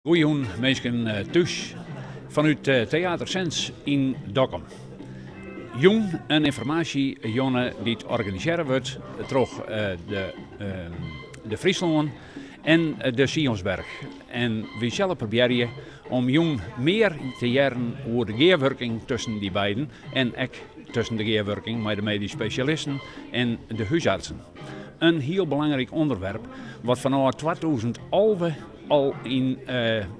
Goeiejûn minsken thús fanút Theater Sens yn Dokkum. Jûn in ynformaasjejûn dy't organisearre wurdt troch de Fryslân en de Sionsberg. En wy sille probearje om jûn mear te hearren oer de gearwurking tusken dy beiden en ek tusken de gearwurking mei de medysk spesjalisten en de húsartsen. In hiel belangryk ûnderwerp wat fanôf 2011 al yn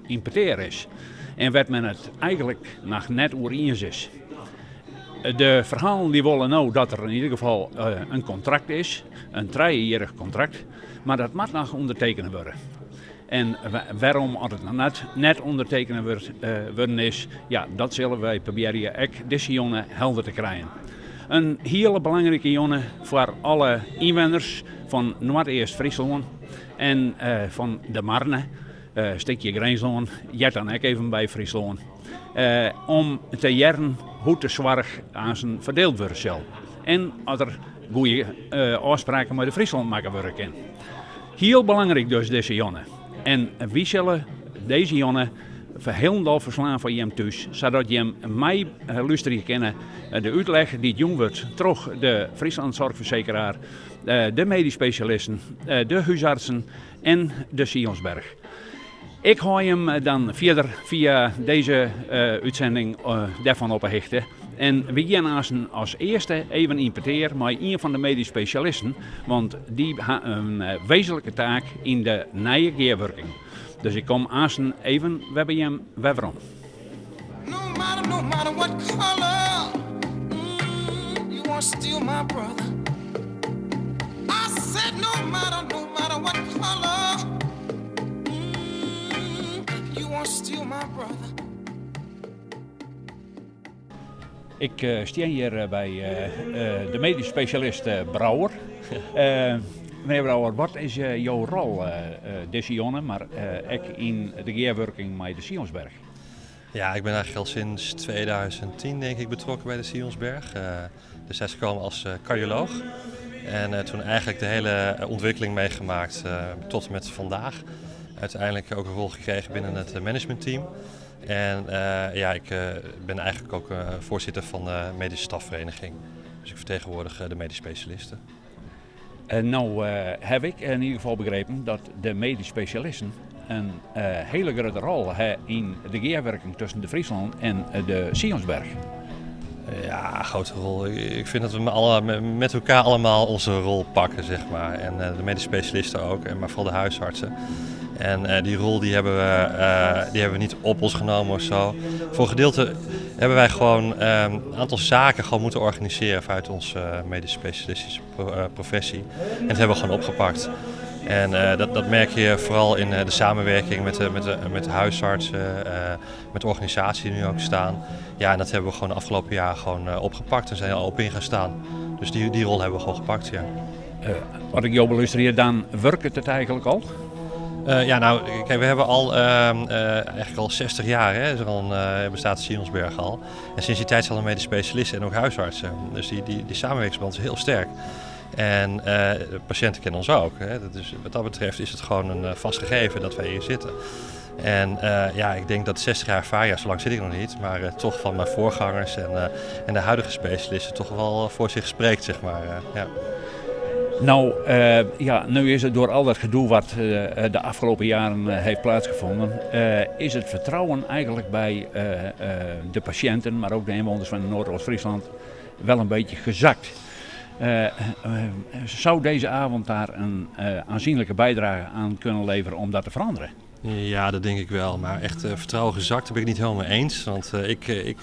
yn petear is en wêr't men it eigentlik noch net oer iens is. De ferhalen dy wolle no dat der yn ieder gefal in kontrakt is, in trijejierrich kontrakt, mar dat moat noch ûndertekene wurde. En wêrom at it noch net net ûndertekene wurden is, ja, dat sille wy probearje ek dizze jûn helder te krijen. In hiele belangrike jûn foar alle ynwenners fan Noardeast-Fryslân en fan De Marne, stikje Grinslân, heart dan ek even by Fryslân, om te hearren hoe't de soarch aansen ferdield wurde sil en at der goede ôfspraken mei De Friesland makke wurde kin. Hiel belangryk dus dizze jûn. En wy sille dizze jûn hielendal ferslaan foar jim thús, sadat jim mei lústerje kinne de útleg dy't jûn wurdt troch de Friesland Zorgverzekeraar, de medysk spesjalisten, de húsartsen en de Sionsberg. Ik hâld jim dan fierder fia dizze útsending dêrfan op 'e hichte. En wy gean aansen as earste even yn petear mei ien fan de medysk spesjalisten, want dy ha in wezenlike taak yn de nije gearwurking. Dus ik kom aansen even wer by jim wer werom. No matter, no matter what color mm, you want steal my brother. I said no matter, no matter what color mm, you want steal my brother. Ik stean hjir by de medysk spesjalist Brouwer. Menear Brouwer, wat is jo rol dizze jûn, mar ek yn de gearwurking mei de Sionsberg? Ja, ik ben eigenlijk al sinds 2010 denk ik betrokken bij de Sionsberg. Destijds gekomen als cardioloog. En toen eigenlijk de hele ontwikkeling meegemaakt tot en met vandaag. Uiteindelijk ook een rol gekregen binnen het managementteam. En ja, ik ben eigenlijk ook voorzitter van de medische stafvereniging. Dus ik vertegenwoordig de medisch specialisten. No haw ik yn ieder gefal begrepen dat de medysk spesjalisten in hiele grutte rol ha yn de gearwurking tusken De Friesland en de Sionsberg. Ja, grote rol. Ik vind dat we met elkaar allemaal onze rol pakken, zeg maar. En de medisch specialisten ook, en maar vooral de huisartsen. En die rol die hebben we, die hebben we niet op ons genomen of zo. Voor een gedeelte hebben wij gewoon een aantal zaken gewoon moeten organiseren vanuit onze medisch specialistische professie. En dat hebben we gewoon opgepakt. En dat merk je vooral in de samenwerking met de huisartsen, met de organisaties die nu ook staan. Ja, en dat hebben we gewoon de afgelopen jaren gewoon opgepakt en zijn al op in gaan staan. Dus die rol hebben we gewoon gepakt, ja. As ik jo belústerje, dan wurket it eigentlik al? Ja, nou, kijk, we hebben al eigenlijk al 60 jaar, hè, is er al een, bestaat Sionsberg al. En sinds die tijd zijn er medisch specialisten en ook huisartsen. Dus die samenwerkingsband is heel sterk. En de patiënten kennen ons ook. Hè. Wat dat betreft is het gewoon een vast gegeven dat wij hier zitten. En ja, ik denk dat 60 jaar ervaring, ja, zo lang zit ik nog niet, maar toch van mijn voorgangers en de huidige specialisten toch wel voor zich spreekt, zeg maar. Ja. Nou, ja, nu is het door al dat gedoe wat de afgelopen jaren heeft plaatsgevonden, is het vertrouwen eigenlijk bij de patiënten, maar ook de inwoners van Noordoost-Friesland, wel een beetje gezakt. Zou deze avond daar een aanzienlijke bijdrage aan kunnen leveren om dat te veranderen? Ja, dat denk ik wel. Maar echt vertrouwen gezakt, daar ben ik niet helemaal mee eens. Want ik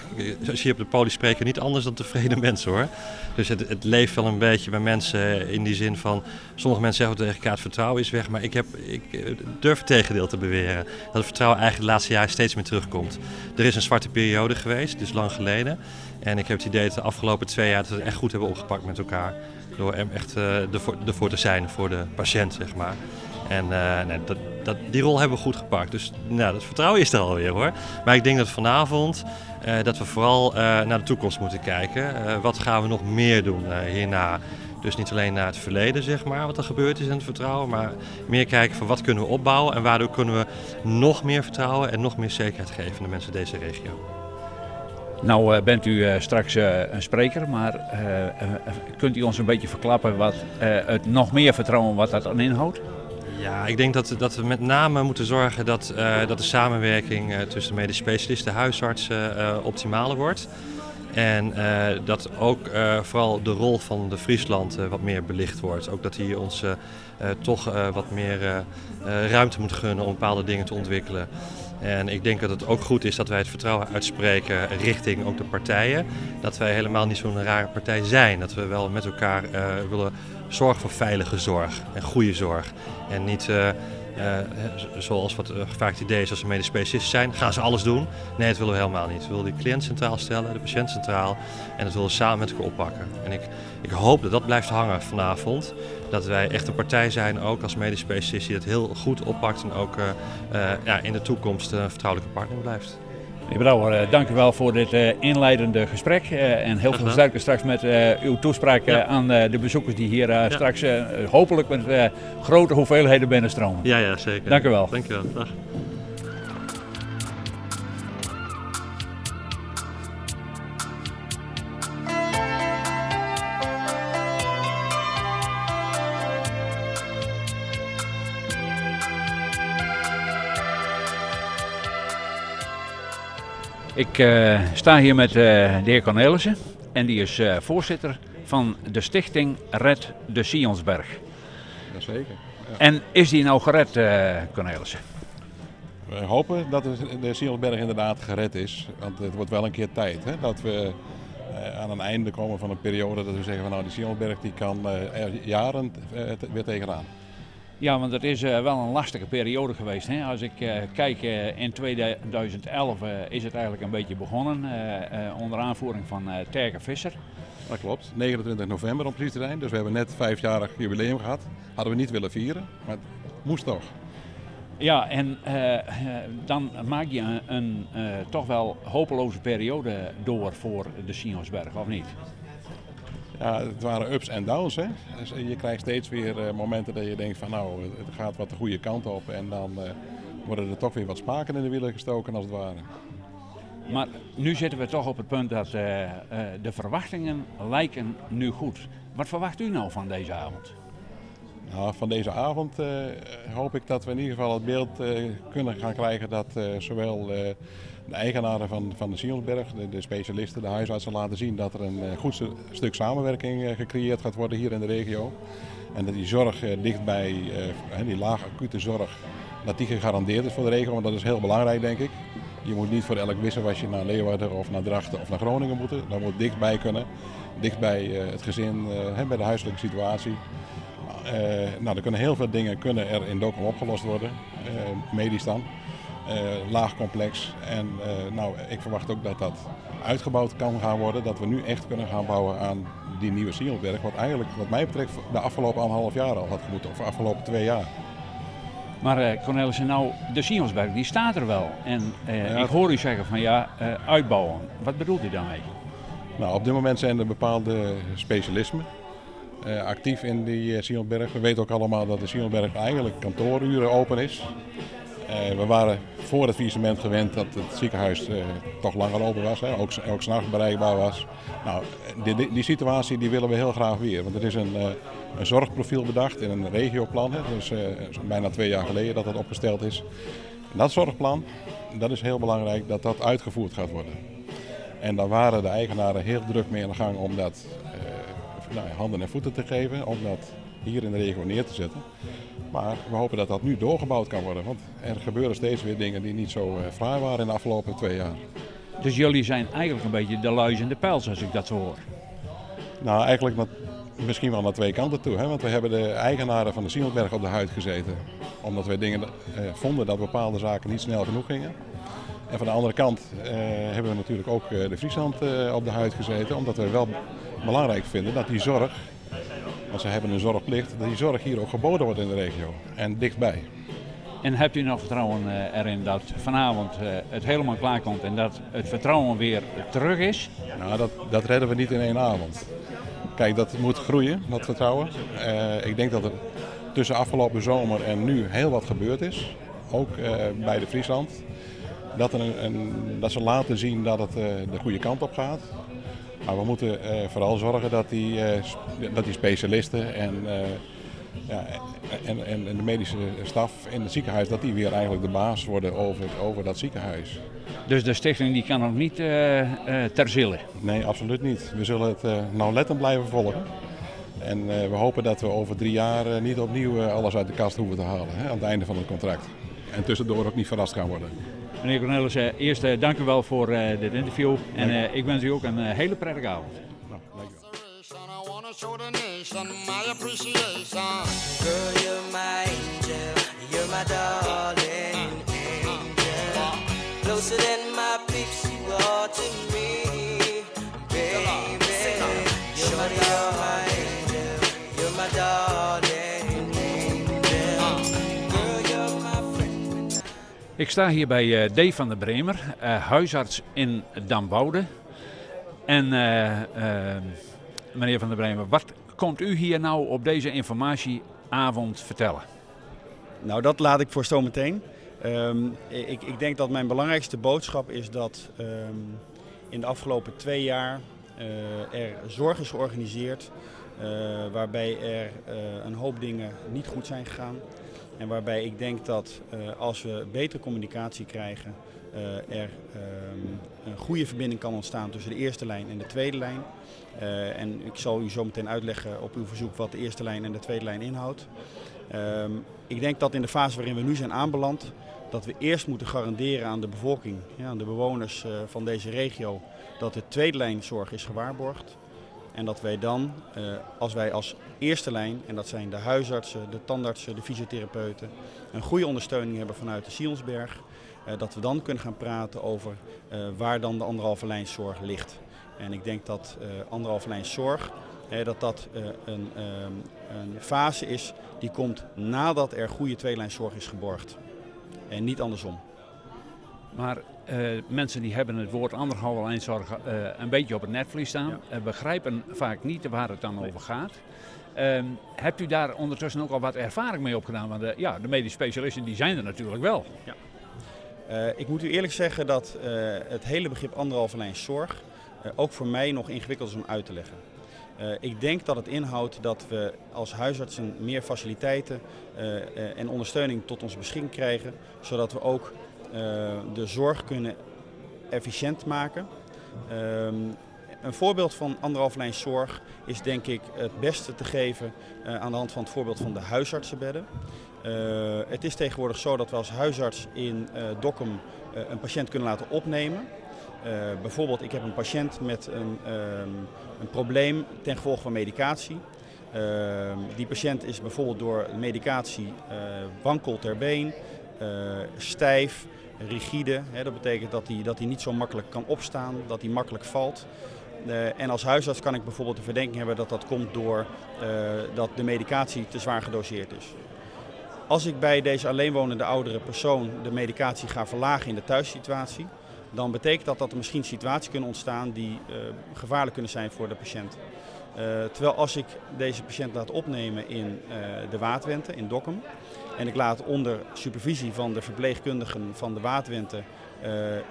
zie op de poli spreken niet anders dan tevreden mensen, hoor. Dus het leeft wel een beetje bij mensen in die zin van... Sommige mensen zeggen tegen elkaar, het vertrouwen is weg. Maar ik durf het tegendeel te beweren. Dat het vertrouwen eigenlijk de laatste jaren steeds meer terugkomt. Er is een zwarte periode geweest, dus lang geleden. En ik heb het idee dat de afgelopen 2 jaar dat we het echt goed hebben opgepakt met elkaar. Door echt ervoor te zijn voor de patiënt, zeg maar. En nee, die rol hebben we goed gepakt. Dus dat vertrouwen is er alweer, hoor. Maar ik denk dat vanavond dat we vooral naar de toekomst moeten kijken. Wat gaan we nog meer doen hierna? Dus niet alleen naar het verleden, zeg maar, wat er gebeurd is en het vertrouwen, maar meer kijken van wat kunnen we opbouwen en waardoor kunnen we nog meer vertrouwen en nog meer zekerheid geven aan de mensen in deze regio. Nou eh, bent u eh, straks eh, een spreker, maar kunt u ons een beetje verklappen wat het nog meer vertrouwen wat dat dan inhoudt? Ja, ik denk dat, dat we met name moeten zorgen dat, dat de samenwerking tussen medisch specialisten en huisartsen optimaler wordt. En dat ook vooral de rol van de Friesland wat meer belicht wordt. Ook dat hij ons toch wat meer ruimte moet gunnen om bepaalde dingen te ontwikkelen. En ik denk dat het ook goed is dat wij het vertrouwen uitspreken richting ook de partijen. Dat wij helemaal niet zo'n rare partij zijn. Dat we wel met elkaar willen zorgen voor veilige zorg en goede zorg. En niet zoals wat vaak het idee is als ze medisch specialisten zijn, gaan ze alles doen. Nee, dat willen we helemaal niet. We willen die cliënt centraal stellen, de patiënt centraal. En dat willen we samen met elkaar oppakken. En ik, ik hoop dat dat blijft hangen vanavond. Dat wij echt een partij zijn, ook als medisch specialist, die dat heel goed oppakt en ook ja, in de toekomst een vertrouwelijke partner blijft. Meneer Brouwer, dank u wel voor dit inleidende gesprek. En heel veel sterkte straks met uw toespraak ja. aan de bezoekers die hier ja. straks hopelijk met grote hoeveelheden binnenstromen. Ja, ja, zeker. Dank u wel. Dank u wel. Dag. Ik uh, sta hier met uh, de heer Cornelissen en die is uh, voorzitter van de stichting Red de Sionsberg. Jazeker. Ja. En is die nou gered, Cornelissen? We hopen dat de Sionsberg inderdaad gered is. Want het wordt wel een keer tijd hè, dat we aan een einde komen van een periode dat we zeggen van nou die Sionsberg die kan er jaren weer tegenaan. Ja, want het is wel een lastige periode geweest. Hè? Als ik kijk, in 2011 is het eigenlijk een beetje begonnen onder aanvoering van Terke Visser. Dat klopt, 29 november om precies te zijn. Dus we hebben net vijfjarig jubileum gehad. Hadden we niet willen vieren, maar het moest toch. Ja, en dan maak je een, een toch wel hopeloze periode door voor de Sionsberg, of niet? Ja, het waren ups en downs. Hè? Dus je krijgt steeds weer momenten dat je denkt van nou, het gaat wat de goede kant op. En dan worden er toch weer wat spaken in de wielen gestoken als het ware. Maar nu zitten we toch op het punt dat de verwachtingen lijken nu goed. Wat verwacht u nou van deze avond? Nou, van deze avond hoop ik dat we in ieder geval het beeld kunnen gaan krijgen dat zowel de eigenaren van, van de Sionsberg, de, de specialisten, de huisartsen laten zien dat er een goed stuk samenwerking gecreëerd gaat worden hier in de regio. En dat die zorg dichtbij, die laag acute zorg, dat die gegarandeerd is voor de regio, want dat is heel belangrijk denk ik. Je moet niet voor elk wisselwasje naar Leeuwarden of naar Drachten of naar Groningen moeten. Dat moet dichtbij kunnen, dichtbij het gezin, bij de huiselijke situatie. Nou, er kunnen heel veel dingen kunnen er in Dokkum opgelost worden, medisch dan. Laag complex. En nou, ik verwacht ook dat dat uitgebouwd kan gaan worden. Dat we nu echt kunnen gaan bouwen aan die nieuwe Sionsberg. Wat eigenlijk, wat mij betreft, de afgelopen anderhalf jaar al had gemoeten. Of de afgelopen 2 jaar. Maar Cornelissen, nou, de Sionsberg die staat er wel. En ja, ik hoor u zeggen van ja, uitbouwen. Wat bedoelt u daarmee? Nou, op dit moment zijn er bepaalde specialismen actief in die Sionsberg. We weten ook allemaal dat de Sionsberg eigenlijk kantooruren open is. We waren voor het faillissement gewend dat het ziekenhuis toch langer open was, hè, ook, ook 's nachts bereikbaar was. Nou, die, die situatie die willen we heel graag weer, want er is een, een zorgprofiel bedacht in een regioplan. Hè, dus bijna 2 jaar geleden dat dat opgesteld is. En dat zorgplan, dat is heel belangrijk dat dat uitgevoerd gaat worden. En daar waren de eigenaren heel druk mee aan de gang om dat nou, handen en voeten te geven, om dat hier in de regio neer te zetten. Maar we hopen dat dat nu doorgebouwd kan worden, want er gebeuren steeds weer dingen die niet zo fraai waren in de afgelopen 2 jaar. Dus jullie zijn eigenlijk een beetje de luis en de pels, als ik dat zo hoor? Nou, eigenlijk misschien wel naar 2 kanten toe. Hè? Want we hebben de eigenaren van de Sionsberg op de huid gezeten. Omdat wij dingen vonden dat bepaalde zaken niet snel genoeg gingen. En van de andere kant hebben we natuurlijk ook de Friesland op de huid gezeten. Omdat we wel belangrijk vinden dat die zorg, want ze hebben een zorgplicht, dat die zorg hier ook geboden wordt in de regio en dichtbij. En hebt u nog vertrouwen erin dat vanavond het helemaal klaar komt en dat het vertrouwen weer terug is? Nou, dat, dat redden we niet in één avond. Kijk, dat moet groeien, dat vertrouwen. Uh, ik denk dat er tussen afgelopen zomer en nu heel wat gebeurd is. Ook uh, bij de Friesland. Dat, er een, een, dat ze laten zien dat het uh, de goede kant op gaat. Maar we moeten vooral zorgen dat die, dat die specialisten en, ja, en, en, en de medische staf in het ziekenhuis, dat die weer eigenlijk de baas worden over, over dat ziekenhuis. Dus de stichting die kan nog niet ter zille? Nee, absoluut niet. We zullen het nauwlettend blijven volgen. En we hopen dat we over 3 jaar niet opnieuw alles uit de kast hoeven te halen hè, aan het einde van het contract. En tussendoor ook niet verrast gaan worden. Meneer Cornelissen, eerst dank u wel voor dit interview. En ik wens u ook een hele prettige avond. Nou, dank u wel. Show the nation my appreciation. Girl, you're my angel, you're my darling angel. Closer than my peeps, you are to me, baby. You're my angel, you're my darling angel. Girl, you're my friend. Ik sta hier bij Dave van der Bremer, huisarts in Damwoude. En meneer Van der Bremer, wat komt u hier nou op deze informatieavond vertellen? Nou, dat laat ik voor zometeen. Ik denk dat mijn belangrijkste boodschap is dat in de afgelopen 2 jaar er zorg is georganiseerd waarbij er een hoop dingen niet goed zijn gegaan. En waarbij ik denk dat als we betere communicatie krijgen, er een goede verbinding kan ontstaan tussen de eerste lijn en de tweede lijn. En ik zal u zo meteen uitleggen op uw verzoek wat de eerste lijn en de tweede lijn inhoudt. Ik denk dat in de fase waarin we nu zijn aanbeland, dat we eerst moeten garanderen aan de bevolking, ja, aan de bewoners van deze regio, dat de tweede lijnzorg is gewaarborgd. En dat wij dan, als wij als eerste lijn, en dat zijn de huisartsen, de tandartsen, de fysiotherapeuten, een goede ondersteuning hebben vanuit de Sionsberg, dat we dan kunnen gaan praten over waar dan de anderhalve lijn zorg ligt. En ik denk dat anderhalve lijn zorg, dat een fase is die komt nadat er goede tweelijnszorg is geborgd. En niet andersom. Maar mensen die hebben het woord anderhalve lijnzorg een beetje op het netvlies staan, ja. Begrijpen vaak niet waar het dan over gaat. Hebt u daar ondertussen ook al wat ervaring mee opgedaan? Want de medisch specialisten die zijn er natuurlijk wel. Ja. Ik moet u eerlijk zeggen dat het hele begrip anderhalve lijn zorg ook voor mij nog ingewikkeld is om uit te leggen. Ik denk dat het inhoudt dat we als huisartsen meer faciliteiten en ondersteuning tot onze beschikking krijgen, zodat we ook de zorg kunnen efficiënt maken. Een voorbeeld van anderhalve lijn zorg is denk ik het beste te geven aan de hand van het voorbeeld van de huisartsenbedden. Het is tegenwoordig zo dat we als huisarts in Dokkum een patiënt kunnen laten opnemen. Bijvoorbeeld, ik heb een patiënt met een probleem ten gevolge van medicatie. Die patiënt is bijvoorbeeld door medicatie wankel ter been, stijf, rigide. Hè, dat betekent dat hij niet zo makkelijk kan opstaan, dat hij makkelijk valt. En als huisarts kan ik bijvoorbeeld de verdenking hebben dat dat komt door dat de medicatie te zwaar gedoseerd is. Als ik bij deze alleenwonende oudere persoon de medicatie ga verlagen in de thuissituatie, dan betekent dat dat er misschien situaties kunnen ontstaan die gevaarlijk kunnen zijn voor de patiënt. Terwijl als ik deze patiënt laat opnemen in de Waadwente, in Dokkum, en ik laat onder supervisie van de verpleegkundigen van de Waadwente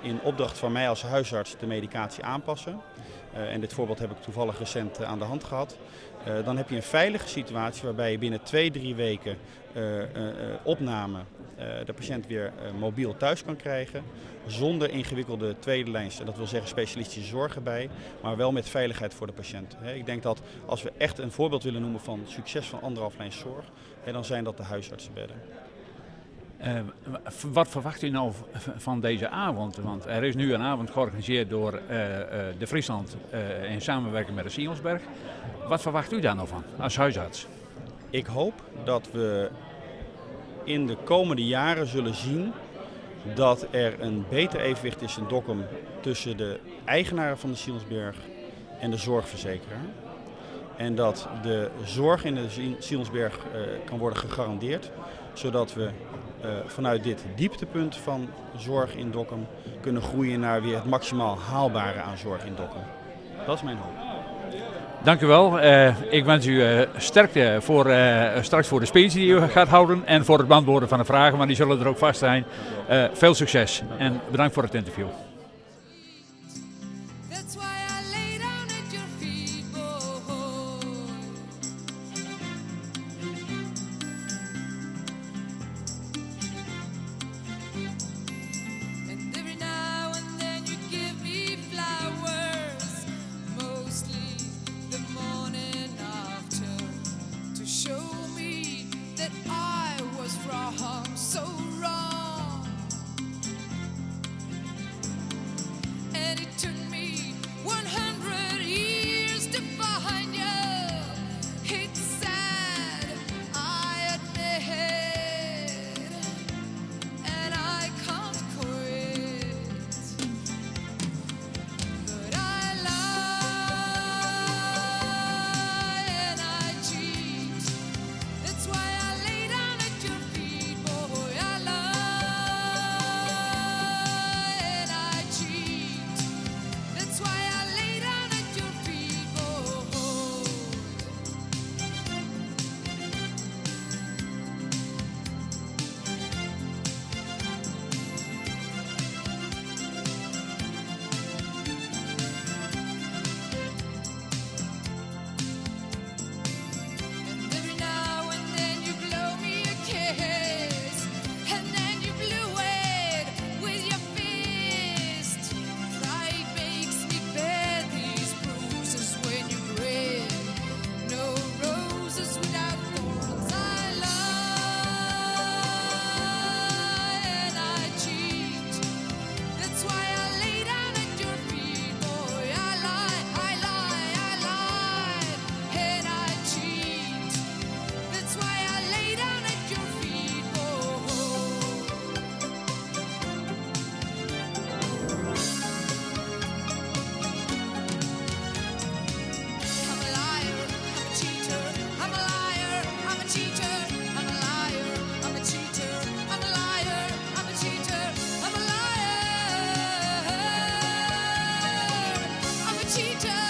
in opdracht van mij als huisarts de medicatie aanpassen, en dit voorbeeld heb ik toevallig recent aan de hand gehad, dan heb je een veilige situatie waarbij je binnen 2-3 weken opname de patiënt weer mobiel thuis kan krijgen, zonder ingewikkelde tweede lijns, en dat wil zeggen specialistische zorg erbij, maar wel met veiligheid voor de patiënt. Ik denk dat als we echt een voorbeeld willen noemen van succes van anderhalf lijn zorg, dan zijn dat de huisartsenbedden. Wat verwacht u nou van deze avond? Want er is nu een avond georganiseerd door de Friesland in samenwerking met de Sionsberg. Wat verwacht u daar nou van als huisarts? Ik hoop dat we in de komende jaren zullen zien dat er een beter evenwicht is in Dokkum tussen de eigenaren van de Sionsberg en de zorgverzekeraar. En dat de zorg in de Sionsberg kan worden gegarandeerd, zodat we vanuit dit dieptepunt van zorg in Dokkum kunnen groeien naar weer het maximaal haalbare aan zorg in Dokkum. Dat is mijn hoop. Dank u wel. Ik wens u sterkte voor, straks voor de speech die u gaat houden en voor het beantwoorden van de vragen, want die zullen er ook vast zijn. Veel succes en bedankt voor het interview. That's why I lay down at your feet, boy. And every now and then you give me flowers, mostly the morning after, to show me that I was wrong, so wrong. And it took me 100 years to find you. It's sad, I admit, and I can't quit. But I lie and I cheat. That's why I lay down at your feet, boy. I lie and I cheat. That's why I lay down at your feet, boy. And every now and then you blow me a kiss, and then you blew it with your fist. Pride makes me bear these bruises when you grin. No roses without thorns. I lie and I cheat. That's why I lay down at your feet, boy. I lie, I lie, I lie, and I cheat. That's why I lay down at your feet, boy. I'm a liar, I'm a cheater, I'm a liar, I'm a cheater, I'm a liar, I'm a cheater, I'm a liar, I'm a cheater, I'm a liar, I'm a cheater,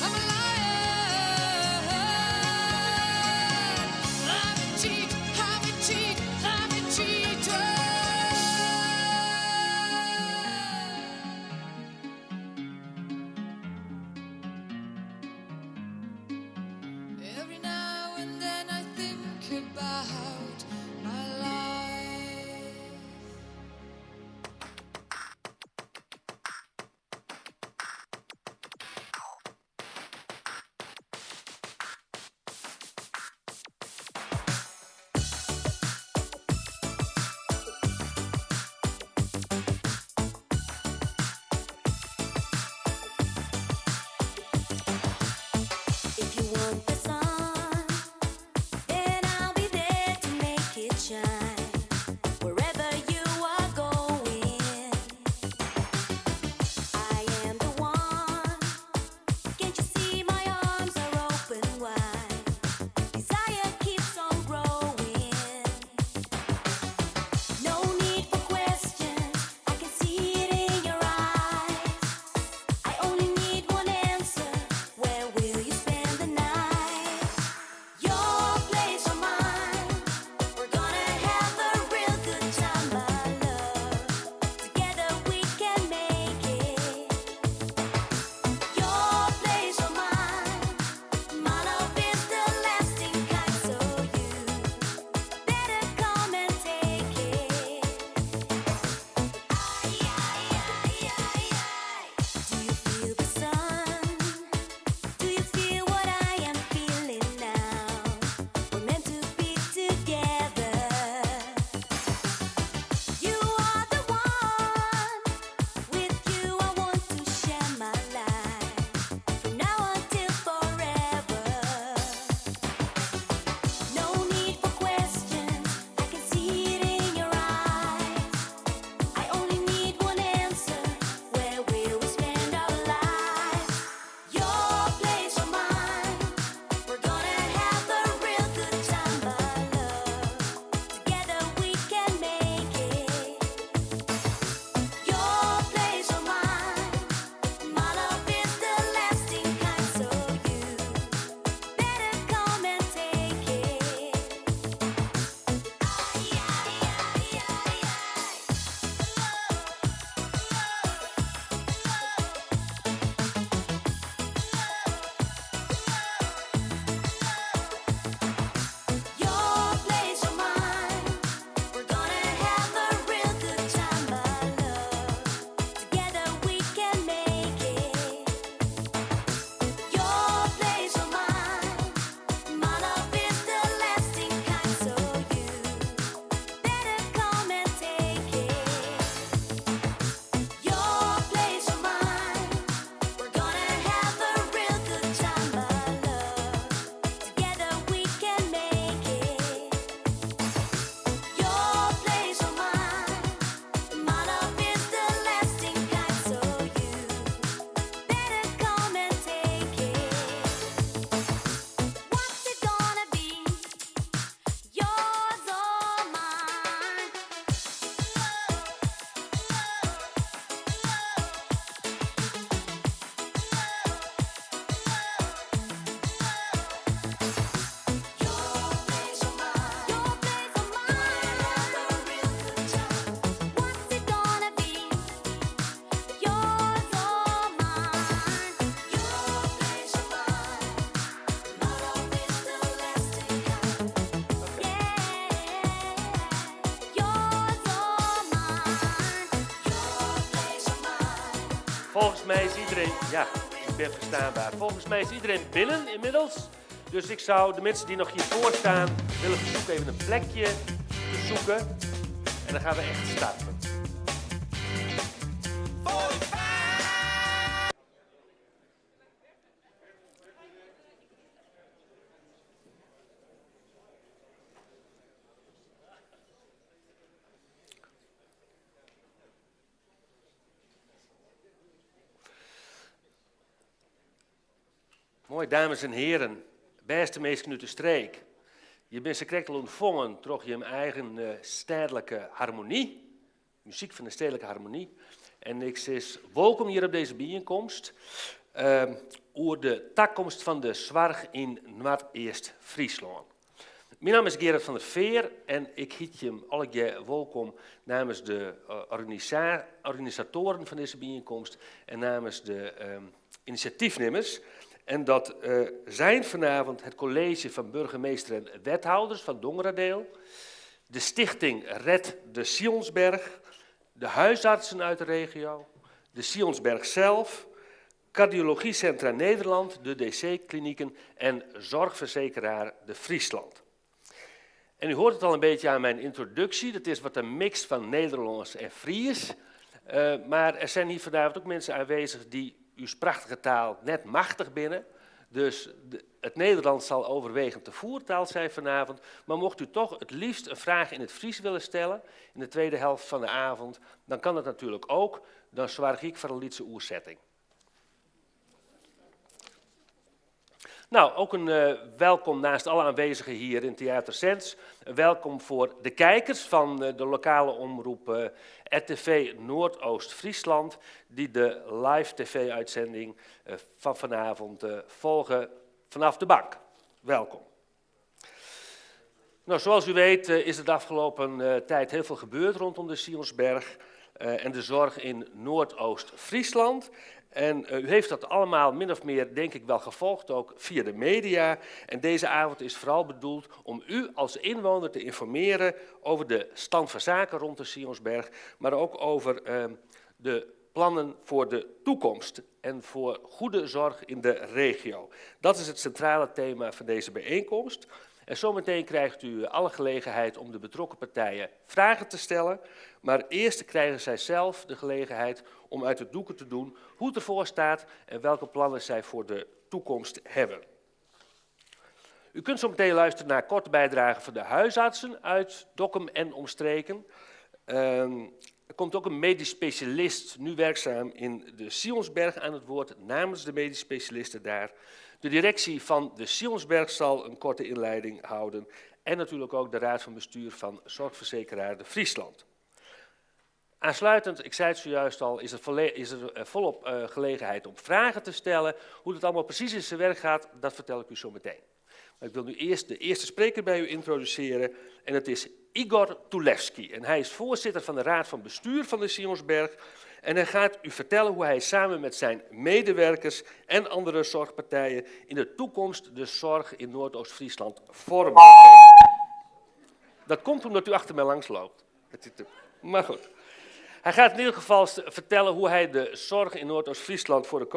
I'm a liar, I'm a cheat, I'm a cheat, I'm a cheater. Every now and then I think about my life. If you want the sun, then I'll be there to make it shine. Wherever you are going, I am the one. Can't you see my arms are open wide? Desire keeps on growing. No need for questions, I can see it in your eyes. I only need one answer. Where will you spend the night? Volgens mij is iedereen, ja, ik ben verstaanbaar. Volgens mij is iedereen binnen inmiddels. Dus ik zou de mensen die nog hiervoor staan willen verzoeken even een plekje te zoeken. En dan gaan we echt starten. Mooi, dames en heren, bêste minsken út de streek. Je binne sakrekt al ûntfongen troch jim eigen stedelijke harmonie, muzyk fan de Stedelijke Harmonie. En ik sis wolkom hjir op dizze byienkomst oer de takomst fan de soarch yn Noardeast-Fryslân. Myn namme is Gerard van der Veer en ik hyt jim allegear wolkom namens de organisatoaren fan dizze byienkomst en namens de inisjatyfnimmers. En dat zijn vanavond het college van burgemeester en wethouders van Dongeradeel, de stichting Red de Sionsberg, de huisartsen uit de regio, de Sionsberg zelf, Cardiologiecentra Nederland, de DC-klinieken en zorgverzekeraar De Friesland. En u hoort het al een beetje aan mijn introductie, dat is wat een mix van Nederlands en Fries. Maar er zijn hier vanavond ook mensen aanwezig die uw prachtige taal net machtich binne. Dus het Nederlands zal overwegend de voertaal zijn vanavond. Maar mocht u toch het liefst een vraag in het Fries willen stellen in de tweede helft van de avond, dan kan dat natuurlijk ook. Dan zorg ik voor een lytse oersetting. Ook een welkom naast alle aanwezigen hier in Theater Sens. Een welkom voor de kijkers van de lokale omroep RTV Noordoost-Friesland, die de live tv-uitzending van vanavond volgen vanaf de bank. Welkom. Zoals u weet is er de afgelopen tijd heel veel gebeurd rondom de Sionsberg en de zorg in Noordoost-Friesland. En u heeft dat allemaal min of meer, denk ik, wel gevolgd, ook via de media. En deze avond is vooral bedoeld om u als inwoner te informeren over de stand van zaken rond de Sionsberg, maar ook over de plannen voor de toekomst en voor goede zorg in de regio. Dat is het centrale thema van deze bijeenkomst. En zometeen krijgt u alle gelegenheid om de betrokken partijen vragen te stellen. Maar eerst krijgen zij zelf de gelegenheid om uit de doeken te doen hoe het ervoor staat en welke plannen zij voor de toekomst hebben. U kunt zo meteen luisteren naar korte bijdragen van de huisartsen uit Dokkum en omstreken. Er komt ook een medisch specialist, nu werkzaam in de Sionsberg, aan het woord namens de medisch specialisten daar. De directie van de Sionsberg zal een korte inleiding houden en natuurlijk ook de raad van bestuur van zorgverzekeraar De Friesland. Aansluitend, ik zei het zojuist al, is er volop gelegenheid om vragen te stellen. Hoe dat allemaal precies in zijn werk gaat, dat vertel ik u zo meteen. Maar ik wil nu eerst de eerste spreker bij u introduceren en dat is Igor Tulevski. En hij is voorzitter van de raad van bestuur van de Sionsberg. En hij gaat u vertellen hoe hij samen met zijn medewerkers en andere zorgpartijen in de toekomst de zorg in Noordoost-Friesland vorm wil geven. Dat komt omdat u achter mij langs loopt. Maar goed. Hij gaat in ieder geval vertellen hoe hij de zorg in Noordoost-Friesland voor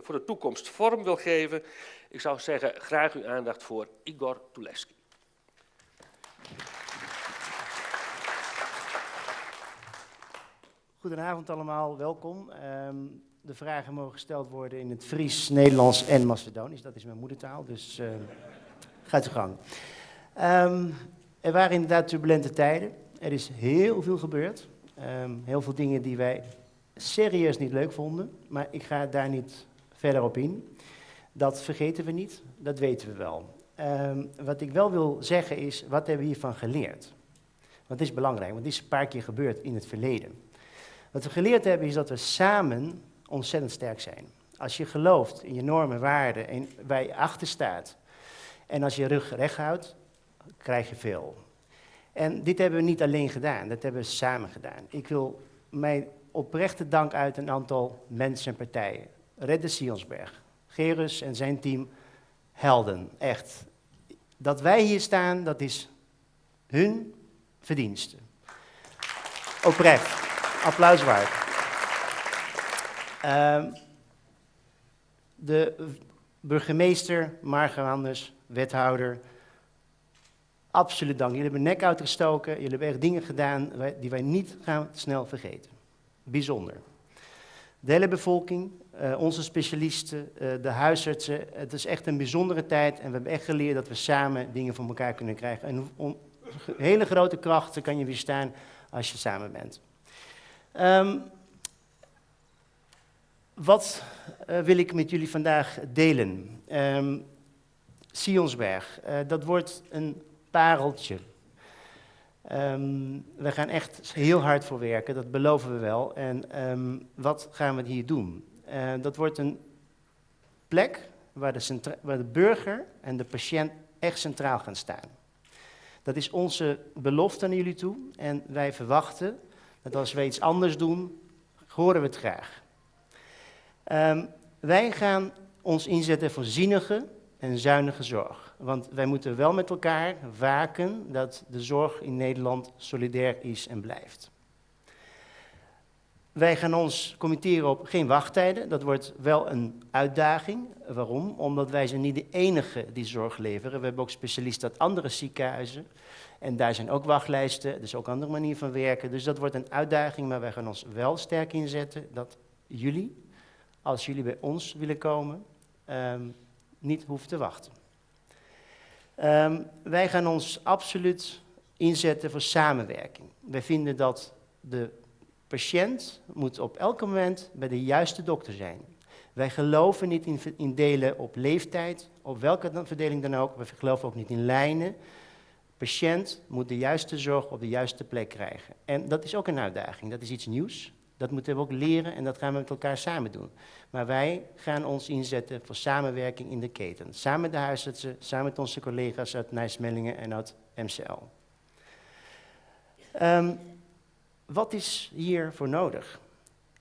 de toekomst vorm wil geven. Ik zou zeggen, graag uw aandacht voor Igor Tulevski. Goedenavond allemaal, welkom. De vragen mogen gesteld worden in het Fries, Nederlands en Macedonisch. Dat is mijn moedertaal, dus gaat uw gang. Er waren inderdaad turbulente tijden. Er is heel veel gebeurd. Heel veel dingen die wij serieus niet leuk vonden, maar ik ga daar niet verder op in. Dat vergeten we niet, dat weten we wel. Wat ik wel wil zeggen is, wat hebben we hiervan geleerd? Want het is belangrijk, want het is een paar keer gebeurd in het verleden. Wat we geleerd hebben is dat we samen ontzettend sterk zijn. Als je gelooft in je normen, waarden en waar je achter staat, en als je rug recht houdt, krijg je veel. En dit hebben we niet alleen gedaan, dat hebben we samen gedaan. Ik wil mijn oprechte dank uit een aantal mensen en partijen. Red de Sionsberg, Gerus en zijn team, helden, echt. Dat wij hier staan, dat is hun verdienste. Oprecht, applaus waard. De burgemeester, Marga Anders, wethouder, absoluut dank. Jullie hebben nek uitgestoken, jullie hebben echt dingen gedaan die wij niet gaan snel vergeten. Bijzonder. De hele bevolking, onze specialisten, de huisartsen. Het is echt een bijzondere tijd en we hebben echt geleerd dat we samen dingen voor elkaar kunnen krijgen. En hele grote krachten kan je weerstaan als je samen bent. Wat wil ik met jullie vandaag delen? Sionsberg, dat wordt een pareltje. We gaan echt heel hard voor werken, dat beloven we wel. En wat gaan we hier doen? Dat wordt een plek waar de burger en de patiënt echt centraal gaan staan. Dat is onze belofte naar jullie toe. En wij verwachten dat als wij iets anders doen, horen we het graag. Wij gaan ons inzetten voor zinnige en zuinige zorg. Want wij moeten wel met elkaar waken dat de zorg in Nederland solidair is en blijft. Wij gaan ons committeren op geen wachttijden. Dat wordt wel een uitdaging. Waarom? Omdat wij zijn niet de enige die zorg leveren. We hebben ook specialisten uit andere ziekenhuizen. En daar zijn ook wachtlijsten, dus ook andere manier van werken. Dus dat wordt een uitdaging, maar wij gaan ons wel sterk inzetten dat jullie, als jullie bij ons willen komen, niet hoeven te wachten. Wij gaan ons absoluut inzetten voor samenwerking. Wij vinden dat de patiënt moet op elk moment bij de juiste dokter zijn. Wij geloven niet in delen op leeftijd, op welke verdeling dan ook. We geloven ook niet in lijnen. De patiënt moet de juiste zorg op de juiste plek krijgen. En dat is ook een uitdaging, dat is iets nieuws. Dat moeten we ook leren en dat gaan we met elkaar samen doen. Maar wij gaan ons inzetten voor samenwerking in de keten. Samen met de huisartsen, samen met onze collega's uit Nij Smellinghe en uit MCL. Wat is hier voor nodig?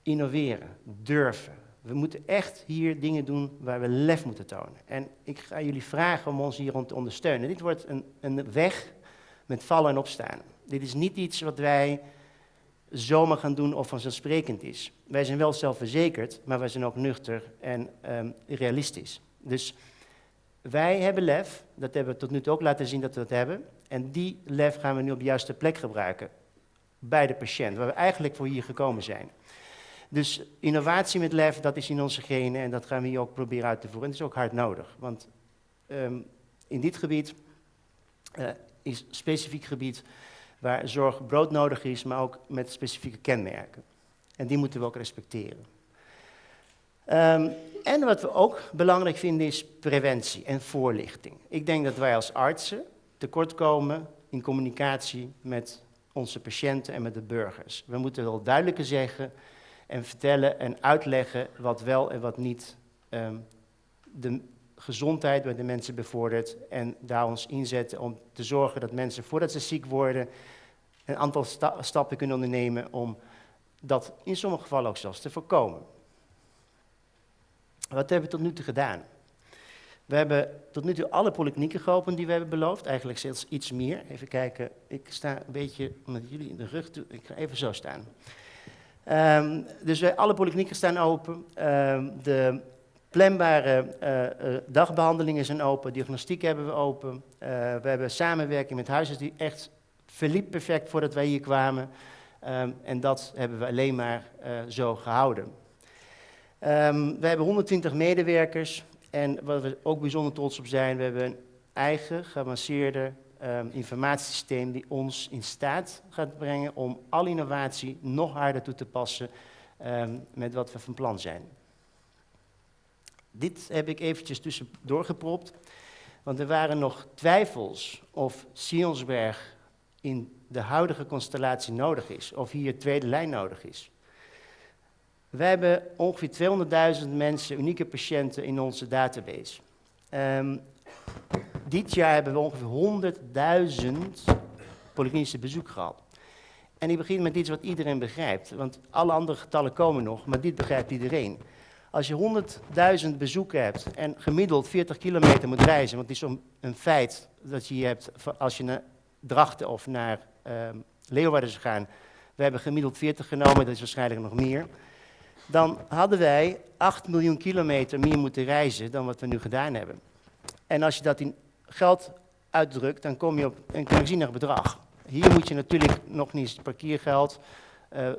Innoveren, durven. We moeten echt hier dingen doen waar we lef moeten tonen. En ik ga jullie vragen om ons hierom te ondersteunen. Dit wordt een weg met vallen en opstaan. Dit is niet iets wat wij zomaar gaan doen of vanzelfsprekend is. Wij zijn wel zelfverzekerd, maar wij zijn ook nuchter en realistisch. Dus wij hebben lef, dat hebben we tot nu toe ook laten zien dat we dat hebben. En die lef gaan we nu op de juiste plek gebruiken. Bij de patiënt, waar we eigenlijk voor hier gekomen zijn. Dus innovatie met lef, dat is in onze genen en dat gaan we hier ook proberen uit te voeren. En dat is ook hard nodig, want in dit gebied is specifiek gebied waar zorg broodnodig is, maar ook met specifieke kenmerken. En die moeten we ook respecteren. En wat we ook belangrijk vinden is preventie en voorlichting. Ik denk dat wij als artsen tekortkomen in communicatie met onze patiënten en met de burgers. We moeten wel duidelijker zeggen en vertellen en uitleggen wat wel en wat niet de gezondheid bij de mensen bevordert en daar ons inzetten om te zorgen dat mensen voordat ze ziek worden een aantal stappen kunnen ondernemen om dat in sommige gevallen ook zelfs te voorkomen. Wat hebben we tot nu toe gedaan? We hebben tot nu toe alle polyklinieken geopend die we hebben beloofd. Eigenlijk zelfs iets meer. Even kijken, ik sta een beetje met jullie in de rug toe. Ik ga even zo staan. Dus alle polyklinieken staan open. De planbare dagbehandelingen zijn open. Diagnostiek hebben we open. We hebben samenwerking met huisartsen die echt verliep perfect voordat wij hier kwamen. En dat hebben we alleen maar zo gehouden. We hebben 120 medewerkers. En waar we ook bijzonder trots op zijn, we hebben een eigen geavanceerde informatiesysteem die ons in staat gaat brengen om alle innovatie nog harder toe te passen met wat we van plan zijn. Dit heb ik eventjes tussendoor gepropt, want er waren nog twijfels of Sionsberg in de huidige constellatie nodig is, of hier tweede lijn nodig is. Wij hebben ongeveer 200.000 mensen, unieke patiënten in onze database. Dit jaar hebben we ongeveer 100.000 polyklinische bezoek gehad. En ik begin met iets wat iedereen begrijpt, want alle andere getallen komen nog, maar dit begrijpt iedereen. Als je 100.000 bezoeken hebt en gemiddeld 40 kilometer moet reizen, want het is een feit dat je hier hebt als je naar Drachten of naar Leeuwarden zou gaan. We hebben gemiddeld 40 genomen, dat is waarschijnlijk nog meer. Dan hadden wij 8 miljoen kilometer meer moeten reizen dan wat we nu gedaan hebben. En als je dat in geld uitdrukt, dan kom je op een krankzinnig bedrag. Hier moet je natuurlijk nog niet eens parkeergeld,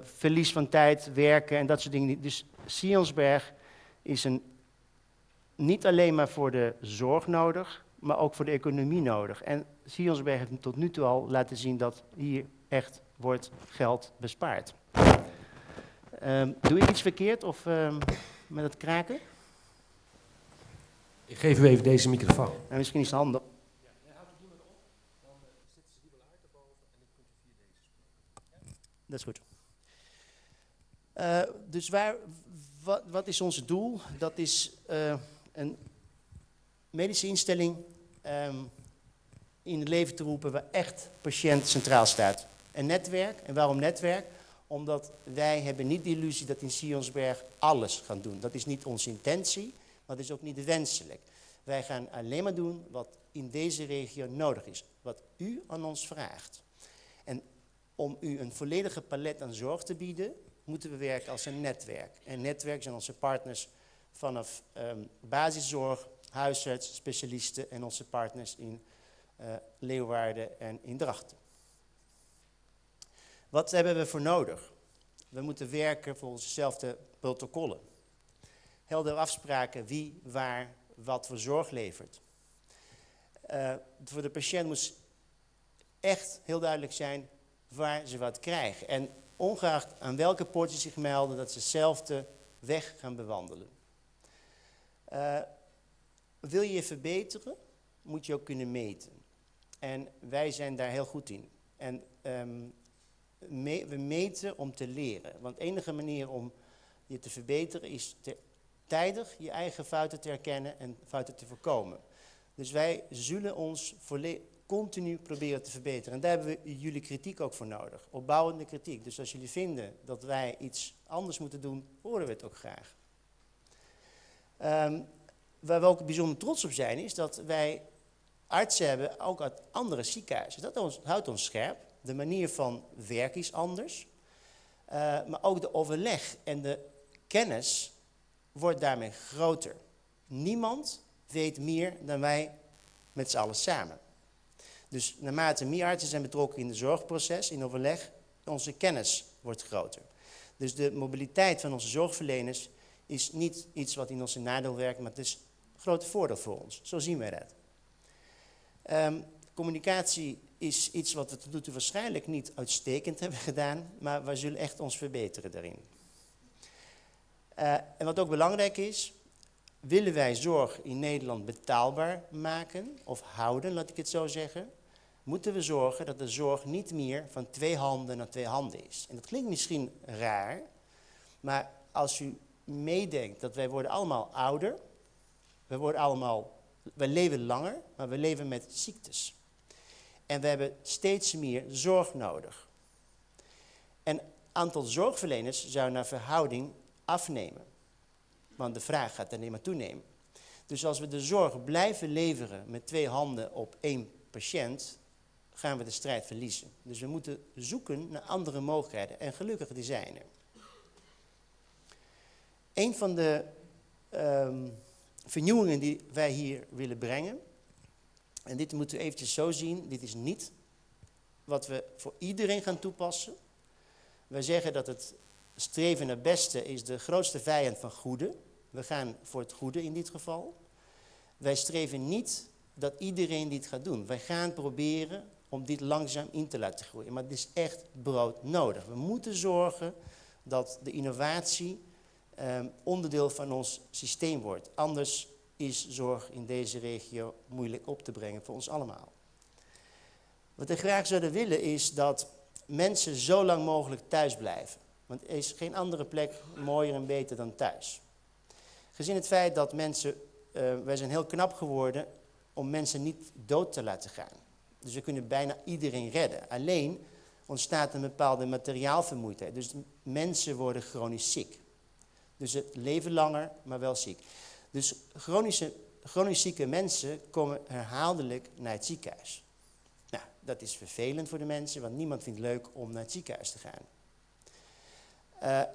verlies van tijd, werken en dat soort dingen. Dus Sionsberg is niet alleen maar voor de zorg nodig, maar ook voor de economie nodig. En Sionsberg heeft tot nu toe al laten zien dat hier echt wordt geld bespaard. Doe ik iets verkeerd of met het kraken? Ik geef u even deze microfoon. Nou, misschien is het handig. Ja, houdt u die maar op. Dan zetten ze die wel uit daarboven en dan kunt u via deze spreken. Dat is goed. Dus wat is ons doel? Dat is een medische instelling in het leven te roepen waar echt patiënt centraal staat. Een netwerk. En waarom netwerk? Omdat wij hebben niet de illusie dat in Sionsberg alles gaan doen. Dat is niet onze intentie, maar dat is ook niet wenselijk. Wij gaan alleen maar doen wat in deze regio nodig is. Wat u aan ons vraagt. En om u een volledige palet aan zorg te bieden, moeten we werken als een netwerk. En netwerk zijn onze partners vanaf basiszorg, huisarts, specialisten en onze partners in Leeuwarden en in Drachten. Wat hebben we voor nodig? We moeten werken volgens dezelfde protocollen. Heldere afspraken wie, waar, wat voor zorg levert. Voor de patiënt moet echt heel duidelijk zijn waar ze wat krijgen. En ongeacht aan welke poort ze zich melden, dat ze dezelfde weg gaan bewandelen. Wil je je verbeteren, moet je ook kunnen meten. En wij zijn daar heel goed in. En we meten om te leren. Want de enige manier om je te verbeteren is tijdig je eigen fouten te herkennen en fouten te voorkomen. Dus wij zullen ons continu proberen te verbeteren. En daar hebben we jullie kritiek ook voor nodig. Opbouwende kritiek. Dus als jullie vinden dat wij iets anders moeten doen, horen we het ook graag. Waar we ook bijzonder trots op zijn, is dat wij artsen hebben, ook uit andere ziekenhuizen. Dat houdt ons scherp. De manier van werken is anders. Maar ook de overleg en de kennis wordt daarmee groter. Niemand weet meer dan wij met z'n allen samen. Dus naarmate meer artsen zijn betrokken in het zorgproces, in overleg, onze kennis wordt groter. Dus de mobiliteit van onze zorgverleners is niet iets wat in onze nadeel werkt, maar het is een groot voordeel voor ons. Zo zien wij dat. Communicatie is iets wat we tot nu toe waarschijnlijk niet uitstekend hebben gedaan, maar wij zullen echt ons verbeteren daarin. En wat ook belangrijk is, willen wij zorg in Nederland betaalbaar maken of houden, laat ik het zo zeggen, moeten we zorgen dat de zorg niet meer van 2 handen naar 2 handen is. En dat klinkt misschien raar, maar als u meedenkt dat wij worden allemaal ouder, wij leven langer, maar we leven met ziektes. En we hebben steeds meer zorg nodig. En het aantal zorgverleners zou naar verhouding afnemen. Want de vraag gaat alleen maar toenemen. Dus als we de zorg blijven leveren met 2 handen op 1 patiënt, gaan we de strijd verliezen. Dus we moeten zoeken naar andere mogelijkheden. En gelukkig die zijn er. Een van de vernieuwingen die wij hier willen brengen, en dit moeten we eventjes zo zien, dit is niet wat we voor iedereen gaan toepassen. Wij zeggen dat het streven naar beste is de grootste vijand van goede. We gaan voor het goede in dit geval. Wij streven niet dat iedereen dit gaat doen. Wij gaan proberen om dit langzaam in te laten groeien. Maar het is echt brood nodig. We moeten zorgen dat de innovatie onderdeel van ons systeem wordt. Anders is zorg in deze regio moeilijk op te brengen voor ons allemaal. Wat we graag zouden willen is dat mensen zo lang mogelijk thuis blijven. Want er is geen andere plek mooier en beter dan thuis. Gezien het feit dat mensen, wij zijn heel knap geworden om mensen niet dood te laten gaan. Dus we kunnen bijna iedereen redden. Alleen ontstaat een bepaalde materiaalvermoeidheid. Dus mensen worden chronisch ziek. Dus het leven langer, maar wel ziek. Dus chronisch zieke mensen komen herhaaldelijk naar het ziekenhuis. Dat is vervelend voor de mensen, want niemand vindt het leuk om naar het ziekenhuis te gaan.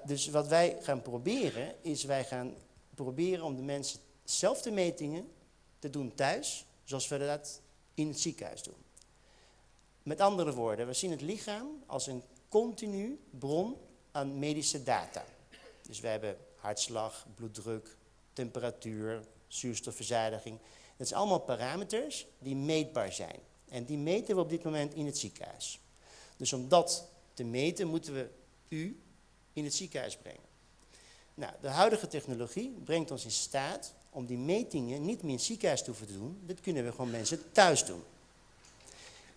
Dus wat wij gaan proberen, is wij gaan proberen om de mensen zelf de metingen te doen thuis, zoals we dat in het ziekenhuis doen. Met andere woorden, we zien het lichaam als een continu bron aan medische data. Dus we hebben hartslag, bloeddruk, temperatuur, zuurstofverzadiging. Dat zijn allemaal parameters die meetbaar zijn. En die meten we op dit moment in het ziekenhuis. Dus om dat te meten moeten we u in het ziekenhuis brengen. Nou, de huidige technologie brengt ons in staat om die metingen niet meer in het ziekenhuis te hoeven te doen. Dat kunnen we gewoon mensen thuis doen.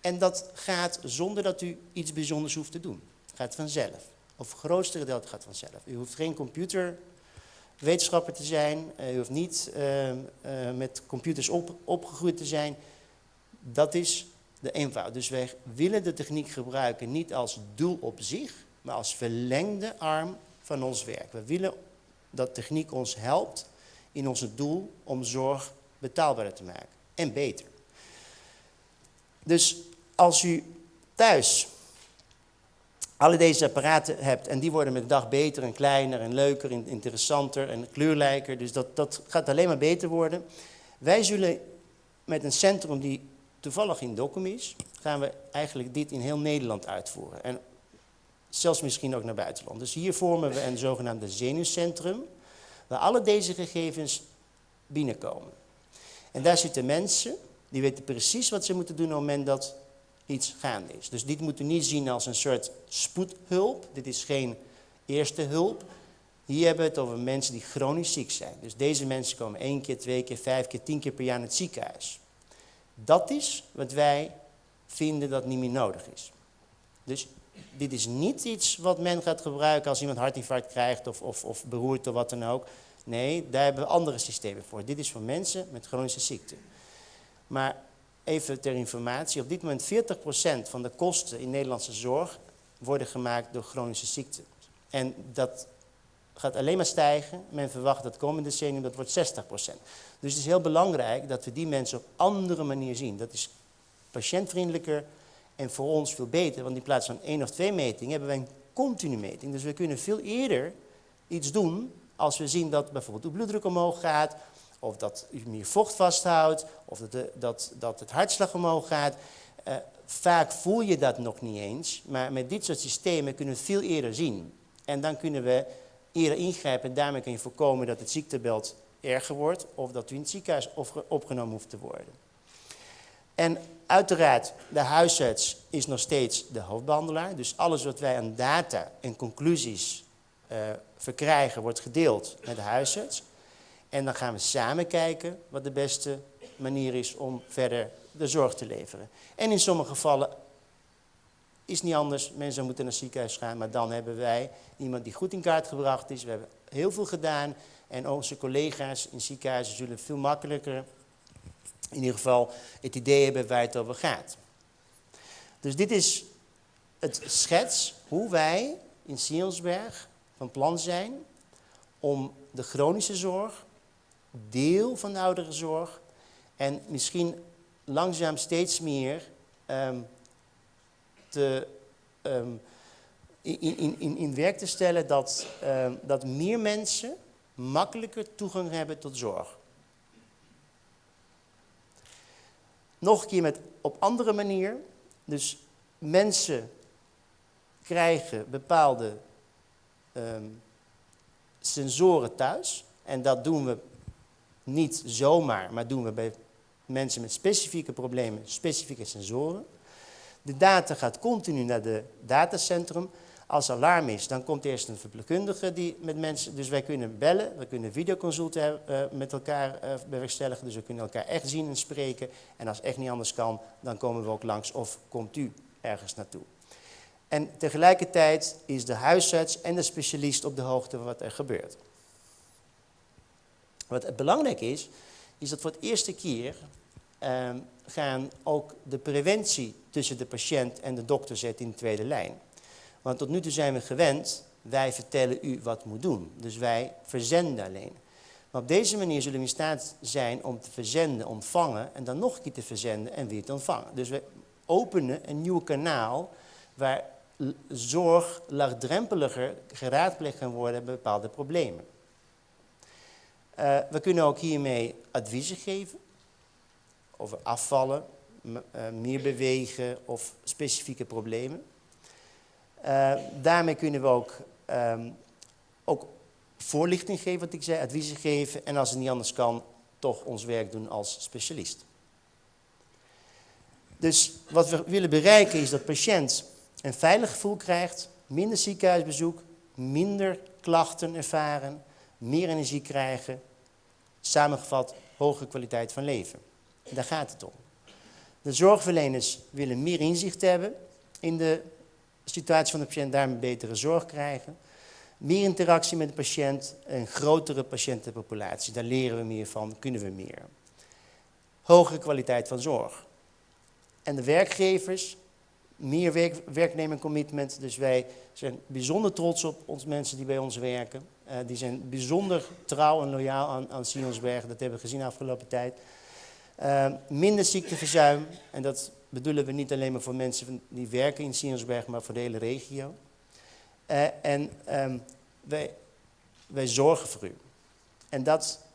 En dat gaat zonder dat u iets bijzonders hoeft te doen. Het gaat vanzelf. Of het grootste gedeelte gaat vanzelf. U hoeft geen computerwetenschapper te zijn. U hoeft niet met computers opgegroeid te zijn. Dat is de eenvoud. Dus wij willen de techniek gebruiken niet als doel op zich, maar als verlengde arm van ons werk. We willen dat techniek ons helpt in ons doel om zorg betaalbaarder te maken en beter. Dus als u thuis alle deze apparaten hebt en die worden met de dag beter en kleiner en leuker en interessanter en kleurrijker, dus dat gaat alleen maar beter worden. Wij zullen met een centrum die toevallig in Dokkum is, gaan we eigenlijk dit in heel Nederland uitvoeren. En zelfs misschien ook naar buitenland. Dus hier vormen we een zogenaamde zenuwcentrum, waar alle deze gegevens binnenkomen. En daar zitten mensen die weten precies wat ze moeten doen op het moment dat iets gaande is. Dus dit moet u niet zien als een soort spoedhulp. Dit is geen eerste hulp. Hier hebben we het over mensen die chronisch ziek zijn. Dus deze mensen komen 1 keer, 2 keer, 5 keer, 10 keer per jaar naar het ziekenhuis. Dat is wat wij vinden dat niet meer nodig is. Dus dit is niet iets wat men gaat gebruiken als iemand hartinfarct krijgt of beroerd of wat dan ook. Nee, daar hebben we andere systemen voor. Dit is voor mensen met chronische ziekte. Maar even ter informatie, op dit moment 40% van de kosten in Nederlandse zorg worden gemaakt door chronische ziekten. En dat gaat alleen maar stijgen. Men verwacht dat komende decennium dat wordt 60%. Dus het is heel belangrijk dat we die mensen op andere manier zien. Dat is patiëntvriendelijker en voor ons veel beter. Want in plaats van 1 of 2 metingen hebben wij een continu meting. Dus we kunnen veel eerder iets doen als we zien dat bijvoorbeeld de bloeddruk omhoog gaat, of dat u meer vocht vasthoudt, of dat het hartslag omhoog gaat. Vaak voel je dat nog niet eens, maar met dit soort systemen kunnen we het veel eerder zien. En dan kunnen we eerder ingrijpen en daarmee kun je voorkomen dat het ziektebeeld erger wordt of dat u in het ziekenhuis opgenomen hoeft te worden. En uiteraard, de huisarts is nog steeds de hoofdbehandelaar. Dus alles wat wij aan data en conclusies verkrijgen, wordt gedeeld met de huisarts. En dan gaan we samen kijken wat de beste manier is om verder de zorg te leveren. En in sommige gevallen is niet anders. Mensen moeten naar het ziekenhuis gaan, maar dan hebben wij iemand die goed in kaart gebracht is. We hebben heel veel gedaan en onze collega's in ziekenhuizen zullen veel makkelijker in ieder geval het idee hebben waar het over gaat. Dus dit is het schets hoe wij in Sionsberg van plan zijn om de chronische zorg, deel van de ouderenzorg en misschien langzaam steeds meer in werk te stellen dat meer mensen makkelijker toegang hebben tot zorg. Nog een keer op andere manier. Dus mensen krijgen bepaalde sensoren thuis. En dat doen we niet zomaar, maar doen we bij mensen met specifieke problemen, specifieke sensoren. De data gaat continu naar de datacentrum. Als alarm is, dan komt eerst een verpleegkundige die met mensen... Dus wij kunnen bellen, we kunnen videoconsulten met elkaar bewerkstelligen. Dus we kunnen elkaar echt zien en spreken. En als het echt niet anders kan, dan komen we ook langs of komt u ergens naartoe. En tegelijkertijd is de huisarts en de specialist op de hoogte van wat er gebeurt. Wat het belangrijk is, is dat voor het eerste keer gaan ook de preventie tussen de patiënt en de dokter zitten in de tweede lijn. Want tot nu toe zijn we gewend, wij vertellen u wat moet doen. Dus wij verzenden alleen. Maar op deze manier zullen we in staat zijn om te verzenden, ontvangen en dan nog een keer te verzenden en weer te ontvangen. Dus we openen een nieuw kanaal waar zorg laagdrempeliger geraadpleegd kan worden bij bepaalde problemen. We kunnen ook hiermee adviezen geven over afvallen, meer bewegen of specifieke problemen. Daarmee kunnen we ook voorlichting geven, wat ik zei, adviezen geven en als het niet anders kan, toch ons werk doen als specialist. Dus wat we willen bereiken is dat patiënt een veilig gevoel krijgt, minder ziekenhuisbezoek, minder klachten ervaren, meer energie krijgen, samengevat hogere kwaliteit van leven. En daar gaat het om. De zorgverleners willen meer inzicht hebben in de situatie van de patiënt, daarmee betere zorg krijgen. Meer interactie met de patiënt, een grotere patiëntenpopulatie, daar leren we meer van, kunnen we meer. Hogere kwaliteit van zorg. En de werkgevers, meer werknemercommitment, dus wij zijn bijzonder trots op ons mensen die bij ons werken. Die zijn bijzonder trouw en loyaal aan Sionsberg, dat hebben we gezien de afgelopen tijd. Minder ziekteverzuim, en dat bedoelen we niet alleen maar voor mensen die werken in Sionsberg, maar voor de hele regio. En wij zorgen voor u. En dat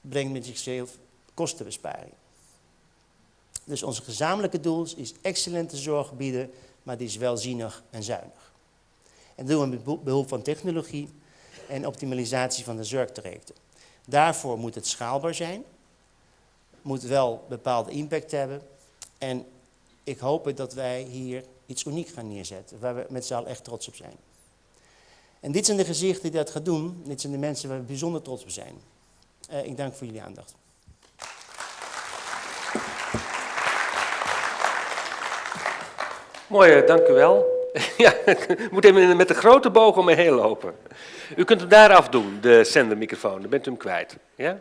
brengt met zichzelf kostenbesparing. Dus ons gezamenlijke doel is excellente zorg bieden, maar die is wel zinnig en zuinig. En dat doen we met behulp van technologie en optimalisatie van de zorgtrajecten. Daarvoor moet het schaalbaar zijn, moet wel bepaalde impact hebben. En ik hoop dat wij hier iets uniek gaan neerzetten, waar we met z'n allen echt trots op zijn. En dit zijn de gezichten die dat gaan doen. Dit zijn de mensen waar we bijzonder trots op zijn. Ik dank voor jullie aandacht. Mooi, dank u wel. Ja, ik moet even met de grote boog om me heen lopen. U kunt hem daar afdoen, de zendermicrofoon, dan bent u hem kwijt. Ja?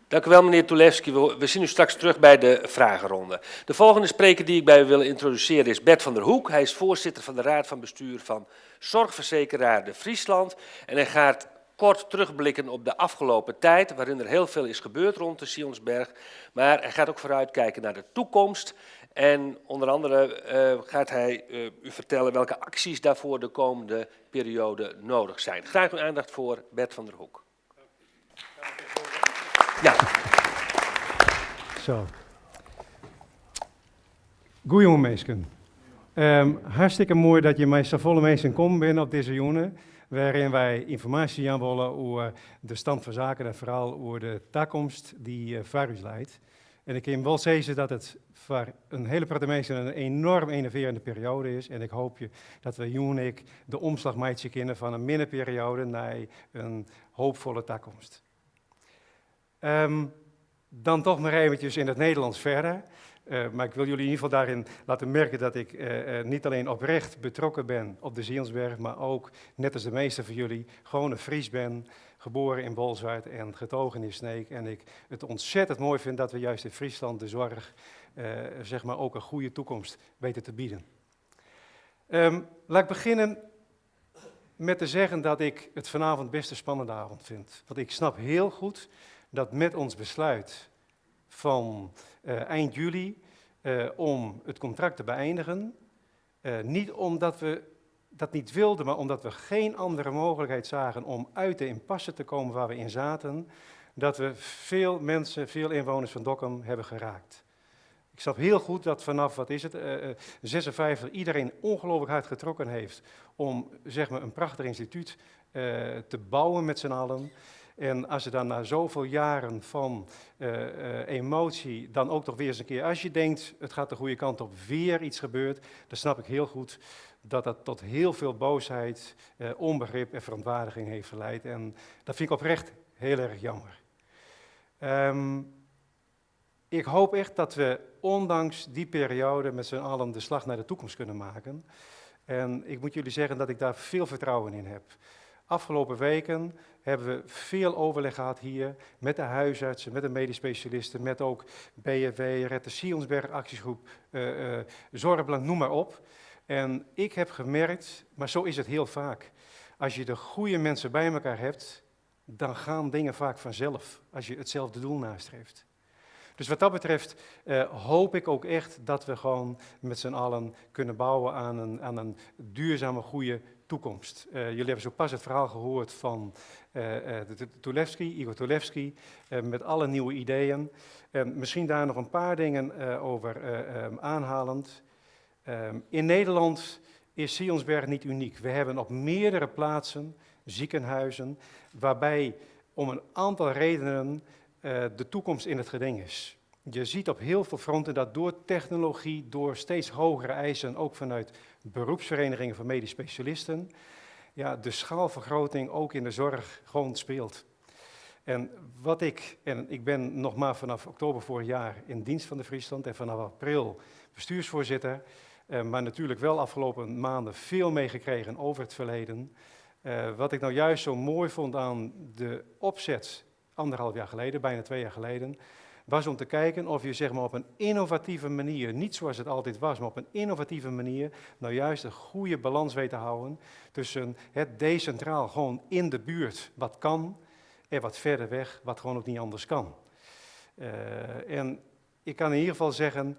Dank u wel, meneer Tulevski. We zien u straks terug bij de vragenronde. De volgende spreker die ik bij u wil introduceren is Bert van der Hoek. Hij is voorzitter van de Raad van Bestuur van Zorgverzekeraar de Friesland. En hij gaat kort terugblikken op de afgelopen tijd, waarin er heel veel is gebeurd rond de Sionsberg. Maar hij gaat ook vooruitkijken naar de toekomst. En onder andere gaat hij u vertellen welke acties daarvoor de komende periode nodig zijn. Graag uw aandacht voor Bert van der Hoek. Ja. Zo. Goeiemoarn, minsken. Hartstikke moai dat jim mei safolle minsken kommen binne op dizze jûn, wêryn't wy ynformaasje jaan wolle oer de stân fan saken en foaral oer de takomst dy't foar ús leit. En ik kin wol sizze dat it foar in hiele protte minsken in enoarm enervearjende perioade is. En ik hoopje dat we jûn ek de omslach meitsje kinne fan in minne perioade nei in hoopfolle takomst. Dan toch mar eventsjes yn it Nederlânsk fierder. Mar ik wol jim yn ieder gefal dêryn litte merke dat ik net allinne oprjocht betrokken bin op de Sionsberg, mar ek, net as de measte fan jim, gewoan in Fries bin, geboren yn Bolsward en getogen yn Sneek. En ik it ûntsettend moai fyn dat we juist yn Fryslân de soarch zeg maar ek in goede toekomst witte te bieden. Lit ik begjinne mei te sizzen dat ik it fanôf bêst in spannende jûn fyn. Want ik snap hiel goed dat mei ús beslút fan ein july om it kontrakt te beëinigjen, net omdat we dat net wilden, mar omdat we gjin oare mooglikheid seagen om út de impasse te kommen wêr't we yn sieten, dat we folle minsken, folle ynwenners fan Dokkum hawwe rekke. Ik snap hiel goed dat fanôf, wat is it, 56 iedereen ongelooflijk hard trokken hat om zeg maar, in prachtich ynstitút te bouwen met z'n allen. En as je dan na sofolle jierren fan emoasje dan ek noch wer ris in kear, as je tinkt, it giet de goede kant op, wer yts gebeurt, dan snap ik hiel goed dat dat ta hiel folle boosheid, ûnbegryp en ferûntwaardiging hat laat. En dat fyn ik oprjocht hiel erch jammer. Ik hoopje echt dat we ûndanks dy perioade met z'n allen de slach nei de toekomst kinne meitsje. En ik moat jim sizze dat ik dêr folle fertrouwen yn haw. Afgelopen wiken hawwe we folle oerlis hân hjir mei de húsartsen, mei de medysk spesjalisten, mei ek BFW, Red de Sionsberg aksjegroep, Zorgbelang, noem maar op. En ik heb gemerkt, mar sa is it hiel faak, as je de goede minsken by elkoar hast, dan geane dingen faak fansels, as je itselde doel nastreeft. Dus wat dat betreft hoop ik ook echt dat we gewoon met z'n allen kunnen bouwen aan een duurzame, goede toekomst. Jullie hebben zo pas het verhaal gehoord van de Tulevski, Igor Tulevski, met alle nieuwe ideeën. Misschien daar nog een paar dingen over aanhalend. In Nederland is Sionsberg niet uniek. We hebben op meerdere plaatsen ziekenhuizen waarbij om een aantal redenen de toekomst in het geding is. Je ziet op heel veel fronten dat door technologie, door steeds hogere eisen, ook vanuit beroepsverenigingen van medisch specialisten, ja, de schaalvergroting ook in de zorg gewoon speelt. En wat ik, en ik ben nog maar vanaf oktober vorig jaar in dienst van de Friesland en vanaf april bestuursvoorzitter, maar natuurlijk wel afgelopen maanden veel meegekregen over het verleden. Wat ik nou juist zo mooi vond aan de opzet 1,5 jaar geleden, bijna 2 jaar geleden, was om te kijken of je zeg maar, op een innovatieve manier, niet zoals het altijd was, maar op een innovatieve manier, nou juist een goede balans weet te houden tussen het decentraal, gewoon in de buurt, wat kan, en wat verder weg, wat gewoon ook niet anders kan. En ik kan in ieder geval zeggen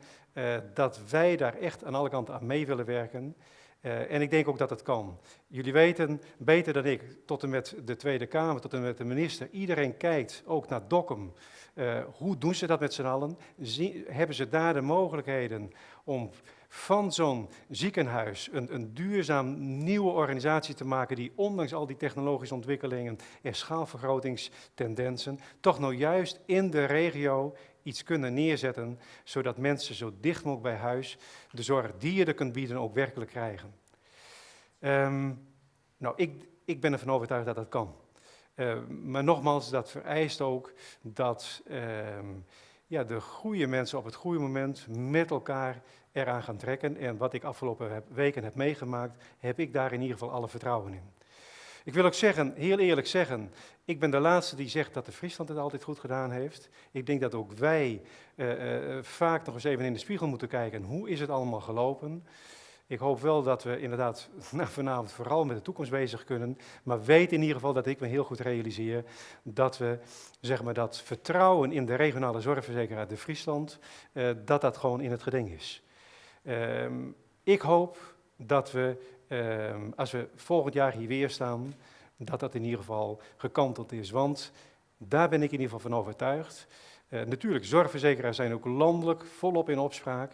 dat wij daar echt aan alle kanten aan mee willen werken. En ik denk ook dat het kan. Jullie weten beter dan ik, tot en met de Tweede Kamer, tot en met de minister, iedereen kijkt ook naar Dokkum. Hoe doen ze dat met z'n allen? Hebben ze daar de mogelijkheden om van zo'n ziekenhuis een duurzaam nieuwe organisatie te maken die ondanks al die technologische ontwikkelingen en schaalvergrotingstendensen toch nou juist in de regio iets kunnen neerzetten, zodat mensen zo dicht mogelijk bij huis de zorg die je er kunt bieden ook werkelijk krijgen. Nou, ik ben ervan overtuigd dat dat kan. Maar nogmaals, dat vereist ook dat de goede mensen op het goede moment met elkaar eraan gaan trekken. En wat ik afgelopen weken heb meegemaakt, heb ik daar in ieder geval alle vertrouwen in. Ik wil ook zeggen, heel eerlijk zeggen, ik ben de laatste die zegt dat de Friesland het altijd goed gedaan heeft. Ik denk dat ook wij vaak nog eens even in de spiegel moeten kijken. Hoe is het allemaal gelopen? Ik hoop wel dat we inderdaad vanavond vooral met de toekomst bezig kunnen. Maar weet in ieder geval dat ik me heel goed realiseer dat we zeg maar, dat vertrouwen in de regionale zorgverzekeraar de Friesland, dat dat gewoon in het geding is. Ik hoop dat we, als we volgend jaar hier weer staan, dat dat in ieder geval gekanteld is. Want daar ben ik in ieder geval van overtuigd. Natuurlijk, zorgverzekeraars zijn ook landelijk volop in opspraak.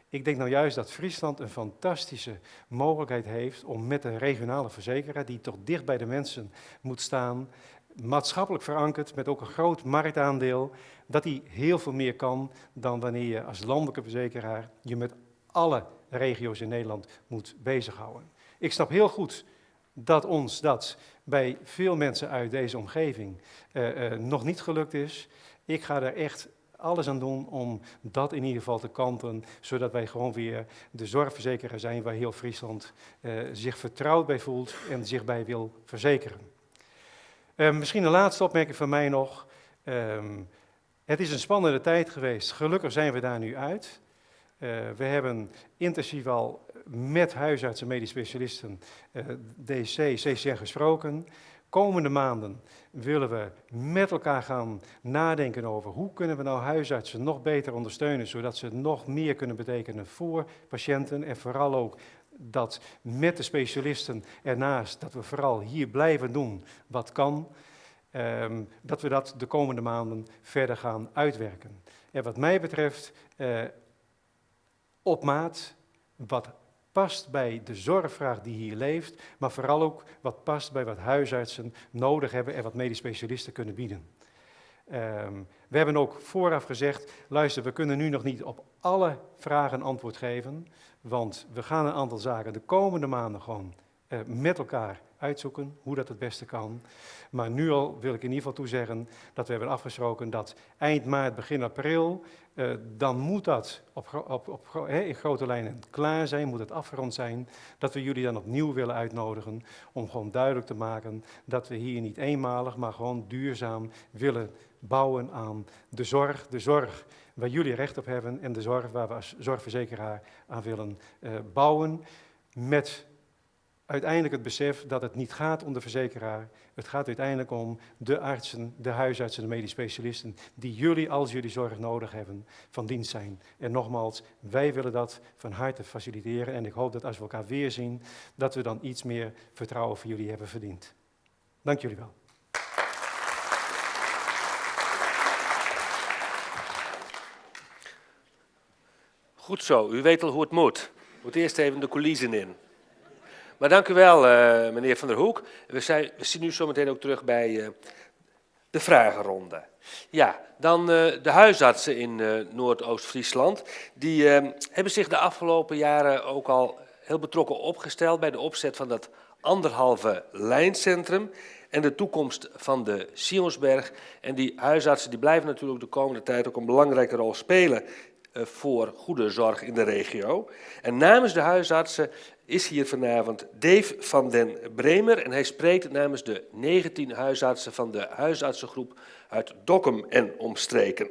Ik denk nou juist dat Friesland een fantastische mogelijkheid heeft om met een regionale verzekeraar, die toch dicht bij de mensen moet staan, maatschappelijk verankerd, met ook een groot marktaandeel, dat die heel veel meer kan dan wanneer je als landelijke verzekeraar je met alle regio's in Nederland moet bezighouden. Ik snap heel goed dat ons dat bij veel mensen uit deze omgeving nog niet gelukt is. Ik ga daar echt alles aan doen om dat in ieder geval te kanten, zodat wij gewoon weer de zorgverzekeraar zijn waar heel Friesland zich vertrouwd bij voelt en zich bij wil verzekeren. Misschien een laatste opmerking van mij nog. Het is een spannende tijd geweest. Gelukkig zijn we daar nu uit. We hebben intensief al met huisartsen en medisch specialisten, DC, CCR gesproken. Komende maanden willen we met elkaar gaan nadenken over hoe kunnen we nou huisartsen nog beter ondersteunen, zodat ze nog meer kunnen betekenen voor patiënten en vooral ook dat met de specialisten ernaast, dat we vooral hier blijven doen wat kan, dat we dat de komende maanden verder gaan uitwerken. En wat mij betreft, op maat, wat past bij de zorgvraag die hier leeft, maar vooral ook wat past bij wat huisartsen nodig hebben en wat medisch specialisten kunnen bieden. We hebben ook vooraf gezegd, luister, we kunnen nu nog niet op alle vragen antwoord geven, want we gaan een aantal zaken de komende maanden gewoon met elkaar uitzoeken, hoe dat het beste kan. Maar nu al wil ik in ieder geval toezeggen dat we hebben afgesproken dat eind maart, begin april, dan moet dat in grote lijnen klaar zijn, moet het afgerond zijn, dat we jullie dan opnieuw willen uitnodigen om gewoon duidelijk te maken dat we hier niet eenmalig, maar gewoon duurzaam willen bouwen aan de zorg waar jullie recht op hebben en de zorg waar we als zorgverzekeraar aan willen bouwen met Uiteindelijk het besef dat het niet gaat om de verzekeraar. Het gaat uiteindelijk om de artsen, de huisartsen, de medisch specialisten, die jullie, als jullie zorg nodig hebben, van dienst zijn. En nogmaals, wij willen dat van harte faciliteren. En ik hoop dat als we elkaar weer zien, dat we dan iets meer vertrouwen voor jullie hebben verdiend. Dank jullie wel. Goed zo, u weet al hoe het moet. Moet eerst even de coulissen in. Maar dank u wel, meneer Van der Hoek. We zien u zometeen ook terug bij de vragenronde. Ja, dan de huisartsen in Noordoost-Friesland. Die hebben zich de afgelopen jaren ook al heel betrokken opgesteld bij de opzet van dat anderhalve lijncentrum en de toekomst van de Sionsberg. En die huisartsen die blijven natuurlijk de komende tijd ook een belangrijke rol spelen voor goede zorg in de regio. En namens de huisartsen is hier vanavond Dave van den Bremer en hij spreekt namens de 19 huisartsen van de huisartsengroep uit Dokkum en omstreken.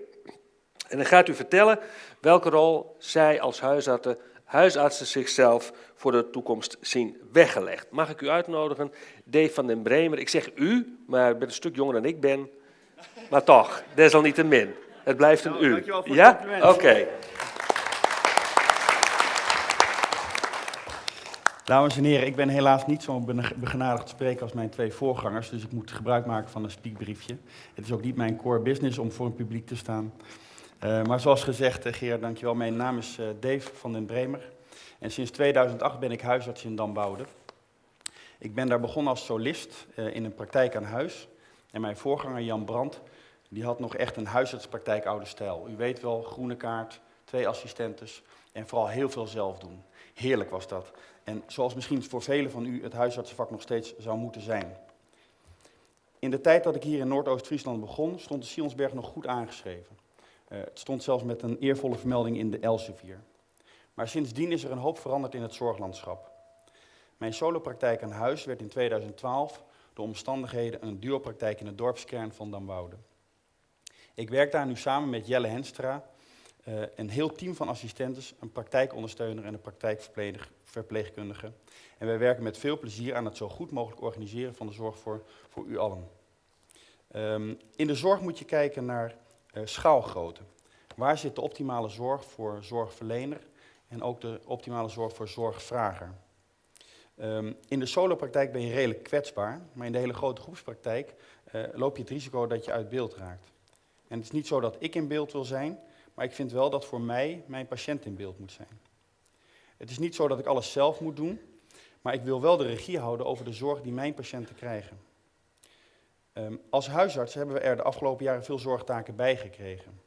En dan gaat u vertellen welke rol zij als huisartsen zichzelf voor de toekomst zien weggelegd. Mag ik u uitnodigen, Dave van den Bremer? Ik zeg u, maar u bent een stuk jonger dan ik ben. Maar toch, desalniettemin. Het blijft een u. Dankjewel voor het Ja? compliment. Oké. Dames en heren, ik ben helaas niet zo'n begenadigd spreker als mijn twee voorgangers, dus ik moet gebruik maken van een speakbriefje. Het is ook niet mijn core business om voor een publiek te staan. Maar zoals gezegd, Gerard, dankjewel. Mijn naam is Dave van den Bremer en sinds 2008 ben ik huisarts in Damwoude. Ik ben daar begonnen als solist in een praktijk aan huis. En mijn voorganger Jan Brandt, die had nog echt een huisartspraktijk oude stijl. U weet wel, groene kaart, 2 assistentes en vooral heel veel zelf doen. Heerlijk was dat. En zoals misschien voor velen van u het huisartsenvak nog steeds zou moeten zijn. In de tijd dat ik hier in Noordoost-Friesland begon, stond de Sionsberg nog goed aangeschreven. Het stond zelfs met een eervolle vermelding in de Elsevier. Maar sindsdien is er een hoop veranderd in het zorglandschap. Mijn solopraktijk aan huis werd in 2012 door omstandigheden een duopraktijk in de dorpskern van Damwoude. Ik werk daar nu samen met Jelle Henstra, een heel team van assistentes, een praktijkondersteuner en een praktijkverpleegkundige. En wij werken met veel plezier aan het zo goed mogelijk organiseren van de zorg voor u allen. In de zorg moet je kijken naar schaalgrootte. Waar zit de optimale zorg voor zorgverlener en ook de optimale zorg voor zorgvrager? In de solopraktijk ben je redelijk kwetsbaar, maar in de hele grote groepspraktijk loop je het risico dat je uit beeld raakt. En het is niet zo dat ik in beeld wil zijn, maar ik vind wel dat voor mij mijn patiënt in beeld moet zijn. Het is niet zo dat ik alles zelf moet doen, maar ik wil wel de regie houden over de zorg die mijn patiënten krijgen. Als huisarts hebben we er de afgelopen jaren veel zorgtaken bij gekregen.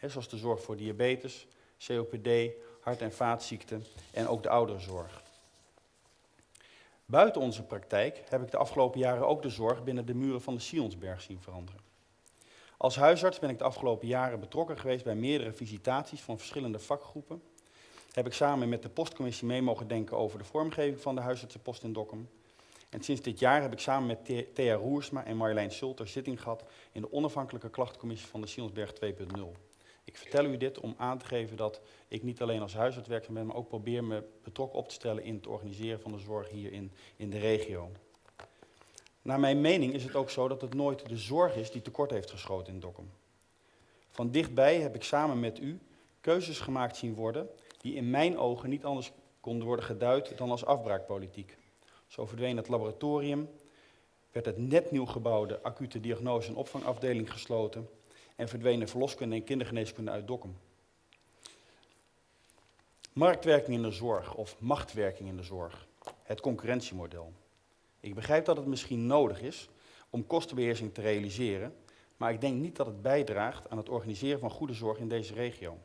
Zoals de zorg voor diabetes, COPD, hart- en vaatziekten en ook de ouderenzorg. Buiten onze praktijk heb ik de afgelopen jaren ook de zorg binnen de muren van de Sionsberg zien veranderen. Als huisarts ben ik de afgelopen jaren betrokken geweest bij meerdere visitaties van verschillende vakgroepen. Heb ik samen met de postcommissie mee mogen denken over de vormgeving van de huisartsenpost in Dokkum. En sinds dit jaar heb ik samen met Thea Roersma en Marjolein Sulter zitting gehad in de onafhankelijke klachtcommissie van de Sionsberg 2.0. Ik vertel u dit om aan te geven dat ik niet alleen als huisarts werkzaam ben, maar ook probeer me betrokken op te stellen in het organiseren van de zorg hier in de regio. Naar mijn mening is het ook zo dat het nooit de zorg is die tekort heeft geschoten in Dokkum. Van dichtbij heb ik samen met u keuzes gemaakt zien worden die in mijn ogen niet anders konden worden geduid dan als afbraakpolitiek. Zo verdween het laboratorium, werd het net nieuw gebouwde acute diagnose- en opvangafdeling gesloten en verdwenen de verloskunde en kindergeneeskunde uit Dokkum. Marktwerking in de zorg of machtwerking in de zorg, het concurrentiemodel. Ik begrijp dat het misschien nodig is om kostenbeheersing te realiseren, maar ik denk niet dat het bijdraagt aan het organiseren van goede zorg in deze regio.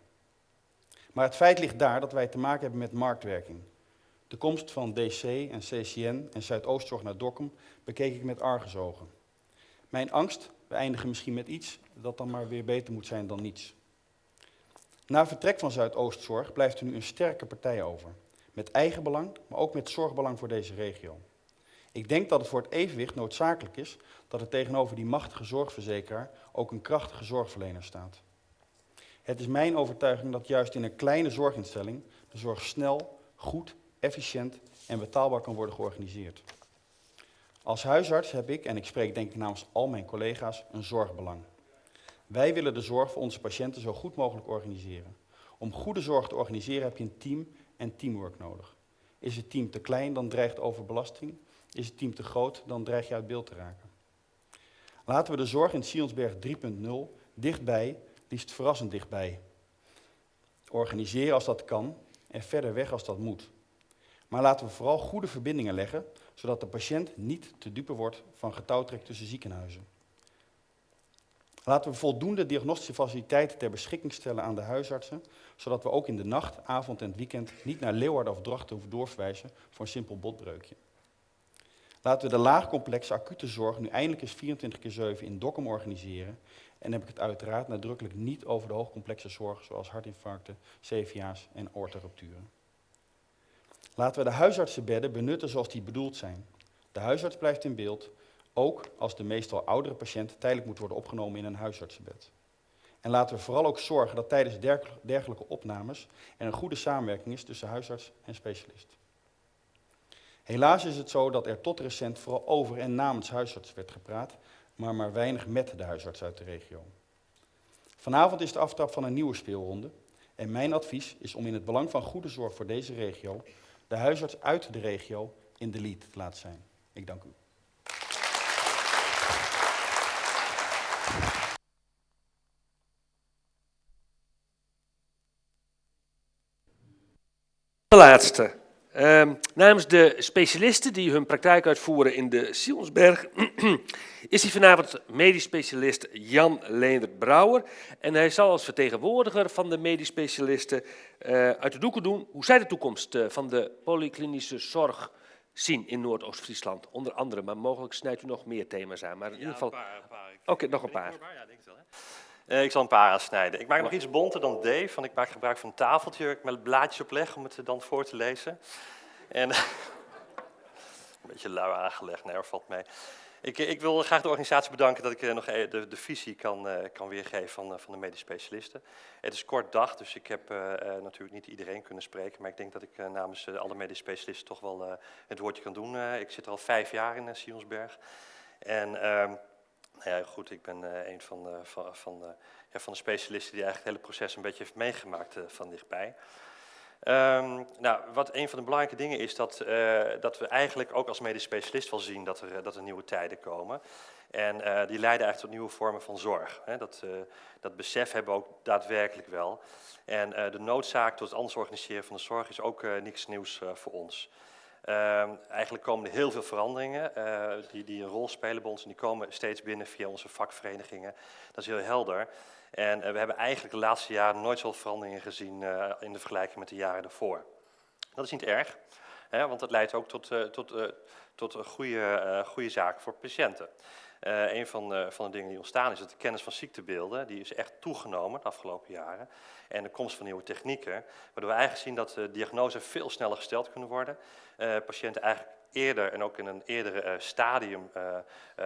Maar het feit ligt daar dat wij te maken hebben met marktwerking. De komst van DC en CCN en Zuidoostzorg naar Dokkum bekeek ik met argusogen. Mijn angst, we eindigen misschien met iets dat dan maar weer beter moet zijn dan niets. Na vertrek van Zuidoostzorg blijft er nu een sterke partij over. Met eigen belang, maar ook met zorgbelang voor deze regio. Ik denk dat het voor het evenwicht noodzakelijk is dat er tegenover die machtige zorgverzekeraar ook een krachtige zorgverlener staat. Het is mijn overtuiging dat juist in een kleine zorginstelling de zorg snel, goed efficiënt en betaalbaar kan worden georganiseerd. Als huisarts heb ik, en ik spreek denk ik namens al mijn collega's, een zorgbelang. Wij willen de zorg voor onze patiënten zo goed mogelijk organiseren. Om goede zorg te organiseren heb je een team en teamwork nodig. Is het team te klein, dan dreigt overbelasting. Is het team te groot, dan dreig je uit beeld te raken. Laten we de zorg in Sionsberg 3.0 dichtbij, liefst verrassend dichtbij, organiseren als dat kan en verder weg als dat moet. Maar laten we vooral goede verbindingen leggen, zodat de patiënt niet te dupe wordt van getouwtrek tussen ziekenhuizen. Laten we voldoende diagnostische faciliteiten ter beschikking stellen aan de huisartsen, zodat we ook in de nacht, avond en het weekend niet naar Leeuwarden of Drachten hoeven doorverwijzen voor een simpel botbreukje. Laten we de laagcomplexe acute zorg nu eindelijk eens 24 keer 7 in Dokkum organiseren. En heb ik het uiteraard nadrukkelijk niet over de hoogcomplexe zorg zoals hartinfarcten, CVA's en aortarupturen. Laten we de huisartsenbedden benutten zoals die bedoeld zijn. De huisarts blijft in beeld, ook als de meestal oudere patiënt tijdelijk moet worden opgenomen in een huisartsenbed. En laten we vooral ook zorgen dat tijdens dergelijke opnames er een goede samenwerking is tussen huisarts en specialist. Helaas is het zo dat er tot recent vooral over en namens huisarts werd gepraat, maar weinig met de huisarts uit de regio. Vanavond is de aftrap van een nieuwe speelronde en mijn advies is om in het belang van goede zorg voor deze regio de huisarts uit de regio in de lead te laten zijn. Ik dank u. De laatste. Namens de specialisten die hun praktijk uitvoeren in de Sionsberg is hij vanavond medisch specialist Jan Leendert Brouwer. En hij zal als vertegenwoordiger van de medisch specialisten uit de doeken doen hoe zij de toekomst van de polyklinische zorg zien in Noordoost-Friesland. Onder andere, maar mogelijk snijdt u nog meer thema's aan. Maar in ieder geval. Een paar. Oké, nog een Ben ik paar. hoorbaar? Ja, denk het wel, hè? Ik zal een paar aansnijden. Ik maak nog iets bonter dan Dave, want ik maak gebruik van een tafeltje waar ik mijn blaadjes op leg om het dan voor te lezen. En een beetje lui aangelegd, nee, hoor, valt mee. Ik wil graag de organisatie bedanken dat ik nog de visie kan weergeven van de medisch specialisten. Het is kort dag, dus ik heb natuurlijk niet iedereen kunnen spreken, maar ik denk dat ik namens alle medisch specialisten toch wel het woordje kan doen. Ik zit er al 5 jaar in Sionsberg. En ik ben een van de specialisten die eigenlijk het hele proces een beetje heeft meegemaakt van dichtbij. Wat een van de belangrijke dingen is, dat we eigenlijk ook als medisch specialist wel zien dat er nieuwe tijden komen. En die leiden eigenlijk tot nieuwe vormen van zorg. Hè. Dat besef hebben we ook daadwerkelijk wel. En de noodzaak tot het anders organiseren van de zorg is ook niks nieuws voor ons. Eigenlijk komen er heel veel veranderingen die een rol spelen bij ons en die komen steeds binnen via onze vakverenigingen. Dat is heel helder. En we hebben eigenlijk de laatste jaren nooit zoveel veranderingen gezien in de vergelijking met de jaren daarvoor. Dat is niet erg, hè, want dat leidt ook tot een goede zaak voor patiënten. Een van de dingen die ontstaan is dat de kennis van ziektebeelden, die is echt toegenomen de afgelopen jaren. En de komst van nieuwe technieken, waardoor we eigenlijk zien dat de diagnose veel sneller gesteld kunnen worden. Patiënten eigenlijk eerder en ook in een eerder stadium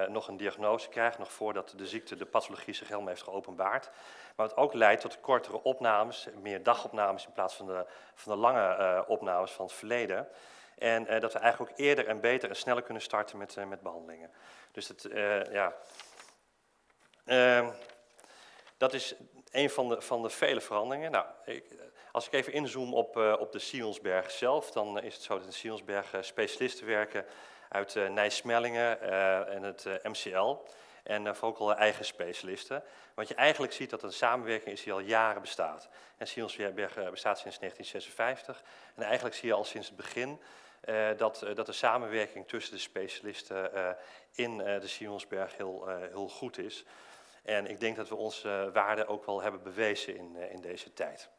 nog een diagnose krijgen, nog voordat de ziekte, de pathologie zich helemaal heeft geopenbaard. Maar wat ook leidt tot kortere opnames, meer dagopnames in plaats van de lange opnames van het verleden. En dat we eigenlijk ook eerder en beter en sneller kunnen starten met behandelingen. Dus dat ja. Dat is een van de vele veranderingen. Als ik even inzoom op de Sionsberg zelf, dan is het zo dat in Sionsberg specialisten werken uit Nijsmellingen en het MCL. En vooral ook al eigen specialisten. Want je eigenlijk ziet dat een samenwerking is die al jaren bestaat. En Sionsberg bestaat sinds 1956. En eigenlijk zie je al sinds het begin dat de samenwerking tussen de specialisten in de Sionsberg heel goed is. En ik denk dat we onze waarde ook wel hebben bewezen in deze tijd.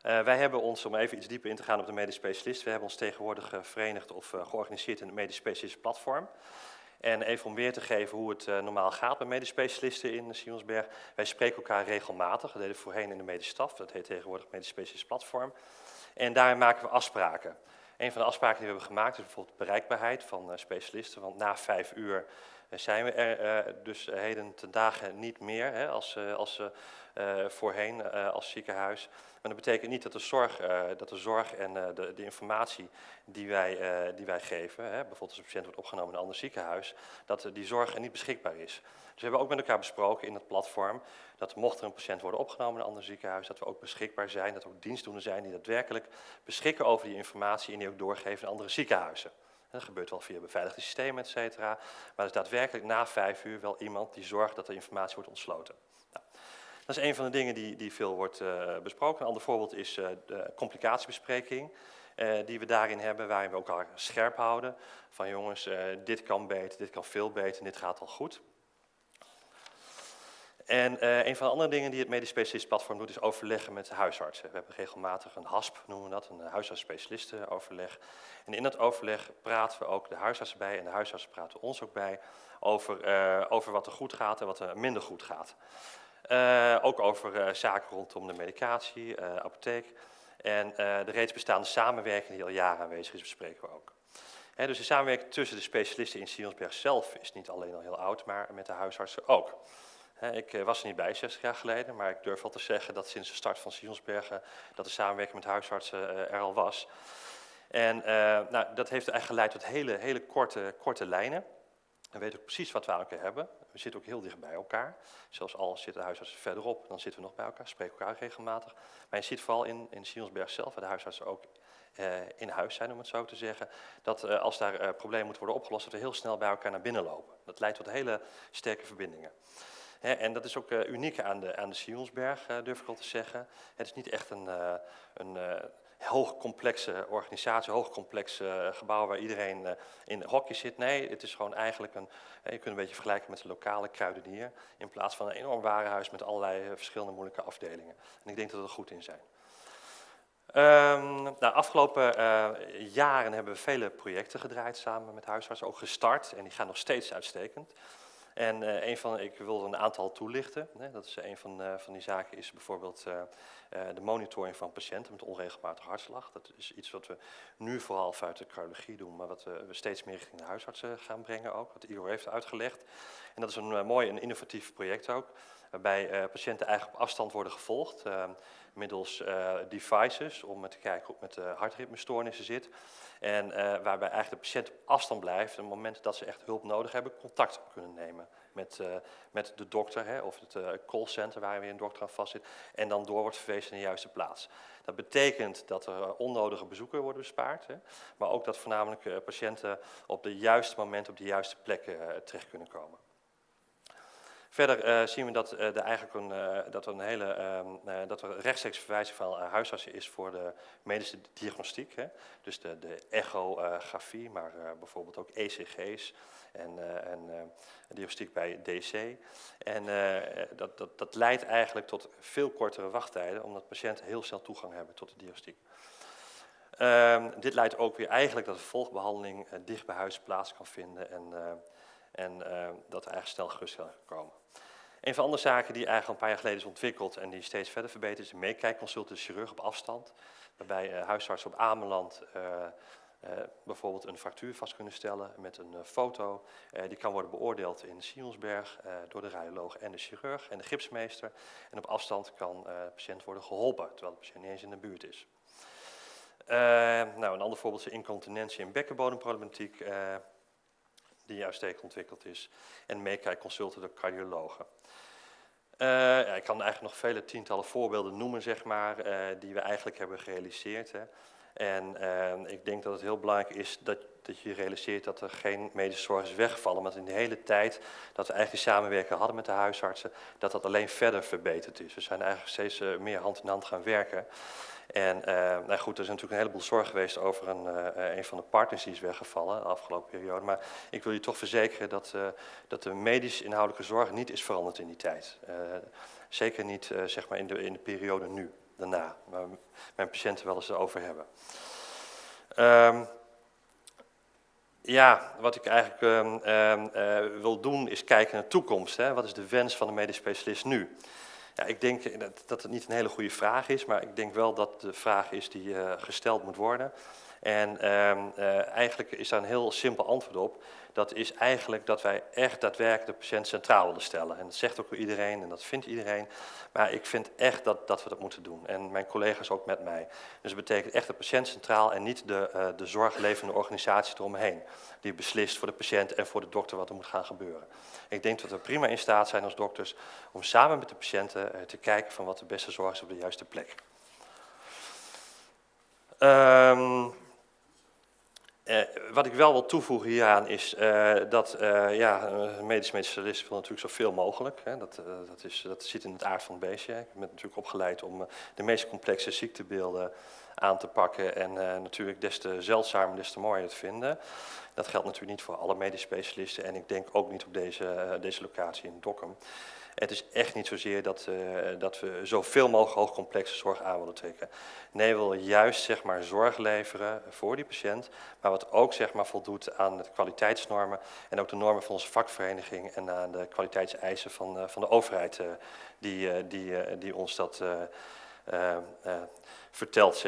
Wij hebben ons, om even iets dieper in te gaan op de medisch specialist, we hebben ons tegenwoordig verenigd of georganiseerd in het medisch specialist platform. En even om weer te geven hoe het normaal gaat bij medisch specialisten in Sionsberg. Wij spreken elkaar regelmatig, dat deden we voorheen in de medische staf, dat heet tegenwoordig medisch specialist platform. En daarin maken we afspraken. Een van de afspraken die we hebben gemaakt is bijvoorbeeld bereikbaarheid van specialisten, want na 5 uur zijn we er dus heden ten dage niet meer hè, als, als voorheen als ziekenhuis. Maar dat betekent niet dat de zorg, dat de zorg en de, de informatie die wij, die wij geven, hè, bijvoorbeeld als een patiënt wordt opgenomen in een ander ziekenhuis, dat die zorg er niet beschikbaar is. Dus we hebben ook met elkaar besproken in het platform dat mocht er een patiënt worden opgenomen in een ander ziekenhuis, dat we ook beschikbaar zijn, dat er ook dienstdoenden zijn die daadwerkelijk beschikken over die informatie en die ook doorgeven aan andere ziekenhuizen. En dat gebeurt wel via beveiligde systemen, et cetera. Maar er is daadwerkelijk na 5 uur wel iemand die zorgt dat de informatie wordt ontsloten. Nou, dat is een van de dingen die, die veel wordt besproken. Een ander voorbeeld is de complicatiebespreking die we daarin hebben, waarin we elkaar scherp houden. Van jongens, dit kan beter, dit kan veel beter en dit gaat al goed. En een van de andere dingen die het medisch specialist platform doet, is overleggen met de huisartsen. We hebben regelmatig een HASP, noemen we dat, een huisarts-specialistenoverleg. En in dat overleg praten we ook de huisartsen bij en de huisartsen praten ons ook bij over, over wat er goed gaat en wat er minder goed gaat. Ook over zaken rondom de medicatie, apotheek en de reeds bestaande samenwerking die al jaren aanwezig is, bespreken we ook. He, dus de samenwerking tussen de specialisten in Sionsberg zelf is niet alleen al heel oud, maar met de huisartsen ook. Ik was er niet bij 60 jaar geleden, maar ik durf wel te zeggen dat sinds de start van Sionsbergen dat de samenwerking met huisartsen er al was. En nou, dat heeft eigenlijk geleid tot hele, hele korte, korte lijnen. We weten ook precies wat we aan elkaar hebben. We zitten ook heel dicht bij elkaar. Zelfs al zitten de huisartsen verderop, dan zitten we nog bij elkaar, spreken elkaar regelmatig. Maar je ziet vooral in, in Sionsberg zelf, waar de huisartsen ook in huis zijn, om het zo te zeggen, dat als daar problemen moeten worden opgelost, dat we heel snel bij elkaar naar binnen lopen. Dat leidt tot hele sterke verbindingen. Hè, en dat is ook uniek aan de Sionsberg, durf ik al te zeggen. Het is niet echt een hoogcomplexe organisatie, hoogcomplex gebouw waar iedereen in hokjes zit. Nee, het is gewoon eigenlijk een, je kunt een beetje vergelijken met de lokale kruidenier, in plaats van een enorm warenhuis met allerlei verschillende moeilijke afdelingen. En ik denk dat we er goed in zijn. Nou, afgelopen jaren hebben we vele projecten gedraaid samen met huisartsen, ook gestart en die gaan nog steeds uitstekend. En een van, ik wil er een aantal toelichten. Hè. Dat is een van die zaken is bijvoorbeeld de monitoring van patiënten met onregelmatige hartslag. Dat is iets wat we nu vooral vanuit de cardiologie doen, maar wat we steeds meer richting de huisartsen gaan brengen ook, wat Igor heeft uitgelegd. En dat is een mooi en innovatief project ook, waarbij patiënten eigenlijk op afstand worden gevolgd middels devices om te kijken hoe het met de hartritmestoornissen zit. En waarbij eigenlijk de patiënt op afstand blijft en op het moment dat ze echt hulp nodig hebben, contact op kunnen nemen met de dokter, hè, of het callcenter waar weer een dokter aan vast zit, en dan door wordt verwezen naar de juiste plaats. Dat betekent dat er onnodige bezoeken worden bespaard, hè, maar ook dat voornamelijk patiënten op de juiste moment op de juiste plek terecht kunnen komen. Verder zien we dat er eigenlijk een, dat er een hele, dat er rechtstreeks verwijzing van huisartsen is voor de medische diagnostiek. Hè. Dus de echografie, maar bijvoorbeeld ook ECG's en diagnostiek bij DC. En dat leidt eigenlijk tot veel kortere wachttijden, omdat patiënten heel snel toegang hebben tot de diagnostiek. Dit leidt ook weer eigenlijk dat de vervolgbehandeling dicht bij huis plaats kan vinden en dat er eigenlijk snel geruststelling kan komen. Een van de andere zaken die eigenlijk al een paar jaar geleden is ontwikkeld en die steeds verder verbeterd is, de meekijkconsult, de chirurg op afstand. Waarbij huisartsen op Ameland bijvoorbeeld een fractuur vast kunnen stellen met een foto. Die kan worden beoordeeld in Sionsberg door de radioloog en de chirurg en de gipsmeester. En op afstand kan de patiënt worden geholpen, terwijl de patiënt niet eens in de buurt is. Nou, een ander voorbeeld is incontinentie en bekkenbodemproblematiek, die uitstekend ontwikkeld is. En meekijkconsulten door cardiologen. Ja, ik kan eigenlijk nog vele tientallen voorbeelden noemen, zeg maar, die we eigenlijk hebben gerealiseerd. Hè. En ik denk dat het heel belangrijk is dat je realiseert dat er geen medische zorg is weggevallen. Maar in de hele tijd dat we eigenlijk die samenwerking hadden met de huisartsen, dat dat alleen verder verbeterd is. We zijn eigenlijk steeds meer hand in hand gaan werken. En nou goed, er is natuurlijk een heleboel zorg geweest over een van de partners die is weggevallen de afgelopen periode. Maar ik wil je toch verzekeren dat de medisch inhoudelijke zorg niet is veranderd in die tijd. Zeker niet zeg maar in de periode nu, daarna, waar mijn patiënten wel eens over hebben. Ja, wat ik eigenlijk wil doen is kijken naar de toekomst. Hè. Wat is de wens van de medisch specialist nu? Ja, ik denk dat het niet een hele goede vraag is, maar ik denk wel dat de vraag is die gesteld moet worden. En eigenlijk is daar een heel simpel antwoord op. Dat is eigenlijk dat wij echt daadwerkelijk de patiënt centraal willen stellen. En dat zegt ook iedereen en dat vindt iedereen. Maar ik vind echt dat we dat moeten doen. En mijn collega's ook met mij. Dus dat betekent echt de patiënt centraal en niet de zorglevende organisatie eromheen. Die beslist voor de patiënt en voor de dokter wat er moet gaan gebeuren. Ik denk dat we prima in staat zijn als dokters om samen met de patiënten te kijken van wat de beste zorg is op de juiste plek. Wat ik wel wil toevoegen hieraan is dat een medisch specialist wil natuurlijk zoveel mogelijk. Hè. Dat zit in het aard van het beestje. Ik ben natuurlijk opgeleid om de meest complexe ziektebeelden aan te pakken en natuurlijk des te zeldzamer, des te mooier te vinden. Dat geldt natuurlijk niet voor alle medisch specialisten en ik denk ook niet op deze locatie in Dokkum. Het is echt niet zozeer dat we zoveel mogelijk hoogcomplexe zorg aan willen trekken. Nee, we willen juist zorg leveren voor die patiënt, maar wat ook voldoet aan de kwaliteitsnormen en ook de normen van onze vakvereniging en aan de kwaliteitseisen van de overheid die ons dat vertelt.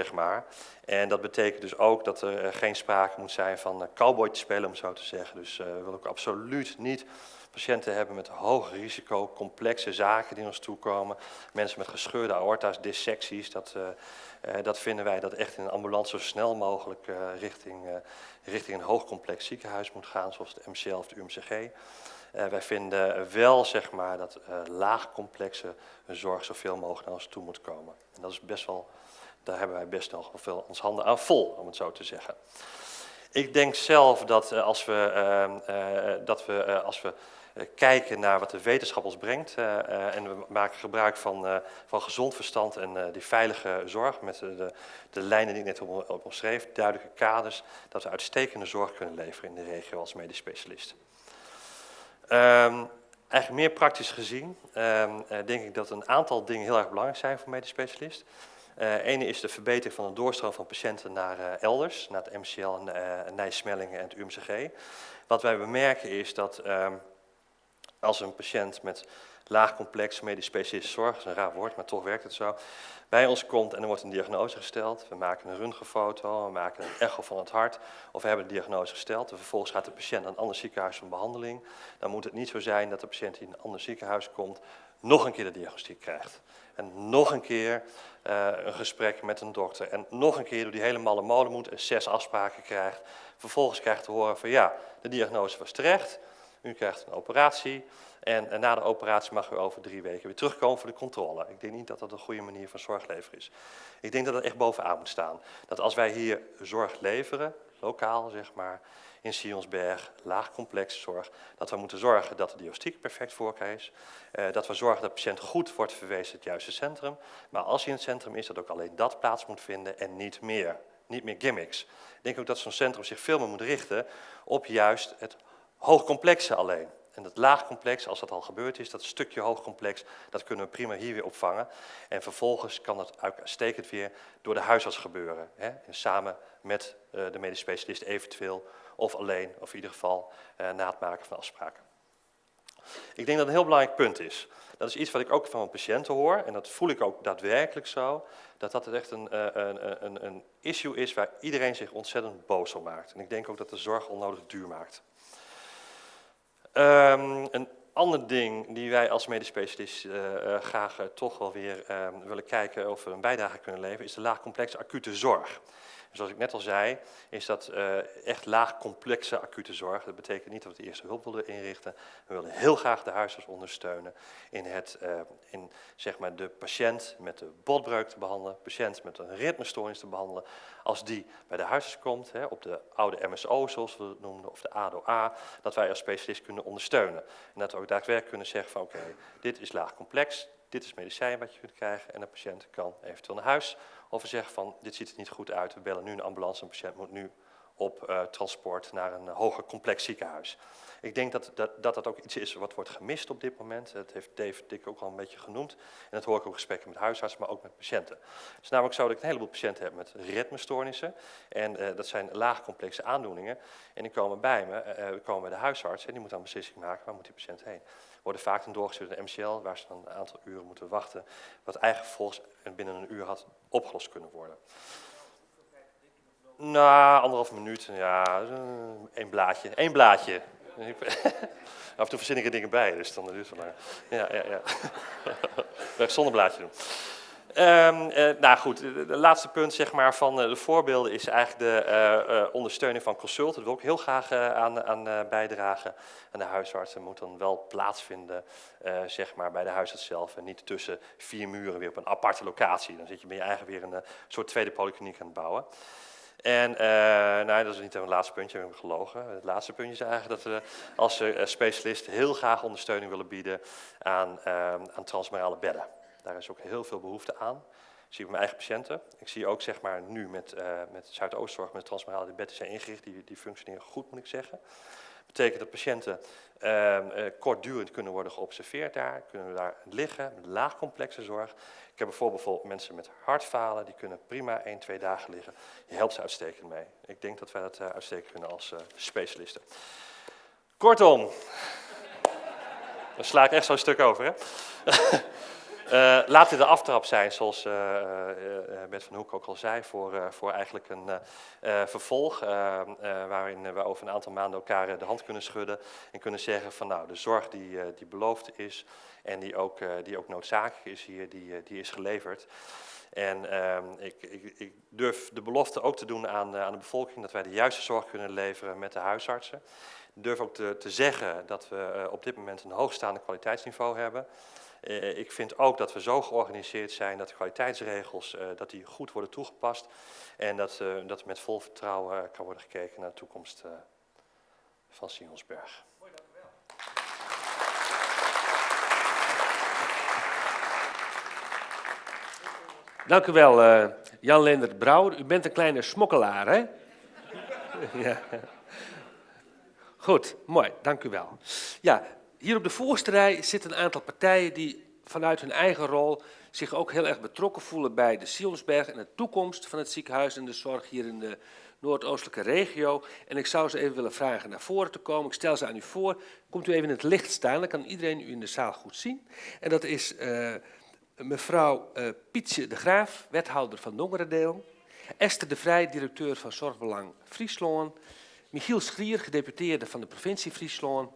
En dat betekent dus ook dat er geen sprake moet zijn van cowboy te spelen, om zo te zeggen. Dus we willen ook absoluut niet patiënten hebben met hoog risico, complexe zaken die ons toekomen. Mensen met gescheurde aorta's, dissecties, dat vinden wij dat echt in een ambulance zo snel mogelijk richting een hoogcomplex ziekenhuis moet gaan, zoals het MCL of de UMCG. Wij vinden wel dat laagcomplexe zorg zoveel mogelijk naar ons toe moet komen. En dat is best wel, daar hebben wij best nog wel veel ons handen aan vol, om het zo te zeggen. Ik denk zelf dat als we dat we als we kijken naar wat de wetenschap ons brengt en we maken gebruik van gezond verstand en die veilige zorg met de lijnen die ik net op omschreef, duidelijke kaders, dat we uitstekende zorg kunnen leveren in de regio als medisch specialist. Eigenlijk meer praktisch gezien denk ik dat een aantal dingen heel erg belangrijk zijn voor medisch specialist. Ene is de verbetering van de doorstroom van patiënten naar elders, naar het MCL en Nij Smellinghe en het UMCG. Wat wij bemerken is dat als een patiënt met laagcomplex medisch specialist zorg, dat is een raar woord, maar toch werkt het zo, bij ons komt en er wordt een diagnose gesteld. We maken een röntgenfoto, we maken een echo van het hart, of we hebben de diagnose gesteld en vervolgens gaat de patiënt naar een ander ziekenhuis voor behandeling. Dan moet het niet zo zijn dat de patiënt die in een ander ziekenhuis komt, nog een keer de diagnostiek krijgt. En nog een keer een gesprek met een dokter. En nog een keer door die hele malle molen moet en 6 afspraken krijgt. Vervolgens krijgt te horen van ja, de diagnose was terecht. U krijgt een operatie en na de operatie mag u over 3 weken weer terugkomen voor de controle. Ik denk niet dat dat een goede manier van zorg leveren is. Ik denk dat dat echt bovenaan moet staan. Dat als wij hier zorg leveren, lokaal in Sionsberg, laagcomplexe zorg, dat we moeten zorgen dat de diagnostiek perfect voor elkaar is. Dat we zorgen dat de patiënt goed wordt verwezen het juiste centrum. Maar als hij in het centrum is, dat ook alleen dat plaats moet vinden en niet meer. Niet meer gimmicks. Ik denk ook dat zo'n centrum zich veel meer moet richten op juist het hoogcomplexe alleen. En dat laagcomplex, als dat al gebeurd is, dat stukje hoogcomplex, dat kunnen we prima hier weer opvangen. En vervolgens kan dat uitstekend weer door de huisarts gebeuren. Hè? En samen met de medisch specialist eventueel, of alleen, of in ieder geval na het maken van afspraken. Ik denk dat het een heel belangrijk punt is. Dat is iets wat ik ook van mijn patiënten hoor, en dat voel ik ook daadwerkelijk zo, dat dat echt een issue is waar iedereen zich ontzettend boos om maakt. En ik denk ook dat de zorg onnodig duur maakt. Een ander ding die wij als medisch specialist graag toch wel weer willen kijken of we een bijdrage kunnen leveren, is de laagcomplexe acute zorg. Zoals ik net al zei, is dat echt laagcomplexe acute zorg. Dat betekent niet dat we de eerste hulp willen inrichten. We willen heel graag de huisarts ondersteunen in de patiënt met de botbreuk te behandelen, patiënt met een ritmestoornis te behandelen. Als die bij de huisarts komt, hè, op de oude MSO zoals we het noemden, of de ADOA, dat wij als specialist kunnen ondersteunen. En dat we ook daadwerkelijk kunnen zeggen van oké, dit is laagcomplex, dit is medicijn wat je kunt krijgen en de patiënt kan eventueel naar huis. Of we zeggen van, dit ziet er niet goed uit, we bellen nu een ambulance en de patiënt moet nu op transport naar een hoger complex ziekenhuis. Ik denk dat dat ook iets is wat wordt gemist op dit moment. Dat heeft Dave Dick ook al een beetje genoemd. En dat hoor ik ook in gesprekken met huisartsen, maar ook met patiënten. Het is namelijk zo dat ik een heleboel patiënten heb met ritmestoornissen. En dat zijn laagcomplexe aandoeningen. En die komen bij me, komen bij de huisarts en die moet dan een beslissing maken, waar moet die patiënt heen? Worden vaak dan doorgestuurd naar de MCL, waar ze dan een aantal uren moeten wachten, wat eigenlijk vervolgens binnen een uur had opgelost kunnen worden. Nou, anderhalf minuut, ja, één blaadje. Eén blaadje. Af en toe verzin ik er dingen bij, dus dan duurt het langer. Ja, ja, ja. Blijf zonder blaadje doen. Nou goed, het laatste punt zeg maar, van de voorbeelden is eigenlijk de ondersteuning van consulten. Dat wil ik heel graag aan bijdragen. En de huisartsen moet dan wel plaatsvinden zeg maar, bij de huisarts zelf en niet tussen vier muren weer op een aparte locatie. Dan zit je bij je eigen weer een soort tweede polykliniek aan het bouwen. En nou, dat is niet het laatste puntje, we hebben gelogen. Het laatste puntje is eigenlijk dat we als specialist heel graag ondersteuning willen bieden aan transmurale bedden. Daar is ook heel veel behoefte aan. Dat zie ik bij mijn eigen patiënten. Ik zie ook zeg maar, nu met Zuidoostzorg, met transmurale bedden zijn ingericht, die functioneren goed, moet ik zeggen. Dat betekent dat patiënten kortdurend kunnen worden geobserveerd daar, kunnen daar liggen, met laagcomplexe zorg. Ik heb bijvoorbeeld voor mensen met hartfalen, die kunnen prima 1, 2 dagen liggen. Je helpt ze uitstekend mee. Ik denk dat wij dat uitstekend kunnen als specialisten. Kortom, daar sla ik echt zo'n stuk over, hè? Laat dit de aftrap zijn, zoals Bert van Hoek ook al zei, voor eigenlijk een vervolg. Waarin we over een aantal maanden elkaar de hand kunnen schudden en kunnen zeggen van nou, de zorg die beloofd is en die ook noodzakelijk is hier, die is geleverd. En ik durf de belofte ook te doen aan de bevolking dat wij de juiste zorg kunnen leveren met de huisartsen. Ik durf ook te zeggen dat we op dit moment een hoogstaande kwaliteitsniveau hebben. Ik vind ook dat we zo georganiseerd zijn dat de kwaliteitsregels dat die goed worden toegepast en dat met vol vertrouwen kan worden gekeken naar de toekomst van Sionsberg. Mooi, dank u wel. Dank u wel, Jan Leendert Brouwer. U bent een kleine smokkelaar, hè? Ja. Goed, mooi, dank u wel. Ja. Hier op de voorste rij zitten een aantal partijen die vanuit hun eigen rol zich ook heel erg betrokken voelen bij de Sionsberg en de toekomst van het ziekenhuis en de zorg hier in de noordoostelijke regio. En ik zou ze even willen vragen naar voren te komen. Ik stel ze aan u voor. Komt u even in het licht staan, dan kan iedereen u in de zaal goed zien. En dat is mevrouw Pytsje de Graaf, wethouder van Dongeradeel. Esther de Vrij, directeur van Zorgbelang Fryslân. Michiel Schrier, gedeputeerde van de provincie Fryslân.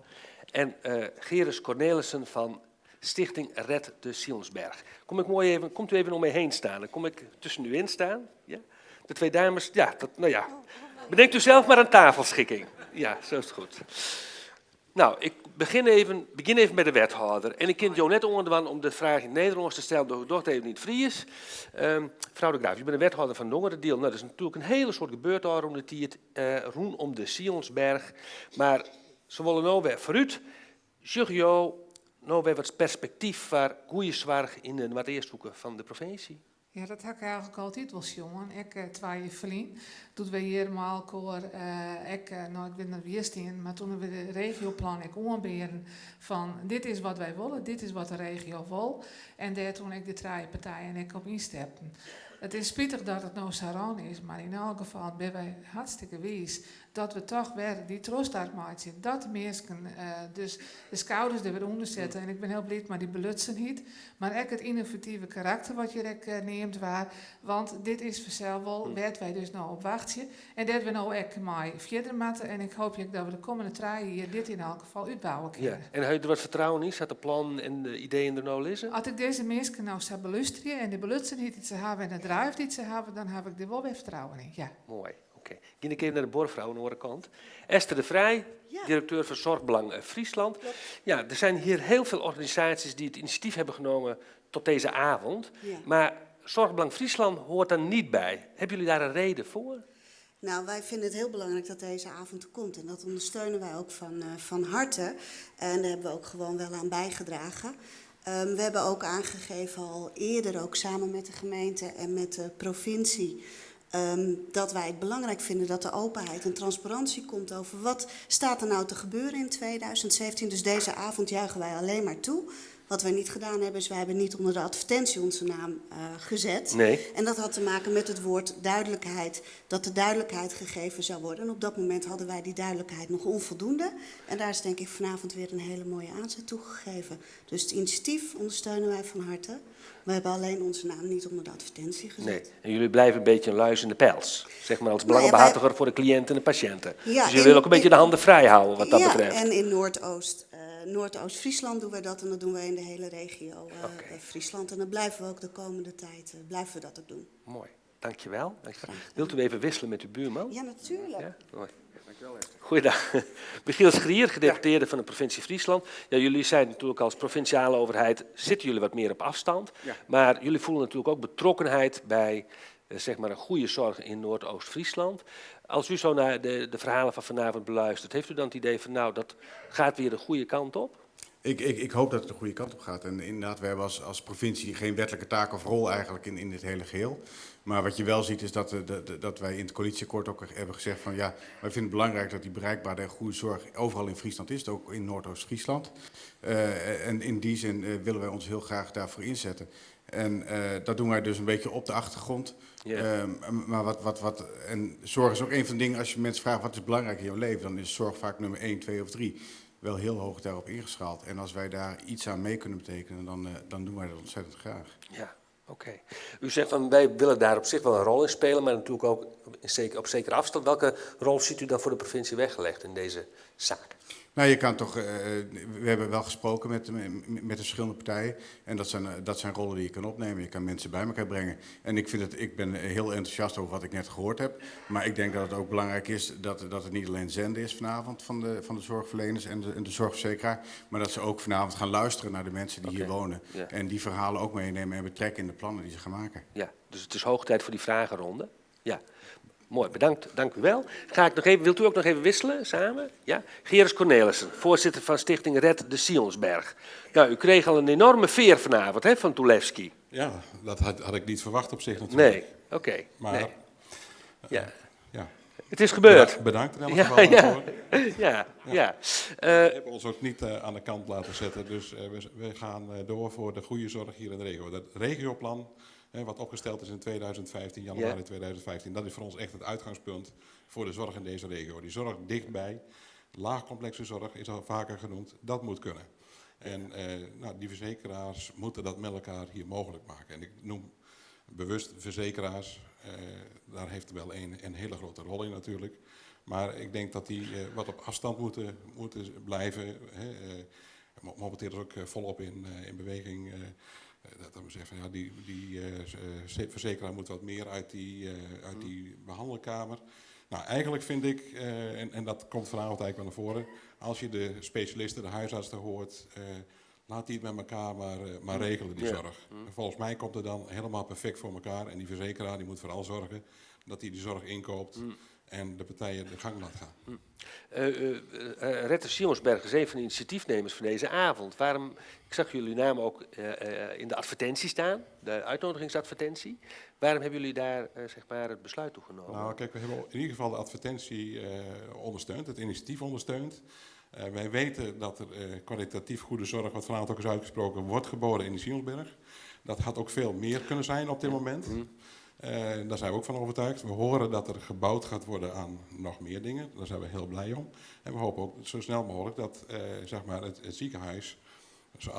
En Geris Cornelissen van Stichting Red de Sionsberg. Kom ik mooi even, komt u even om mij heen staan? Dan kom ik tussen u in staan. Ja? De twee dames, ja, dat, nou ja. Bedenkt u zelf maar een tafelschikking. Ja, zo is het goed. Nou, ik begin even bij de wethouder. En ik kan jou net onderwan om de vraag in het Nederlands te stellen, doch ik doe het even niet Fries. Mevrouw de Graaf, u bent de wethouder van Dongeradeel. Nou, dat is natuurlijk een hele soort gebeurd daar rond de tiert, rondom de Sionsberg. Maar ze willen nou weer vooruit. Zeg jou nou weer wat perspectief voor goede zorg in de Noordeasthoeken van de provincie? Ja, dat heb ik eigenlijk altijd wel, jongen. Ik, twee jaar toen we hier met elkaar, ik ben er weer staan, maar toen we de regioplan ik aanberen van dit is wat wij willen, dit is wat de regio wil. En daar toen ik de drie partijen ik op instepten. Het is spijtig dat het nou zo is, maar in elk geval ben wij hartstikke wijs dat we toch weer die troost uitmaken. Dat de mensen dus de schouders er weer onder zetten. En ik ben heel blij met die belutsenheid. Maar ook het innovatieve karakter wat je ook neemt waar. Want dit is vanzelf wel waar wij dus nou op wachten. En dat we nou ook maar verder moeten. En ik hoop dat we de komende 3 jaar dit in elk geval uitbouwen kunnen. Ja. En heb je er wat vertrouwen in? Zat de plan en de ideeën er nou liggen? Als ik deze mensen nou zou belusteren en de belutsenheid die ze hebben en de drive die ze hebben, dan heb ik er wel weer vertrouwen in. Ja. Mooi. Oké. Ik ga even naar de buurvrouw aan de andere kant. Esther de Vrij, ja. Directeur van Zorgbelang Friesland. Klopt. Ja, er zijn hier heel veel organisaties die het initiatief hebben genomen tot deze avond. Ja. Maar Zorgbelang Friesland hoort daar niet bij. Hebben jullie daar een reden voor? Nou, wij vinden het heel belangrijk dat deze avond er komt. En dat ondersteunen wij ook van harte. En daar hebben we ook gewoon wel aan bijgedragen. We hebben ook aangegeven al eerder, ook samen met de gemeente en met de provincie, dat wij het belangrijk vinden dat er openheid en transparantie komt over wat staat er nou te gebeuren in 2017. Dus deze avond juichen wij alleen maar toe. Wat wij niet gedaan hebben, is wij hebben niet onder de advertentie onze naam uh, gezet. Nee. En dat had te maken met het woord duidelijkheid, dat de duidelijkheid gegeven zou worden. En op dat moment hadden wij die duidelijkheid nog onvoldoende. En daar is denk ik vanavond weer een hele mooie aanzet toegegeven. Dus het initiatief ondersteunen wij van harte. We hebben alleen onze naam niet onder de advertentie gezet. Nee, en jullie blijven een beetje een luis in de pels. Zeg maar als belangenbehartiger nou ja, wij... voor de cliënten en de patiënten. Ja, dus jullie willen ook een beetje de handen vrij houden wat dat ja, betreft. en in Noordoost, uh, Noordoost-Friesland doen wij dat. En dat doen wij in de hele regio uh, okay. Friesland. En dat blijven we ook de komende tijd uh, blijven we dat ook doen. Mooi, dankjewel. dankjewel. Wilt u even wisselen met uw buurman? Ja, natuurlijk. Ja? Mooi. Goeiedag. Michiel Schrier, gedeputeerde ja. van de provincie Friesland. Ja, jullie zijn natuurlijk als provinciale overheid, zitten jullie wat meer op afstand. Ja. Maar jullie voelen natuurlijk ook betrokkenheid bij zeg maar een goede zorg in Noordoost-Friesland. Als u zo naar de, de verhalen van vanavond beluistert, heeft u dan het idee van nou, dat gaat weer de goede kant op? Ik, ik, ik hoop dat het de goede kant op gaat. En inderdaad, we hebben als, als provincie geen wettelijke taak of rol eigenlijk in, in dit hele geheel. Maar wat je wel ziet is dat, de, de, dat wij in het coalitieakkoord ook hebben gezegd van ja, wij vinden het belangrijk dat die bereikbare en goede zorg overal in Friesland is, ook in Noordoost-Friesland. Uh, en in die zin uh, willen wij ons heel graag daarvoor inzetten. En uh, dat doen wij dus een beetje op de achtergrond. Yeah. Um, maar wat, wat, wat, en zorg is ook een van de dingen, als je mensen vraagt wat is belangrijk in jouw leven, dan is zorg vaak nummer 1, 2 of 3 wel heel hoog daarop ingeschaald. En als wij daar iets aan mee kunnen betekenen, dan, uh, dan doen wij dat ontzettend graag. Ja, oké. Okay. U zegt van wij willen daar op zich wel een rol in spelen, maar natuurlijk ook in zeker, op zekere afstand. Welke rol ziet u dan voor de provincie weggelegd in deze zaak? Nou, je kan toch, uh, we hebben wel gesproken met, met de verschillende partijen. En dat zijn, dat zijn rollen die je kan opnemen. Je kan mensen bij elkaar brengen. En ik, vind het, ik ben heel enthousiast over wat ik net gehoord heb. Maar ik denk dat het ook belangrijk is dat, dat het niet alleen zenden is vanavond van de, van de zorgverleners en de, en de zorgverzekeraar. Maar dat ze ook vanavond gaan luisteren naar de mensen die okay. hier wonen. Ja. En die verhalen ook meenemen en betrekken in de plannen die ze gaan maken. Ja, dus het is hoog tijd voor die vragenronde. Ja. Mooi, bedankt. Dank u wel. Ga ik nog even, wilt u ook nog even wisselen samen? Ja? Gerus Cornelissen, voorzitter van Stichting Red de Sionsberg. Nou, u kreeg al een enorme veer vanavond hè, van Tulevski. Ja, dat had, had ik niet verwacht op zich natuurlijk. Nee, oké. Okay. Maar, nee. Ja. ja. Het is gebeurd. Bedankt in elk ja, geval ja. daarvoor. Ja, ja. ja. we hebben ons ook niet uh, aan de kant laten zetten, dus uh, we, we gaan uh, door voor de goede zorg hier in de regio. Dat regioplan, hè, wat opgesteld is in 2015, januari Ja. 2015, dat is voor ons echt het uitgangspunt voor de zorg in deze regio. Die zorg dichtbij, laagcomplexe zorg is al vaker genoemd, dat moet kunnen. En eh, nou, die verzekeraars moeten dat met elkaar hier mogelijk maken. En ik noem bewust verzekeraars, eh, daar heeft wel een, een hele grote rol in natuurlijk. Maar ik denk dat die eh, wat op afstand moeten, moeten blijven. Hè, eh, momenteel is ook volop in, in beweging. Eh, dat we zeggen van ja, die, die uh, verzekeraar moet wat meer uit die, uh, uit die behandelkamer. Nou, eigenlijk vind ik, uh, en, en dat komt vanavond eigenlijk wel naar voren, als je de specialisten, de huisartsen hoort, uh, laat die het met elkaar maar, uh, maar regelen, die Ja. zorg. En volgens mij komt het dan helemaal perfect voor elkaar. En die verzekeraar die moet vooral zorgen dat hij die zorg inkoopt en de partijen de gang laat gaan. Uh, uh, uh, Rette Sionsberg is een van de initiatiefnemers van deze avond. Waarom, ik zag jullie naam ook uh, in de advertentie staan, de uitnodigingsadvertentie. Waarom hebben jullie daar uh, zeg maar het besluit toe genomen? Nou, kijk, we hebben in ieder geval de advertentie uh, ondersteund, het initiatief ondersteund. Uh, wij weten dat er uh, kwalitatief goede zorg, wat vanavond ook is uitgesproken, wordt geboden in de Sionsberg. Dat had ook veel meer kunnen zijn op dit moment. Mm. Uh, daar zijn we ook van overtuigd. We horen dat er gebouwd gaat worden aan nog meer dingen. Daar zijn we heel blij om. En we hopen ook zo snel mogelijk dat uh, zeg maar het, het ziekenhuis,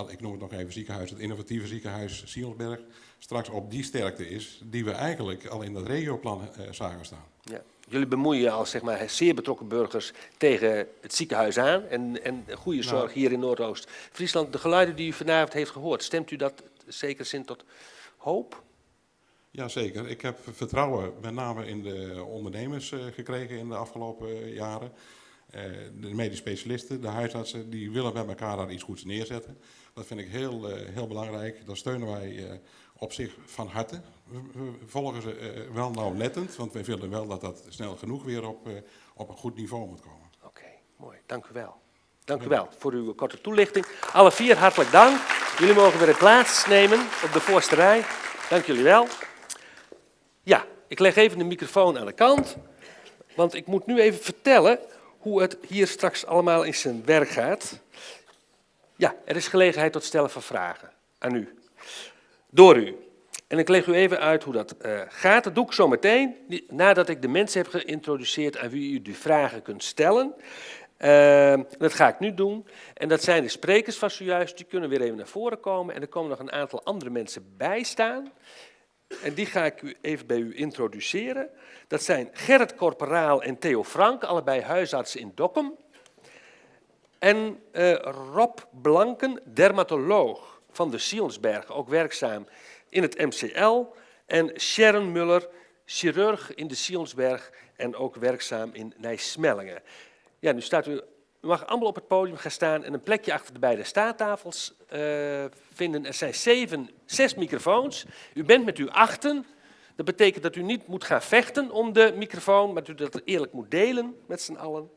ik noem het nog even ziekenhuis, het innovatieve ziekenhuis Sionsberg, straks op die sterkte is die we eigenlijk al in dat regioplan uh, zagen staan. Ja. Jullie bemoeien je als zeg maar, zeer betrokken burgers tegen het ziekenhuis aan en, en goede zorg Nou. hier in Noordoost-Friesland. De geluiden die u vanavond heeft gehoord, stemt u dat zeker zin tot hoop? Jazeker. Ik heb vertrouwen met name in de ondernemers uh, gekregen in de afgelopen jaren. Uh, de medisch specialisten, de huisartsen, die willen met elkaar daar iets goeds neerzetten. Dat vind ik heel, uh, heel belangrijk. Dat steunen wij uh, op zich van harte. We, we volgen ze uh, wel nauwlettend, want wij vinden wel dat dat snel genoeg weer op, uh, op een goed niveau moet komen. Oké, okay, mooi. Dank u wel. Dank u wel voor uw korte toelichting. Alle vier hartelijk dank. Jullie mogen weer plaats nemen op de voorste rij. Dank jullie wel. Ja, ik leg even de microfoon aan de kant, want ik moet nu even vertellen hoe het hier straks allemaal in zijn werk gaat. Ja, er is gelegenheid tot stellen van vragen aan u. Door u. En ik leg u even uit hoe dat eh, gaat. Dat doe ik zo meteen, nadat ik de mensen heb geïntroduceerd aan wie u die vragen kunt stellen. Ehm, dat ga ik nu doen. En dat zijn de sprekers van zojuist. Die kunnen weer even naar voren komen. En er komen nog een aantal andere mensen bij staan. En die ga ik u even bij u introduceren. Dat zijn Gerrit Corporaal en Theo Frank, allebei huisartsen in Dokkum. En eh, Rob Blanken, dermatoloog van de Sionsberg, ook werkzaam in het MCL. En Sharon Muller, chirurg in de Sionsberg en ook werkzaam in Nijsmellingen. Ja, nu staat u, u mag allemaal op het podium gaan staan en een plekje achter de beide staattafels eh, vinden. Er zijn zeven, zes microfoons. U bent met u achten. Dat betekent dat u niet moet gaan vechten om de microfoon, maar dat u dat eerlijk moet delen met z'n allen.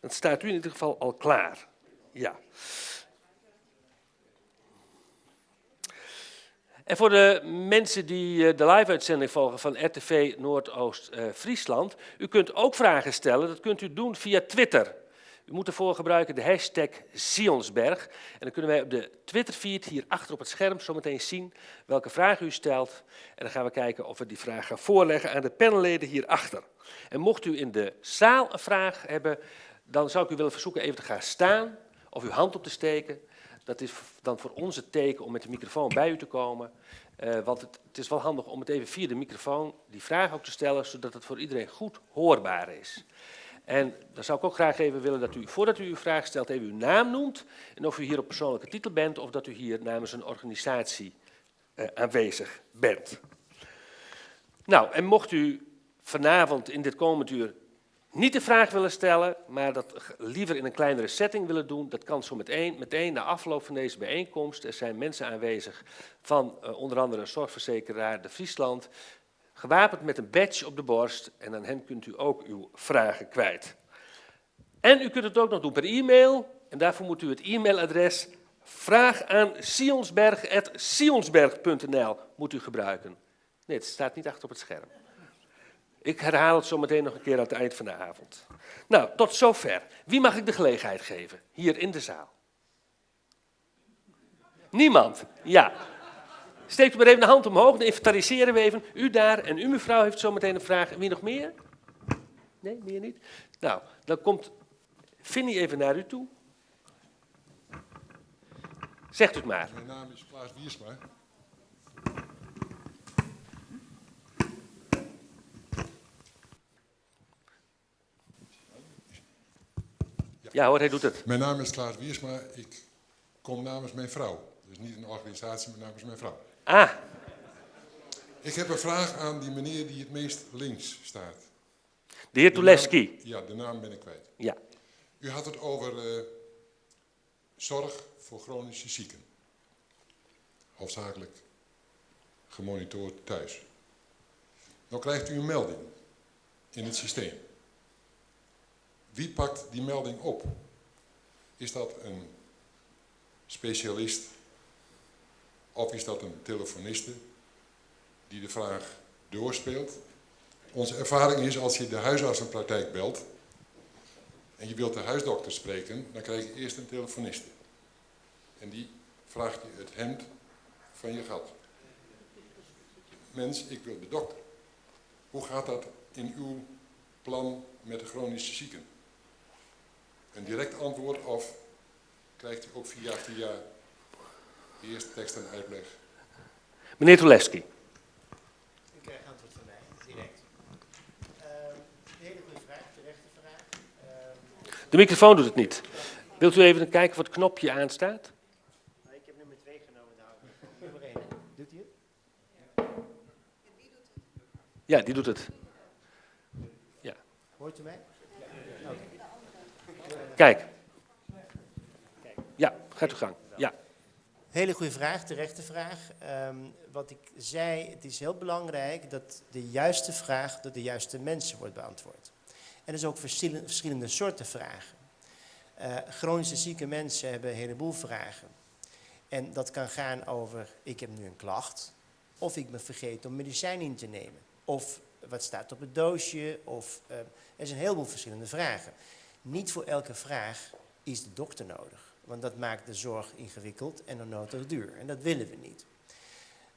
Dan staat u in ieder geval al klaar. Ja. En voor de mensen die eh, de live-uitzending volgen van RTV Noordoost-Friesland, eh, u kunt ook vragen stellen. Dat kunt u doen via Twitter. U moet ervoor gebruiken de hashtag Sionsberg. En dan kunnen wij op de Twitterfeed hier achter op het scherm zometeen zien welke vraag u stelt. En dan gaan we kijken of we die vraag gaan voorleggen aan de panelleden hierachter. En mocht u in de zaal een vraag hebben, dan zou ik u willen verzoeken even te gaan staan of uw hand op te steken. Dat is dan voor ons het teken om met de microfoon bij u te komen. Uh, want het, het, is wel handig om het even via de microfoon die vraag ook te stellen, zodat het voor iedereen goed hoorbaar is. En dan zou ik ook graag even willen dat u, voordat u uw vraag stelt, even uw naam noemt. En of u hier op persoonlijke titel bent of dat u hier namens een organisatie uh, aanwezig bent. Nou, en mocht u vanavond in dit komend uur niet de vraag willen stellen, maar dat liever in een kleinere setting willen doen, dat kan zo meteen, meteen na afloop van deze bijeenkomst. Er zijn mensen aanwezig van uh, onder andere zorgverzekeraar De Friesland, gewapend met een badge op de borst en aan hen kunt u ook uw vragen kwijt. En u kunt het ook nog doen per e-mail en daarvoor moet u het e-mailadres vraag aan sionsberg.sionsberg.nl moet u gebruiken. Nee, het staat niet achter op het scherm. Ik herhaal het zo meteen nog een keer aan het eind van de avond. Nou, tot zover. Wie mag ik de gelegenheid geven? Hier in de zaal. Niemand? Ja. Steekt u maar even de hand omhoog, dan inventariseren we even. U daar en u mevrouw heeft zo meteen een vraag. En wie nog meer? Nee, meer niet? Nou, dan komt Vinnie even naar u toe. Zegt u het maar. Mijn naam is Klaas Wiersma. Ja hoor, hij doet het. Mijn naam is Klaas Wiersma. Ik kom namens mijn vrouw. Dus niet een organisatie, maar namens mijn vrouw. Ah. Ik heb een vraag aan die meneer die het meest links staat. De heer Tuleski. Ja, de naam ben ik kwijt. Ja. U had het over uh, zorg voor chronische zieken. Hoofdzakelijk gemonitord thuis. Nou krijgt u een melding in het systeem. Wie pakt die melding op? Is dat een specialist of is dat een telefoniste die de vraag doorspeelt? Onze ervaring is als je de huisartsenpraktijk belt en je wilt de huisdokter spreken, dan krijg je eerst een telefoniste. En die vraagt je het hemd van je gat. Mens, ik wil de dokter. Hoe gaat dat in uw plan met de chronische zieken? Een direct antwoord of krijgt u ook via via eerst tekst en uitleg? Meneer Tuleski. U krijgt antwoord van mij, direct. Uh, hele goede vraag, terechte vraag. Uh, de microfoon doet het niet. Wilt u even kijken of het knopje aanstaat? Nou, ik heb nummer 2 genomen. Nou, nummer 1. Doet hij het? Ja, die doet het. Ja. Hoort u mij? Ja. Okay. Kijk. Ja, gaat uw gang. Ja. Hele goede vraag, terechte vraag. Um, wat ik zei, het is heel belangrijk dat de juiste vraag door de juiste mensen wordt beantwoord. En er zijn ook verschillende soorten vragen. Uh, chronische zieke mensen hebben een heleboel vragen. En dat kan gaan over, ik heb nu een klacht, of ik ben vergeten om medicijn in te nemen. Of wat staat op het doosje, of uh, er zijn een heleboel verschillende vragen. Niet voor elke vraag is de dokter nodig. Want dat maakt de zorg ingewikkeld en onnodig duur. En dat willen we niet.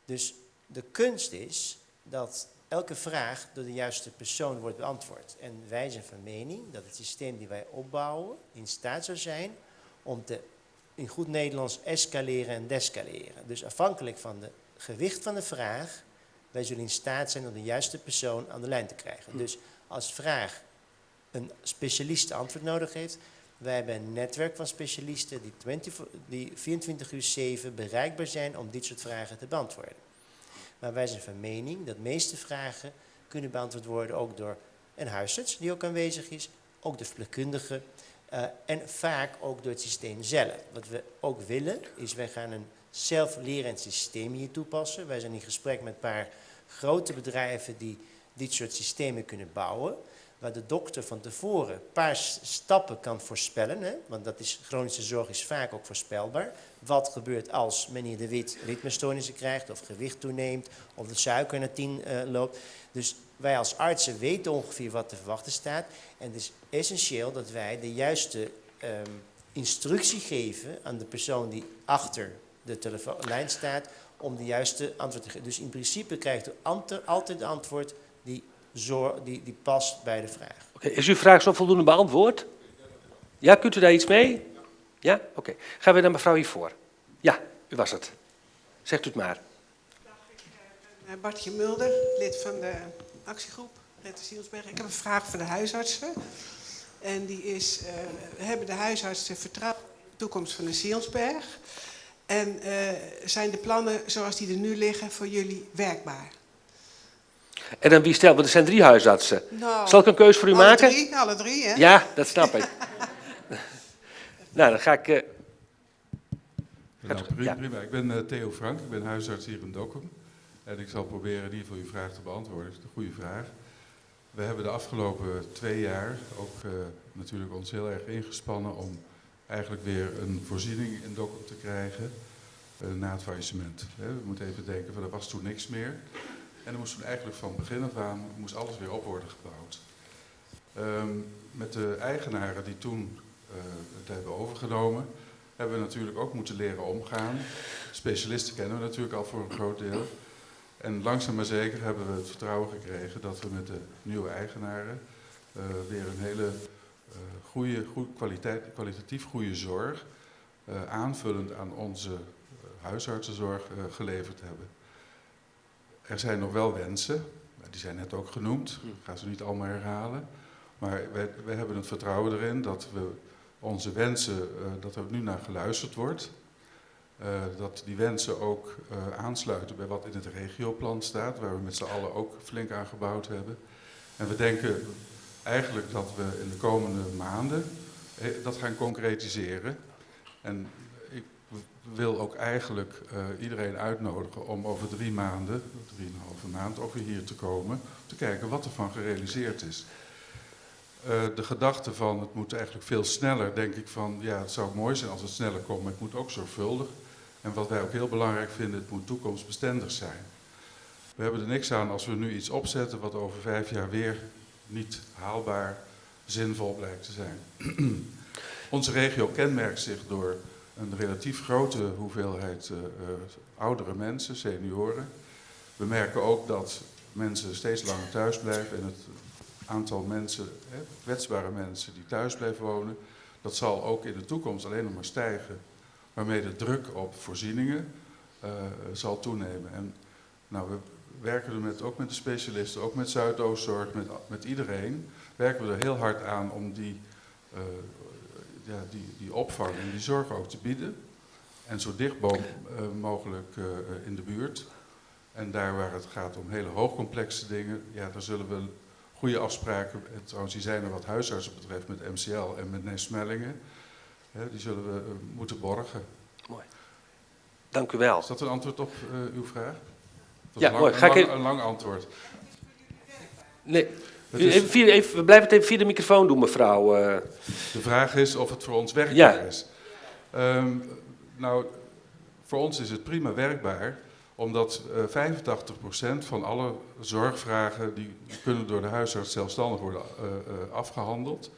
Dus de kunst is dat elke vraag door de juiste persoon wordt beantwoord. En wij zijn van mening dat het systeem die wij opbouwen in staat zou zijn om te, in goed Nederlands, escaleren en descaleren. Dus afhankelijk van het gewicht van de vraag, wij zullen in staat zijn om de juiste persoon aan de lijn te krijgen. Dus als vraag een specialist antwoord nodig heeft, wij hebben een netwerk van specialisten die, 20, die 24 uur 7 bereikbaar zijn om dit soort vragen te beantwoorden. Maar wij zijn van mening dat de meeste vragen kunnen beantwoord worden ook door een huisarts die ook aanwezig is, ook de verpleegkundige en vaak ook door het systeem zelf. Wat we ook willen is, wij gaan een zelflerend systeem hier toepassen. Wij zijn in gesprek met een paar grote bedrijven die dit soort systemen kunnen bouwen, waar de dokter van tevoren een paar stappen kan voorspellen, hè? Want dat is, chronische zorg is vaak ook voorspelbaar. Wat gebeurt als meneer De Wit ritmestoornissen krijgt, of gewicht toeneemt, of de suiker naar 10 loopt. Dus wij als artsen weten ongeveer wat te verwachten staat. En het is essentieel dat wij de juiste instructie geven aan de persoon die achter de telefoonlijn staat, om de juiste antwoord te geven. Dus in principe krijgt u altijd het antwoord die die past bij de vraag. Oké, is uw vraag zo voldoende beantwoord? Ja, kunt u daar iets mee? Ja? Oké. Gaan we naar mevrouw hiervoor. Ja, u was het. Zegt u het maar. Dag, ik ben Bartje Mulder, lid van de actiegroep Red de Sionsberg. Ik heb een vraag voor de huisartsen. En die is, hebben de huisartsen vertrouwen in de toekomst van de Sionsberg? En zijn de plannen zoals die er nu liggen voor jullie werkbaar? En dan wie stelt, want er zijn 3 huisartsen. Nou, zal ik een keus voor u maken? Alle drie, hè? Ja, dat snap ik. Nou, dan ga ik... Nou, prima. Ik ben Theo Frank, ik ben huisarts hier in Dokkum. En ik zal proberen in ieder geval uw vraag te beantwoorden. Dat is een goede vraag. We hebben de afgelopen 2 jaar ook natuurlijk ons heel erg ingespannen om eigenlijk weer een voorziening in Dokkum te krijgen na het faillissement. We moeten even denken, van, er was toen niks meer. En er moest toen eigenlijk van begin af aan moest alles weer op worden gebouwd. Met de eigenaren die toen het hebben overgenomen, hebben we natuurlijk ook moeten leren omgaan. Specialisten kennen we natuurlijk al voor een groot deel. En langzaam maar zeker hebben we het vertrouwen gekregen dat we met de nieuwe eigenaren weer een hele goede, kwalitatief goede zorg, aanvullend aan onze huisartsenzorg, geleverd hebben. Er zijn nog wel wensen, die zijn net ook genoemd, ik ga ze niet allemaal herhalen. Maar wij hebben het vertrouwen erin dat we onze wensen, dat er nu naar geluisterd wordt. Dat die wensen ook aansluiten bij wat in het regioplan staat, waar we met z'n allen ook flink aan gebouwd hebben. En we denken eigenlijk dat we in de komende maanden dat gaan concretiseren. En ik wil ook eigenlijk iedereen uitnodigen om over 3 maanden, 3,5 maand, ook weer hier te komen, om te kijken wat er van gerealiseerd is. De gedachte van het moet eigenlijk veel sneller, denk ik van ja, het zou mooi zijn als het sneller komt, maar het moet ook zorgvuldig. En wat wij ook heel belangrijk vinden, het moet toekomstbestendig zijn. We hebben er niks aan als we nu iets opzetten wat over 5 jaar weer niet haalbaar, zinvol blijkt te zijn. Onze regio kenmerkt zich door een relatief grote hoeveelheid oudere mensen, senioren. We merken ook dat mensen steeds langer thuis blijven en het aantal mensen, kwetsbare mensen die thuis blijven wonen, dat zal ook in de toekomst alleen nog maar stijgen. Waarmee de druk op voorzieningen zal toenemen. En nou, we werken er ook met de specialisten, ook met Zuidoostzorg, met iedereen, werken we er heel hard aan om die opvang en die zorg ook te bieden. En zo dicht mogelijk in de buurt. En daar waar het gaat om hele hoogcomplexe dingen, ja, daar zullen we goede afspraken, trouwens die zijn er wat huisartsen betreft met MCL en met Nijs-Smellingen, die zullen we moeten borgen. Mooi. Dank u wel. Is dat een antwoord op uw vraag? Dat ja, mooi. Ga ik een lang antwoord. Nee, even, we blijven het even via de microfoon doen, mevrouw. De vraag is of het voor ons werkbaar is. Nou, voor ons is het prima werkbaar, omdat 85% van alle zorgvragen die kunnen door de huisarts zelfstandig worden afgehandeld.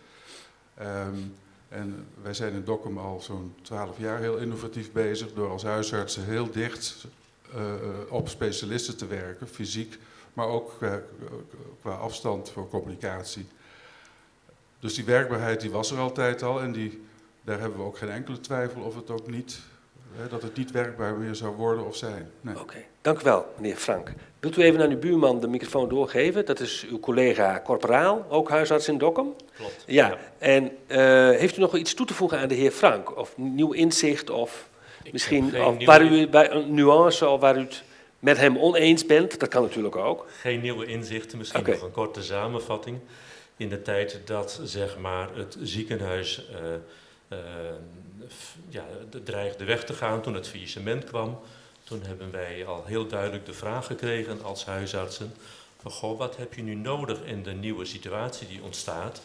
En wij zijn in Dokkum al zo'n 12 jaar heel innovatief bezig door als huisartsen heel dicht op specialisten te werken, fysiek, maar ook qua afstand voor communicatie. Dus die werkbaarheid die was er altijd al en die, daar hebben we ook geen enkele twijfel of het ook niet, hè, dat het niet werkbaar meer zou worden of zijn. Nee. Oké, dank u wel, meneer Frank. Wilt u even aan uw buurman de microfoon doorgeven? Dat is uw collega Corporaal, ook huisarts in Dokkum. Klopt. Ja, en heeft u nog iets toe te voegen aan de heer Frank? Of nieuw inzicht of Ik misschien heb geen of nieuwe waar u bij een nuance of waar u het met hem oneens bent? Dat kan natuurlijk ook. Geen nieuwe inzichten, misschien Oké. nog een korte samenvatting. In de tijd dat zeg maar, het ziekenhuis dreigde weg te gaan toen het faillissement kwam, toen hebben wij al heel duidelijk de vraag gekregen als huisartsen van goh, wat heb je nu nodig in de nieuwe situatie die ontstaat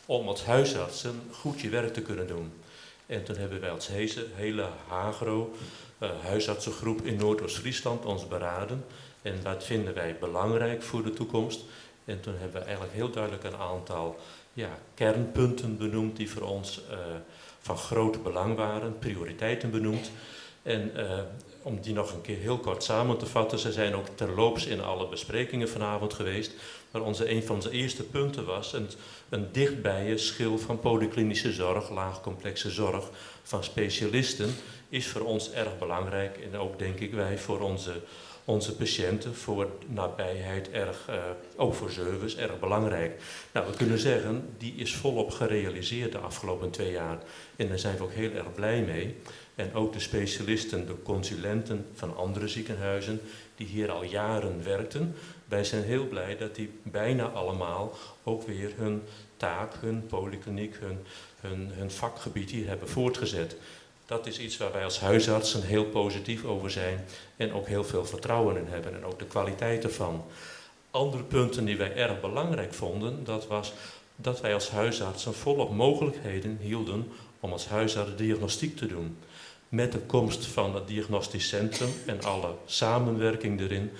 om als huisartsen goed je werk te kunnen doen. En toen hebben wij als hele Hagro huisartsengroep in Noordoost-Friesland ons beraden. En wat vinden wij belangrijk voor de toekomst? En toen hebben we eigenlijk heel duidelijk een aantal kernpunten benoemd die voor ons van groot belang waren, prioriteiten benoemd. En om die nog een keer heel kort samen te vatten, ze zijn ook terloops in alle besprekingen vanavond geweest. Maar een van onze eerste punten was een dichtbije schil van polyklinische zorg, laagcomplexe zorg van specialisten, is voor ons erg belangrijk. En ook denk ik wij voor onze patiënten, voor nabijheid erg, ook voor service, erg belangrijk. We kunnen zeggen, die is volop gerealiseerd de afgelopen 2 jaar. En daar zijn we ook heel erg blij mee. En ook de specialisten, de consulenten van andere ziekenhuizen, die hier al jaren werkten. Wij zijn heel blij dat die bijna allemaal ook weer hun taak, hun polykliniek, hun vakgebied hier hebben voortgezet. Dat is iets waar wij als huisartsen heel positief over zijn en ook heel veel vertrouwen in hebben en ook de kwaliteit ervan. Andere punten die wij erg belangrijk vonden, dat was dat wij als huisartsen volop mogelijkheden hielden om als huisarts diagnostiek te doen. Met de komst van het diagnostisch centrum en alle samenwerking erin,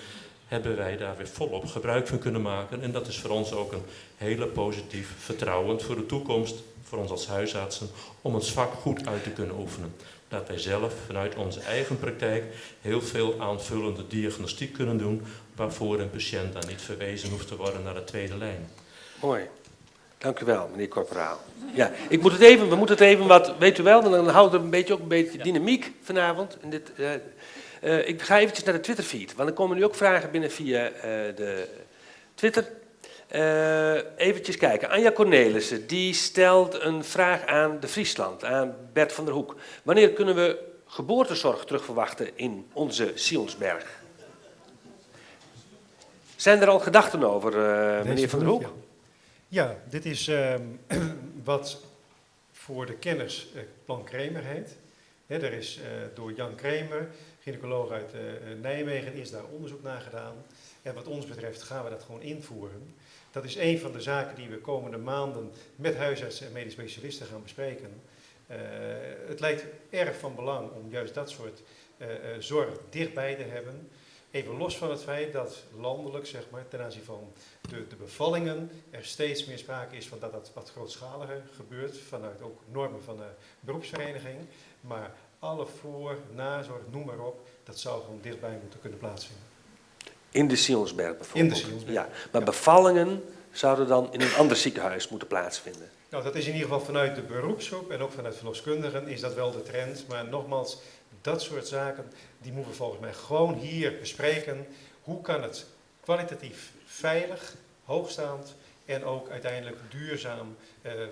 hebben wij daar weer volop gebruik van kunnen maken. En dat is voor ons ook een hele positief vertrouwen voor de toekomst, voor ons als huisartsen, om ons vak goed uit te kunnen oefenen. Dat wij zelf vanuit onze eigen praktijk heel veel aanvullende diagnostiek kunnen doen, waarvoor een patiënt dan niet verwezen hoeft te worden naar de tweede lijn. Mooi. Dank u wel, meneer Corporaal. Ja, ik moet het even, we moeten het even wat, weet u wel, want dan houdt het een beetje, ook een beetje dynamiek vanavond. In dit, ik ga eventjes naar de Twitterfeed, want er komen nu ook vragen binnen via de Twitter. Eventjes kijken. Anja Cornelissen, die stelt een vraag aan de Friesland, aan Bert van der Hoek. Wanneer kunnen we geboortezorg terugverwachten in onze Sionsberg? Zijn er al gedachten over, Deze meneer van der Hoek? Ja. Ja, dit is wat voor de kenners Plan Kremer heet. Hè, er is door Jan Kremer, gynaecoloog uit Nijmegen, is daar onderzoek naar gedaan. En wat ons betreft gaan we dat gewoon invoeren. Dat is een van de zaken die we komende maanden met huisartsen en medisch specialisten gaan bespreken. Het lijkt erg van belang om juist dat soort zorg dichtbij te hebben. Even los van het feit dat landelijk, ten aanzien van de bevallingen, er steeds meer sprake is van dat dat wat grootschaliger gebeurt, vanuit ook normen van de beroepsvereniging. Maar alle voor-, nazorg, noem maar op, dat zou gewoon dichtbij moeten kunnen plaatsvinden. In de Sionsberg bijvoorbeeld? In de Sionsberg. Ja, maar bevallingen zouden dan in een ander ziekenhuis moeten plaatsvinden? Dat is in ieder geval vanuit de beroepsgroep en ook vanuit verloskundigen is dat wel de trend. Maar nogmaals, dat soort zaken, die moeten we volgens mij gewoon hier bespreken. Hoe kan het kwalitatief veilig, hoogstaand en ook uiteindelijk duurzaam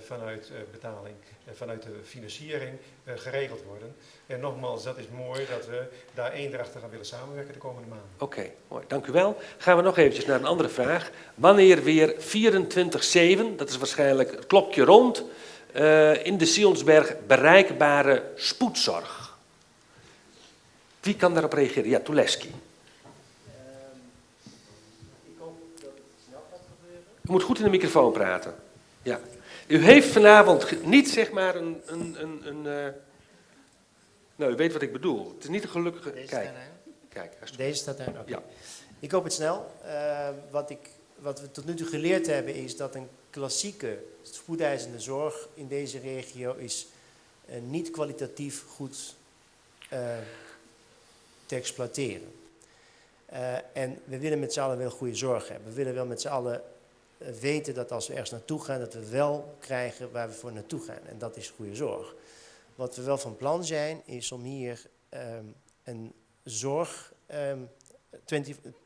vanuit betaling, vanuit de financiering geregeld worden. En nogmaals, dat is mooi dat we daar eendrachtig aan willen samenwerken de komende maanden. Oké, mooi. Dank u wel. Gaan we nog eventjes naar een andere vraag. Wanneer weer 24/7, dat is waarschijnlijk het klokje rond, in de Sionsberg bereikbare spoedzorg? Wie kan daarop reageren? Ja, Tuleski. Ik hoop dat het snel gaat gebeuren. U moet goed in de microfoon praten. Ja. U heeft vanavond niet, zeg maar, een, een, een, een nou, u weet wat ik bedoel. Het is niet een gelukkige... Deze Kijk. staat aan. Kijk, hij is Deze staat aan, oké. Ja. Ik hoop het snel. Wat we tot nu toe geleerd hebben is dat een klassieke spoedeisende zorg in deze regio is niet kwalitatief goed te exploiteren. En we willen met z'n allen wel goede zorg hebben. We willen wel met z'n allen weten dat als we ergens naartoe gaan, dat we wel krijgen waar we voor naartoe gaan. En dat is goede zorg. Wat we wel van plan zijn, is om hier een zorg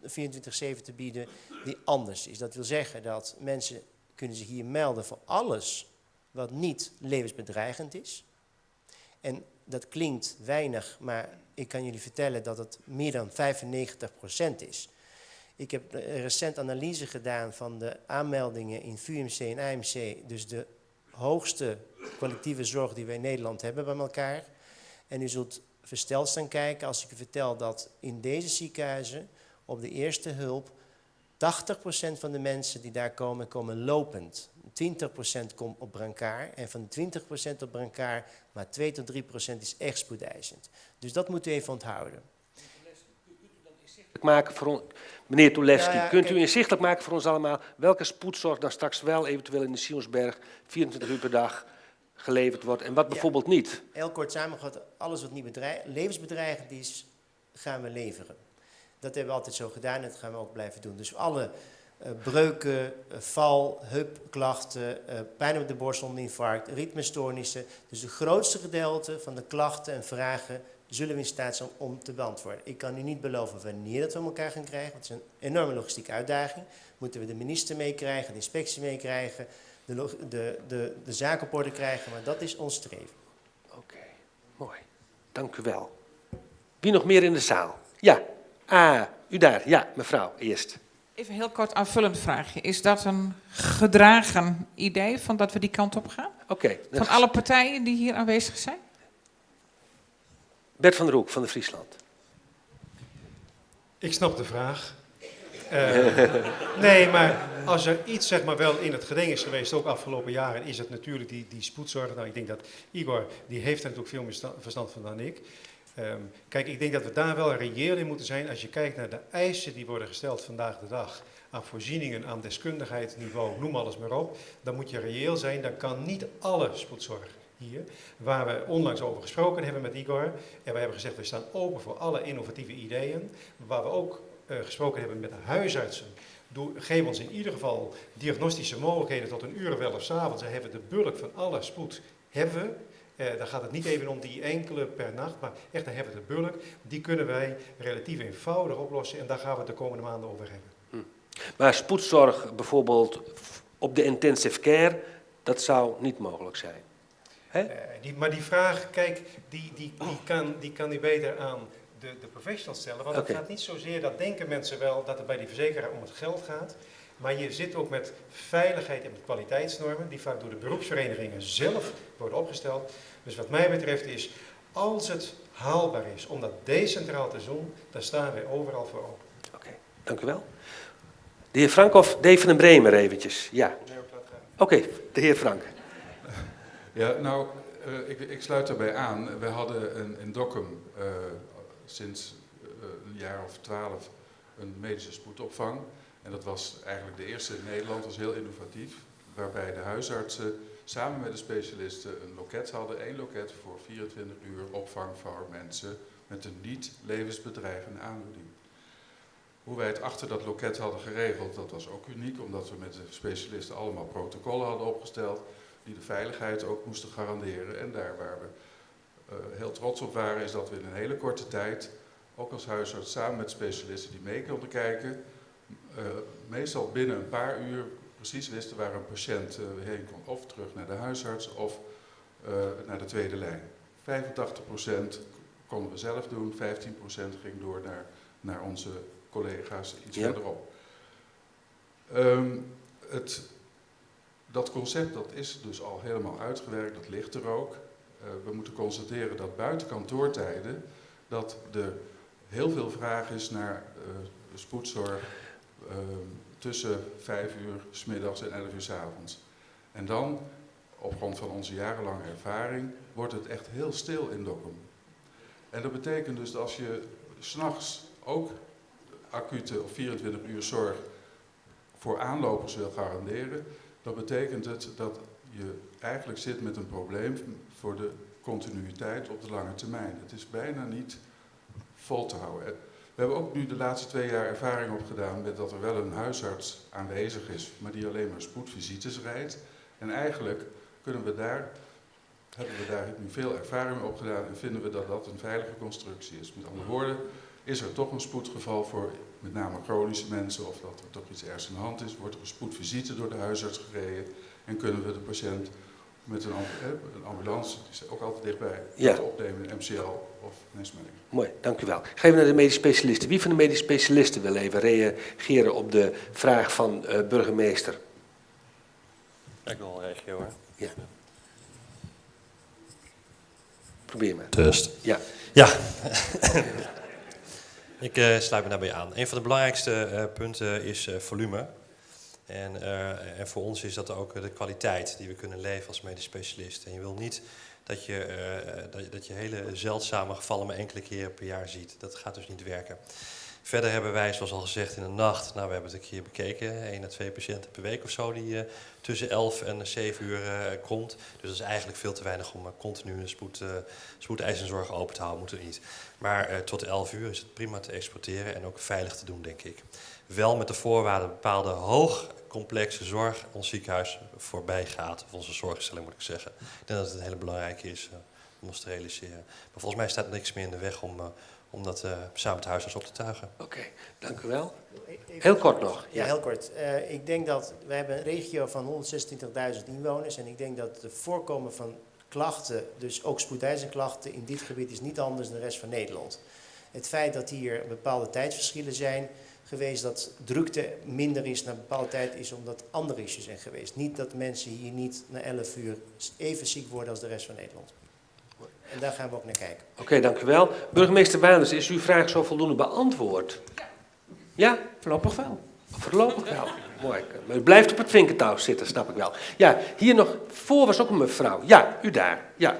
24/7 te bieden die anders is. Dat wil zeggen dat mensen kunnen zich hier melden voor alles wat niet levensbedreigend is. En dat klinkt weinig, maar ik kan jullie vertellen dat het meer dan 95% is. Ik heb een recent analyse gedaan van de aanmeldingen in VUMC en AMC, dus de hoogste kwalitatieve zorg die wij in Nederland hebben bij elkaar. En u zult versteld staan kijken als ik u vertel dat in deze ziekenhuizen op de eerste hulp 80% van de mensen die daar komen, komen lopend. 20% komt op brancard en van de 20% op brancard, maar 2 tot 3% is echt spoedeisend. Dus dat moet u even onthouden. Maken voor on-, meneer Tulevski, kunt u inzichtelijk maken voor ons allemaal welke spoedzorg dan straks wel eventueel in de Sionsberg 24 uur per dag geleverd wordt en wat bijvoorbeeld niet? Heel kort samengevat, alles wat niet levensbedreigend is, gaan we leveren. Dat hebben we altijd zo gedaan en dat gaan we ook blijven doen. Dus alle breuken, val, heupklachten, pijn op de borst onder infarct, ritmestoornissen. Dus het grootste gedeelte van de klachten en vragen zullen we in staat zijn om te beantwoorden. Ik kan u niet beloven wanneer dat we elkaar gaan krijgen, want het is een enorme logistieke uitdaging. Moeten we de minister meekrijgen, de inspectie meekrijgen, de zaak op orde krijgen, maar dat is ons streven. Oké, mooi. Dank u wel. Wie nog meer in de zaal? Ja, u daar. Ja, mevrouw, eerst. Even een heel kort aanvullend vraagje. Is dat een gedragen idee van dat we die kant op gaan? Oké. Van alle partijen die hier aanwezig zijn? Bert van der Hoek van de Friesland. Ik snap de vraag. Nee, maar als er iets wel in het geding is geweest, ook afgelopen jaren, is het natuurlijk die spoedzorg. Ik denk dat Igor, die heeft daar natuurlijk veel meer verstand van dan ik. Ik denk dat we daar wel reëel in moeten zijn als je kijkt naar de eisen die worden gesteld vandaag de dag aan voorzieningen, aan deskundigheidsniveau, noem alles maar op. Dan moet je reëel zijn, dan kan niet alle spoedzorg hier, waar we onlangs over gesproken hebben met Igor. En wij hebben gezegd, we staan open voor alle innovatieve ideeën, waar we ook gesproken hebben met de huisartsen. Geef ons in ieder geval diagnostische mogelijkheden tot een uur of 11 's avonds. Dan hebben we de bulk van alle spoed. Hebben we. Dan gaat het niet even om die enkele per nacht, maar echt, dan hebben we de bulk. Die kunnen wij relatief eenvoudig oplossen en daar gaan we het de komende maanden over hebben. Maar spoedzorg bijvoorbeeld op de intensive care, dat zou niet mogelijk zijn. Hè? Maar die vraag, kijk, die kan u beter aan de professionals stellen. Want het gaat niet zozeer, dat denken mensen wel, dat het bij die verzekeraar om het geld gaat. Maar je zit ook met veiligheid en met kwaliteitsnormen, die vaak door de beroepsverenigingen zelf worden opgesteld. Dus wat mij betreft is, als het haalbaar is om dat decentraal te doen, dan staan wij overal voor open. Oké, dank u wel. De heer Frank of Dave van den Bremer eventjes? Ja. Nee, ook laat gaan. Oké, de heer Frank. Ja, ik sluit daarbij aan. We hadden in Dokkum sinds een jaar of 12 een medische spoedopvang. En dat was eigenlijk de eerste in Nederland, was heel innovatief. Waarbij de huisartsen samen met de specialisten een loket hadden. 1 loket voor 24 uur opvang voor mensen met een niet levensbedreigende aandoening. Hoe wij het achter dat loket hadden geregeld, dat was ook uniek. Omdat we met de specialisten allemaal protocollen hadden opgesteld. Die de veiligheid ook moesten garanderen. En daar waar we heel trots op waren, is dat we in een hele korte tijd, ook als huisarts samen met specialisten die mee konden kijken, meestal binnen een paar uur precies wisten waar een patiënt heen kon. Of terug naar de huisarts of naar de tweede lijn. 85% konden we zelf doen, 15% ging door naar onze collega's iets verderop. Dat concept dat is dus al helemaal uitgewerkt, dat ligt er ook. We moeten constateren dat buiten kantoortijden dat er heel veel vraag is naar spoedzorg tussen 5 uur 's middags en 11 uur 's avonds. En dan, op grond van onze jarenlange ervaring, wordt het echt heel stil in Dokkum. En dat betekent dus dat als je 's nachts ook acute of 24 uur zorg voor aanlopers wil garanderen, Dan betekent het dat je eigenlijk zit met een probleem voor de continuïteit op de lange termijn. Het is bijna niet vol te houden. We hebben ook nu de laatste 2 jaar ervaring opgedaan met dat er wel een huisarts aanwezig is, maar die alleen maar spoedvisites rijdt. En eigenlijk kunnen we daar, hebben we daar nu veel ervaring mee opgedaan en vinden we dat dat een veilige constructie is. Met andere woorden, is er toch een spoedgeval voor met name chronische mensen of dat er toch iets ergs aan de hand is, wordt er een spoedvisite door de huisarts gereden en kunnen we de patiënt met een ambulance, die is ook altijd dichtbij, laten opnemen in MCL of Nijmegen. Mooi, dank u wel. Ik ga even naar de medisch specialisten. Wie van de medisch specialisten wil even reageren op de vraag van burgemeester? Ik wil wel reageren hoor. Ja. Probeer maar. Test. Ja. Ja. Ik sluit me daarbij aan. Een van de belangrijkste punten is volume. En voor ons is dat ook de kwaliteit die we kunnen leveren als medisch specialist. En je wil niet dat je hele zeldzame gevallen maar enkele keren per jaar ziet. Dat gaat dus niet werken. Verder hebben wij, zoals al gezegd, in de nacht, we hebben het een keer bekeken, 1 à 2 patiënten per week of zo, die tussen 11 en 7 uur komt. Dus dat is eigenlijk veel te weinig om continu een spoedeisende zorg open te houden, moeten we niet. Maar tot 11 uur is het prima te exploiteren en ook veilig te doen, denk ik. Wel met de voorwaarde dat bepaalde hoogcomplexe zorg ons ziekenhuis voorbij gaat, of onze zorginstelling moet ik zeggen. Ik denk dat het een hele belangrijke is om ons te realiseren. Maar volgens mij staat niks meer in de weg om dat samen met de huisarts op te tuigen. Oké, dank u wel. Even Heel kort nog. Ja, heel kort. Ik denk dat we hebben een regio van 126.000 inwoners en ik denk dat het voorkomen van klachten, dus ook spoedeisende klachten in dit gebied is niet anders dan de rest van Nederland. Het feit dat hier bepaalde tijdsverschillen zijn geweest, dat drukte minder is na een bepaalde tijd, is omdat andere issues zijn geweest. Niet dat mensen hier niet na 11 uur even ziek worden als de rest van Nederland. En daar gaan we ook naar kijken. Oké, dank u wel. Burgemeester Waanders, is uw vraag zo voldoende beantwoord? Ja. Ja? Voorlopig wel. Voorlopig wel. Mooi. Maar u blijft op het vinkentouw zitten, snap ik wel. Ja, hier nog voor was ook een mevrouw. Ja, u daar. Ja.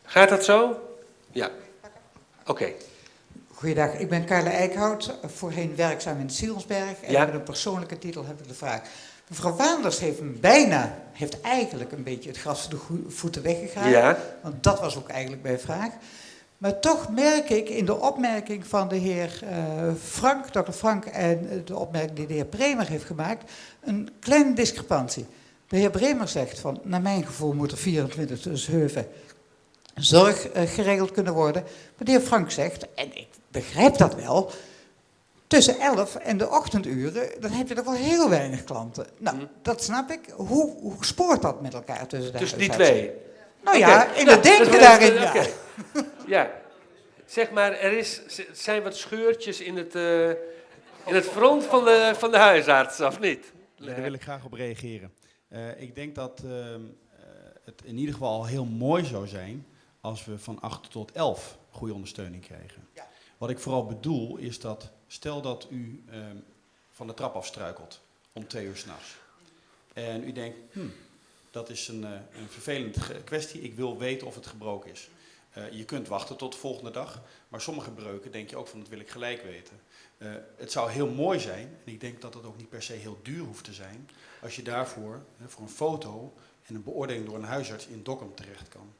Gaat dat zo? Ja. Oké. Goeiedag, ik ben Carla Eickhout, voorheen werkzaam in Sionsberg. En met een persoonlijke titel heb ik de vraag. Mevrouw Waanders heeft hem bijna, heeft eigenlijk een beetje het gras voor de voeten weggegaan. Want dat was ook eigenlijk mijn vraag. Maar toch merk ik in de opmerking van de heer Frank, dokter Frank, en de opmerking die de heer Bremer heeft gemaakt, een kleine discrepantie. De heer Bremer zegt van, naar mijn gevoel moet er 24/7 zorg geregeld kunnen worden. Maar de heer Frank zegt, en ik begrijp dat wel, tussen 11 en de ochtenduren, dan heb je toch wel heel weinig klanten. Dat snap ik. Hoe spoort dat met elkaar tussen de Tussen die huisartsen? twee? Nou ja, in het denken daarin, ja. Oké. Ja. Zeg maar, er zijn wat scheurtjes in het front van de huisarts, of niet? Ja, daar wil ik graag op reageren. Ik denk dat het in ieder geval al heel mooi zou zijn als we van 8 tot 11 goede ondersteuning krijgen. Wat ik vooral bedoel is dat, stel dat u van de trap afstruikelt om 2 uur 's nachts. En u denkt, dat is een vervelende kwestie, ik wil weten of het gebroken is. Je kunt wachten tot de volgende dag, maar sommige breuken denk je ook van, dat wil ik gelijk weten. Het zou heel mooi zijn, en ik denk dat dat ook niet per se heel duur hoeft te zijn, als je daarvoor, hè, voor een foto en een beoordeling door een huisarts in Dokkum terecht kan.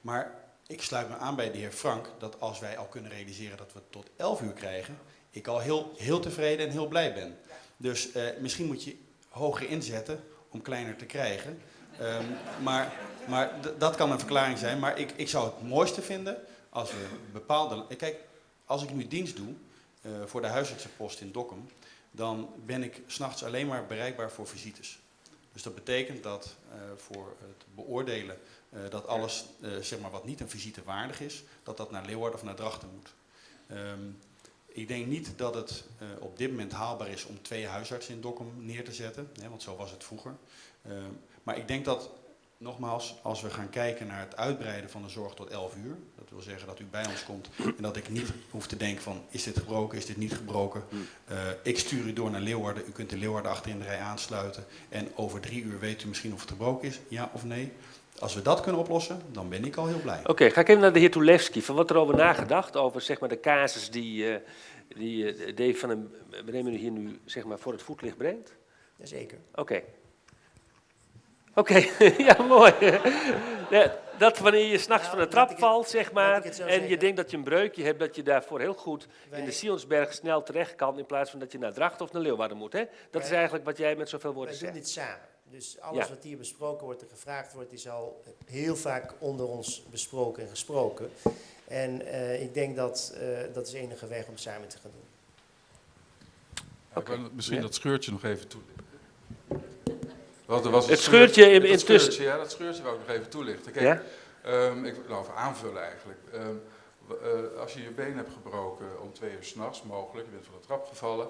Maar ik sluit me aan bij de heer Frank, dat als wij al kunnen realiseren dat we tot 11 uur krijgen, ik al heel, heel tevreden en heel blij ben. Dus misschien moet je hoger inzetten om kleiner te krijgen. Maar dat kan een verklaring zijn. Maar ik zou het mooiste vinden als we bepaalde... Kijk, als ik nu dienst doe voor de huisartsenpost in Dokkum, dan ben ik 's nachts alleen maar bereikbaar voor visites. Dus dat betekent dat voor het beoordelen dat alles wat niet een visite waardig is, dat dat naar Leeuwarden of naar Drachten moet. Ik denk niet dat het op dit moment haalbaar is om 2 huisartsen in Dokkum neer te zetten, hè, want zo was het vroeger. Maar ik denk dat, nogmaals, als we gaan kijken naar het uitbreiden van de zorg tot 11 uur, dat wil zeggen dat u bij ons komt en dat ik niet hoef te denken van, is dit gebroken, is dit niet gebroken? Ik stuur u door naar Leeuwarden, u kunt de Leeuwarden achter in de rij aansluiten en over 3 uur weet u misschien of het gebroken is, ja of nee. Als we dat kunnen oplossen, dan ben ik al heel blij. Oké, ga ik even naar de heer Tulevski. Van wat er over nagedacht, over de casus die Dave van den Bremen hier nu zeg maar, voor het voetlicht brengt? Jazeker. Oké. Oké, ja, mooi. Ja, dat wanneer je s'nachts Nou, van de laat trap ik het- valt, zeg laat maar, ik het zo en je zeggen. denkt dat je een breukje hebt, dat je daarvoor heel goed in de Wij- Sionsberg snel terecht kan, in plaats van dat je naar Drachten of naar Leeuwarden moet. Hè? Dat is Wij- eigenlijk wat jij met zoveel woorden Wij doen zegt. dit samen. Dus alles Ja. wat hier besproken wordt en gevraagd wordt, is al heel vaak onder ons besproken en gesproken. En ik denk dat dat is de enige weg om samen te gaan doen. Ja, ik wil misschien Ja. dat scheurtje nog even toelichten. Want er was een Het scheurtje in- dat intussen. scheurtje, ja, dat scheurtje wou ik nog even toelichten. Kijk, Ja? ik, nou, of aanvullen eigenlijk. Als je je been hebt gebroken om 2 uur s'nachts, mogelijk, je bent van de trap gevallen,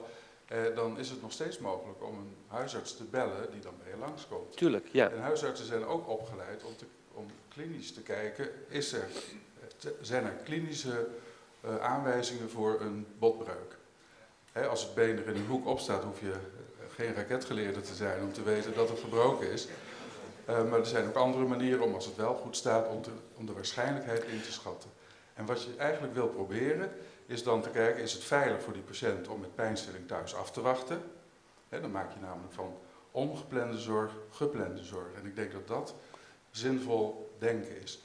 dan is het nog steeds mogelijk om een huisarts te bellen die dan bij je langskomt. Tuurlijk, ja. En huisartsen zijn ook opgeleid om klinisch te kijken, zijn er klinische aanwijzingen voor een botbreuk? Hè, als het been er in een hoek op staat, hoef je geen raketgeleerde te zijn om te weten dat het gebroken is. Maar er zijn ook andere manieren om, als het wel goed staat, om de waarschijnlijkheid in te schatten. En wat je eigenlijk wil proberen, is dan te kijken, is het veilig voor die patiënt om met pijnstilling thuis af te wachten? Hè, dan maak je namelijk van ongeplande zorg geplande zorg. En ik denk dat dat zinvol denken is.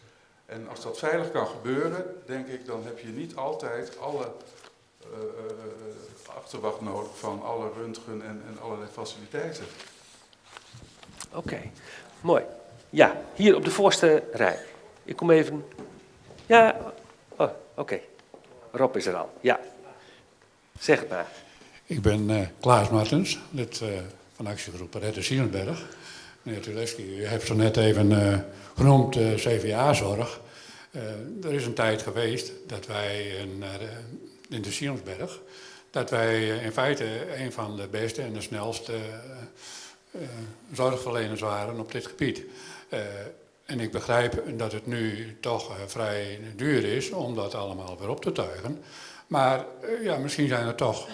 En als dat veilig kan gebeuren, denk ik, dan heb je niet altijd alle achterwacht nodig van alle röntgen en allerlei faciliteiten. Oké, mooi. Ja, hier op de voorste rij. Ik kom even... Ja, oh, oké. Rob is er al, ja. Zeg het maar. Ik ben Klaas Martens, lid van de actiegroep Red de Sionsberg. Meneer Tulevski, u hebt zo net even genoemd C V A-zorg. Er is een tijd geweest dat wij in de Sionsberg, dat wij in feite een van de beste en de snelste zorgverleners waren op dit gebied. En ik begrijp dat het nu toch vrij duur is om dat allemaal weer op te tuigen. Maar misschien zijn er toch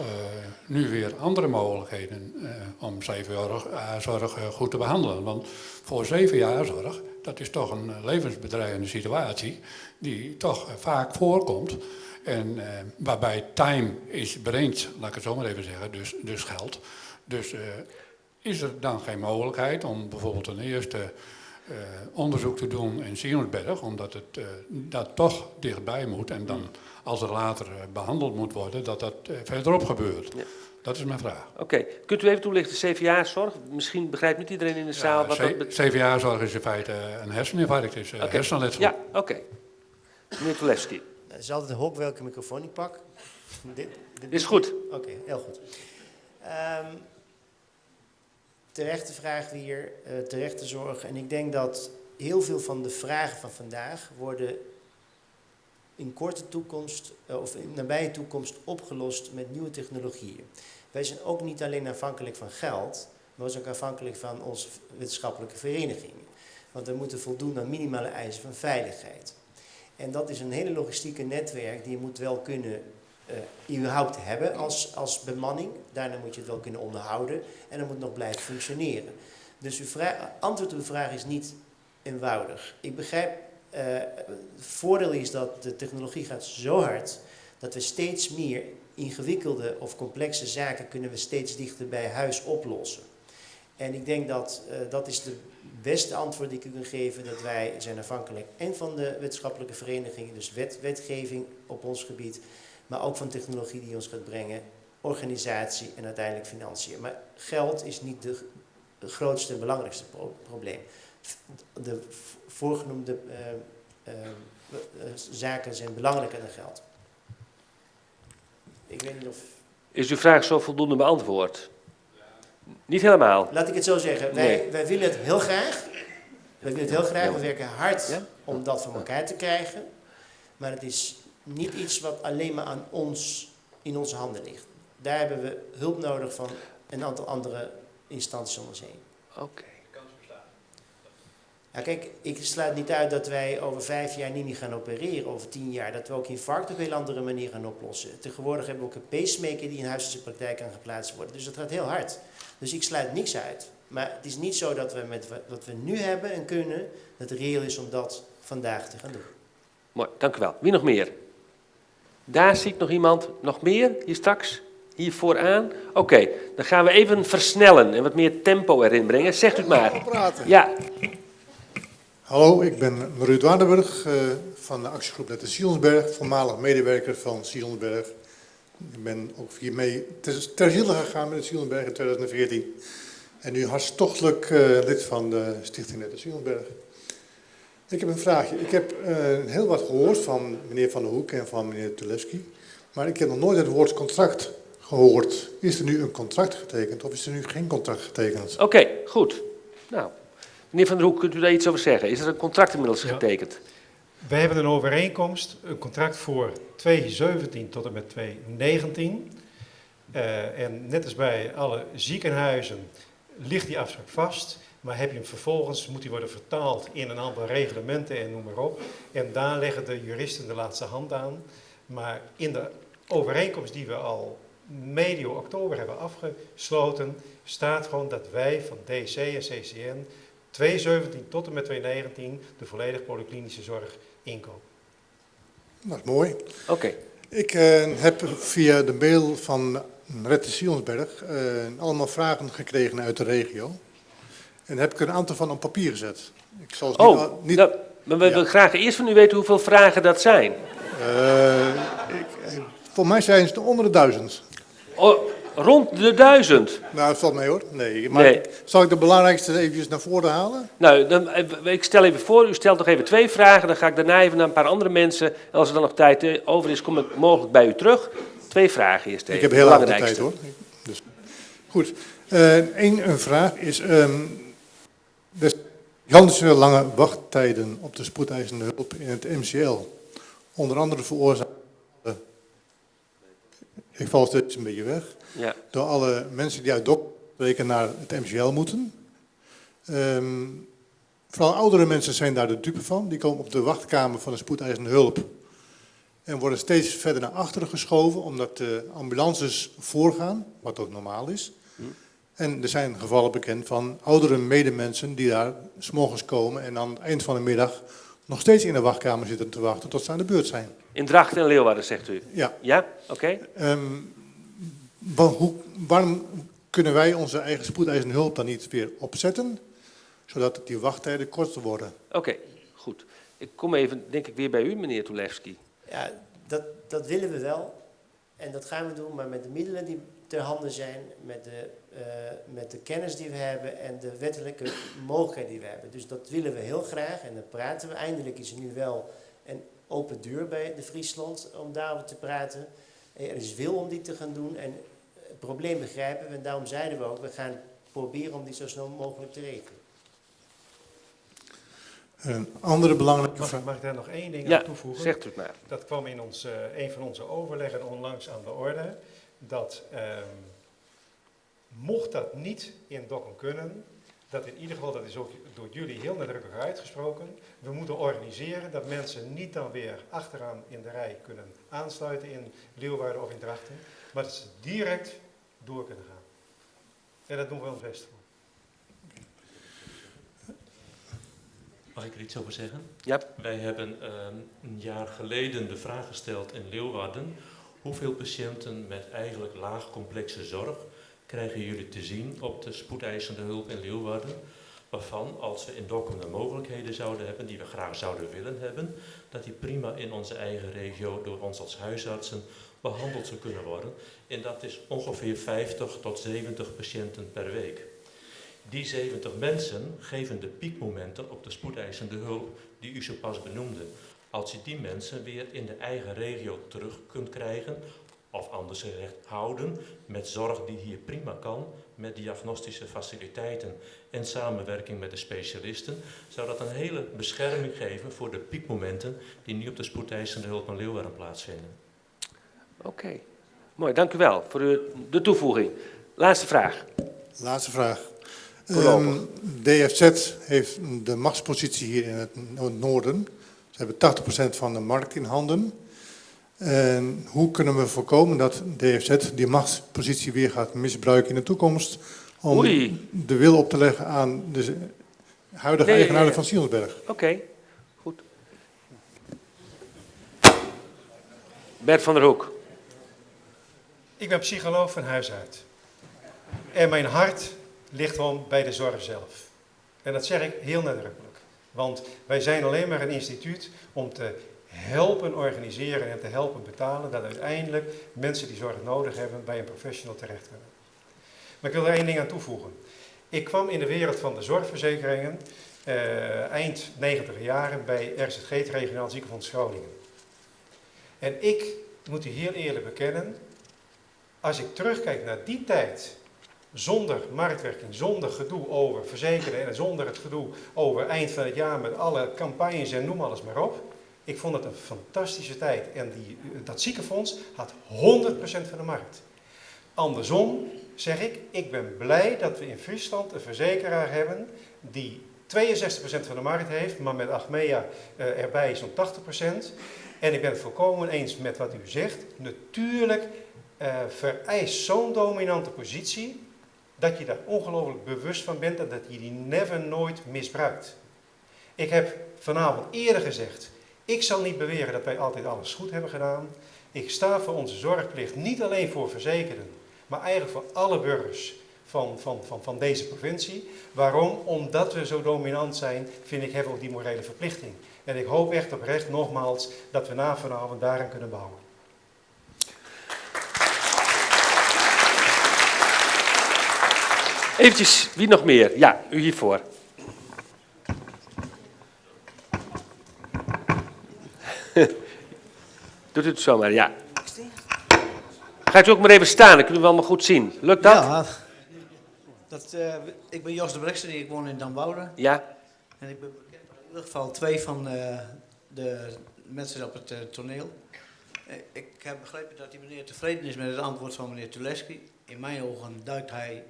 nu weer andere mogelijkheden om C V A-zorg goed te behandelen. Want voor C V A-zorg, dat is toch een levensbedreigende situatie die toch vaak voorkomt. En waarbij time is brains, laat ik het zo maar even zeggen, dus geld. Dus is er dan geen mogelijkheid om bijvoorbeeld een eerste onderzoek te doen in Sionsberg, omdat het dat toch dichtbij moet en dan als er later behandeld moet worden, dat dat verderop gebeurt. Dat is mijn vraag. Oké, kunt u even toelichten, C V A-zorg? Misschien begrijpt niet iedereen in de zaal wat dat C V A-zorg is in feite een herseninfarct, is hersenletsel. Ja, oké. Meneer Tulevski. Het is altijd een hok welke microfoon ik pak. Dit Is goed. Oké, heel goed. Terechte vraag weer, terechte zorg. En ik denk dat heel veel van de vragen van vandaag worden in korte toekomst of in nabije toekomst opgelost met nieuwe technologieën. Wij zijn ook niet alleen afhankelijk van geld, maar we zijn ook afhankelijk van onze wetenschappelijke verenigingen. Want we moeten voldoen aan minimale eisen van veiligheid. En dat is een hele logistieke netwerk die je moet wel kunnen überhaupt hebben als bemanning. Daarna moet je het wel kunnen onderhouden en dan moet het nog blijven functioneren. Dus uw antwoord op uw vraag is niet eenvoudig. Ik begrijp, het voordeel is dat de technologie gaat zo hard dat we steeds meer ingewikkelde of complexe zaken kunnen we steeds dichter bij huis oplossen. En ik denk dat dat is de beste antwoord die ik u kan geven, dat wij zijn afhankelijk en van de wetenschappelijke verenigingen, dus wetgeving op ons gebied, maar ook van technologie die ons gaat brengen, organisatie en uiteindelijk financiën. Maar geld is niet de grootste en belangrijkste probleem. De voorgenoemde zaken zijn belangrijker dan geld. Ik weet niet of... Is uw vraag zo voldoende beantwoord? Niet helemaal. Laat ik het zo zeggen. Wij Nee. willen het heel graag. Wij willen het heel graag. We werken hard Ja? om dat voor elkaar te krijgen. Maar het is niet iets wat alleen maar aan ons, in onze handen ligt. Daar hebben we hulp nodig van een aantal andere instanties om ons heen. Oké. Ik sluit niet uit dat wij over 5 jaar niet meer gaan opereren, over 10 jaar. Dat we ook infarct op een heel andere manier gaan oplossen. Tegenwoordig hebben we ook een pacemaker die in huisartsenpraktijk kan geplaatst worden. Dus dat gaat heel hard. Dus ik sluit niks uit. Maar het is niet zo dat we met wat we nu hebben en kunnen, dat het reëel is om dat vandaag te gaan doen. Mooi, dank u wel. Wie nog meer? Daar zie ik nog iemand. Nog meer hier straks? Hier vooraan? Oké, dan gaan we even versnellen en wat meer tempo erin brengen. Zegt u het maar. Ja. Hallo, ik ben Ruud Waardenburg van de actiegroep Red de Sionsberg, voormalig medewerker van Sionsberg. Ik ben ook hiermee ter ziele gegaan met de Sionsberg in 2014. En nu hartstochtelijk lid van de Stichting Red de Sionsberg. Ik heb een vraagje. Ik heb heel wat gehoord van meneer Van der Hoek en van meneer Tulevski. Maar ik heb nog nooit het woord contract gehoord. Is er nu een contract getekend of is er nu geen contract getekend? Oké, goed. Nou, meneer Van der Hoek, kunt u daar iets over zeggen? Is er een contract inmiddels getekend? Wij hebben een overeenkomst, een contract voor 2017 tot en met 2019. En net als bij alle ziekenhuizen ligt die afspraak vast. Maar heb je hem vervolgens, moet die worden vertaald in een aantal reglementen en noem maar op. En daar leggen de juristen de laatste hand aan. Maar in de overeenkomst die we al medio oktober hebben afgesloten, staat gewoon dat wij van DC en CCN 2017 tot en met 2019 de volledig polyklinische zorg inkopen. Dat is mooi. Oké. Ik heb via de mail van Red de Sionsberg allemaal vragen gekregen uit de regio. En daar heb ik er een aantal van op papier gezet. Ik zal ze niet, nou, maar we willen graag eerst van u weten hoeveel vragen dat zijn. Volgens mij zijn ze onder de 1000. Oh, rond de 1000? Nou, dat valt mee hoor. Nee, maar Nee. Zal ik de belangrijkste eventjes naar voren halen? Nou, dan, ik stel even voor, u stelt nog even 2 vragen. Dan ga ik daarna even naar een paar andere mensen. En als er dan nog tijd over is, kom ik mogelijk bij u terug. 2 vragen eerst even. Ik heb heel erg de tijd Belangrijkste. hoor. Dus, goed. Eén vraag is... er zijn gigantische lange wachttijden op de spoedeisende hulp in het MCL. Onder andere veroorzaakt... Ik val steeds een beetje weg. Ja. Door alle mensen die uit Dokkum naar het MCL moeten. Vooral oudere mensen zijn daar de dupe van. Die komen op de wachtkamer van de spoedeisende hulp. En worden steeds verder naar achteren geschoven, omdat de ambulances voorgaan, wat ook normaal is. En er zijn gevallen bekend van oudere medemensen die daar 's morgens komen en aan het eind van de middag nog steeds in de wachtkamer zitten te wachten tot ze aan de beurt zijn. In Drachten en Leeuwarden, zegt u? Ja. Ja, oké. Waarom kunnen wij onze eigen spoedeisende hulp dan niet weer opzetten, zodat die wachttijden korter worden? Oké, goed. Ik kom even, denk ik, weer bij u, meneer Tulevski. Ja, dat willen we wel en dat gaan we doen, maar met de middelen die ter handen zijn, met de kennis die we hebben en de wettelijke mogelijkheden die we hebben. Dus dat willen we heel graag en daar praten we. Eindelijk is er nu wel een open deur bij de Friesland om daarover te praten. Er is wil om die te gaan doen en het probleem begrijpen we en daarom zeiden we ook, we gaan proberen om die zo snel mogelijk te regelen. Een andere belangrijke vraag. Mag ik daar nog één ding Ja, aan toevoegen? zegt u het maar. Dat kwam in een van onze overleggen onlangs aan de orde. Dat mocht dat niet in Dokkum kunnen, dat in ieder geval, dat is ook door jullie heel nadrukkelijk uitgesproken, we moeten organiseren dat mensen niet dan weer achteraan in de rij kunnen aansluiten in Leeuwarden of in Drachten, maar dat ze direct door kunnen gaan. En dat doen we ons best voor. Mag ik er iets over zeggen? Ja. Wij hebben een jaar geleden de vraag gesteld in Leeuwarden, hoeveel patiënten met eigenlijk laag complexe zorg krijgen jullie te zien op de spoedeisende hulp in Leeuwarden, waarvan als we in Dokkum de mogelijkheden zouden hebben, die we graag zouden willen hebben, dat die prima in onze eigen regio door ons als huisartsen behandeld zou kunnen worden. En dat is ongeveer 50 tot 70 patiënten per week. Die 70 mensen geven de piekmomenten op de spoedeisende hulp die u zo pas benoemde. Als je die mensen weer in de eigen regio terug kunt krijgen, of anders gezegd houden, met zorg die hier prima kan, met diagnostische faciliteiten en samenwerking met de specialisten, zou dat een hele bescherming geven voor de piekmomenten die nu op de spoedeisende hulp in Leeuwarden plaatsvinden. Oké, mooi, dank u wel voor de toevoeging. Laatste vraag. Laatste vraag. Voorlopig. DFZ heeft de machtspositie hier in het noorden. Ze hebben 80% van de markt in handen. En hoe kunnen we voorkomen dat DFZ die machtspositie weer gaat misbruiken in de toekomst om de wil op te leggen aan de huidige eigenaren van Sionsberg? Oké, goed. Bert van der Hoek. Ik ben psycholoog van huis uit. En mijn hart ligt om bij de zorg zelf. En dat zeg ik heel nadrukkelijk. Want wij zijn alleen maar een instituut om te helpen organiseren en te helpen betalen dat uiteindelijk mensen die zorg nodig hebben bij een professional terecht kunnen. Maar ik wil er één ding aan toevoegen. Ik kwam in de wereld van de zorgverzekeringen eind 90 jaren bij RZG, het Regionaal Ziekenfonds Groningen. En ik moet u heel eerlijk bekennen, als ik terugkijk naar die tijd, zonder marktwerking, zonder gedoe over verzekeren en zonder het gedoe over eind van het jaar met alle campagnes en noem alles maar op. Ik vond het een fantastische tijd en dat ziekenfonds had 100% van de markt. Andersom zeg ik, ik ben blij dat we in Friesland een verzekeraar hebben die 62% van de markt heeft, maar met Achmea erbij zo'n 80%. En ik ben het volkomen eens met wat u zegt. Natuurlijk vereist zo'n dominante positie dat je daar ongelooflijk bewust van bent en dat je die never nooit misbruikt. Ik heb vanavond eerder gezegd, ik zal niet beweren dat wij altijd alles goed hebben gedaan. Ik sta voor onze zorgplicht niet alleen voor verzekerden, maar eigenlijk voor alle burgers van deze provincie. Waarom? Omdat we zo dominant zijn, vind ik, hebben we ook die morele verplichting. En ik hoop echt oprecht nogmaals dat we na vanavond daaraan kunnen bouwen. Eventjes, wie nog meer? Ja, u hiervoor. Doet u het zomaar, ja. Gaat u ook maar even staan, dan kunnen we allemaal goed zien. Lukt dat? Ja, ik ben Jos de Brekster, ik woon in Damwoude. Ja. En ik ben bekend in ieder geval twee van de mensen op het toneel. Ik heb begrepen dat die meneer tevreden is met het antwoord van meneer Tuleski. In mijn ogen duikt hij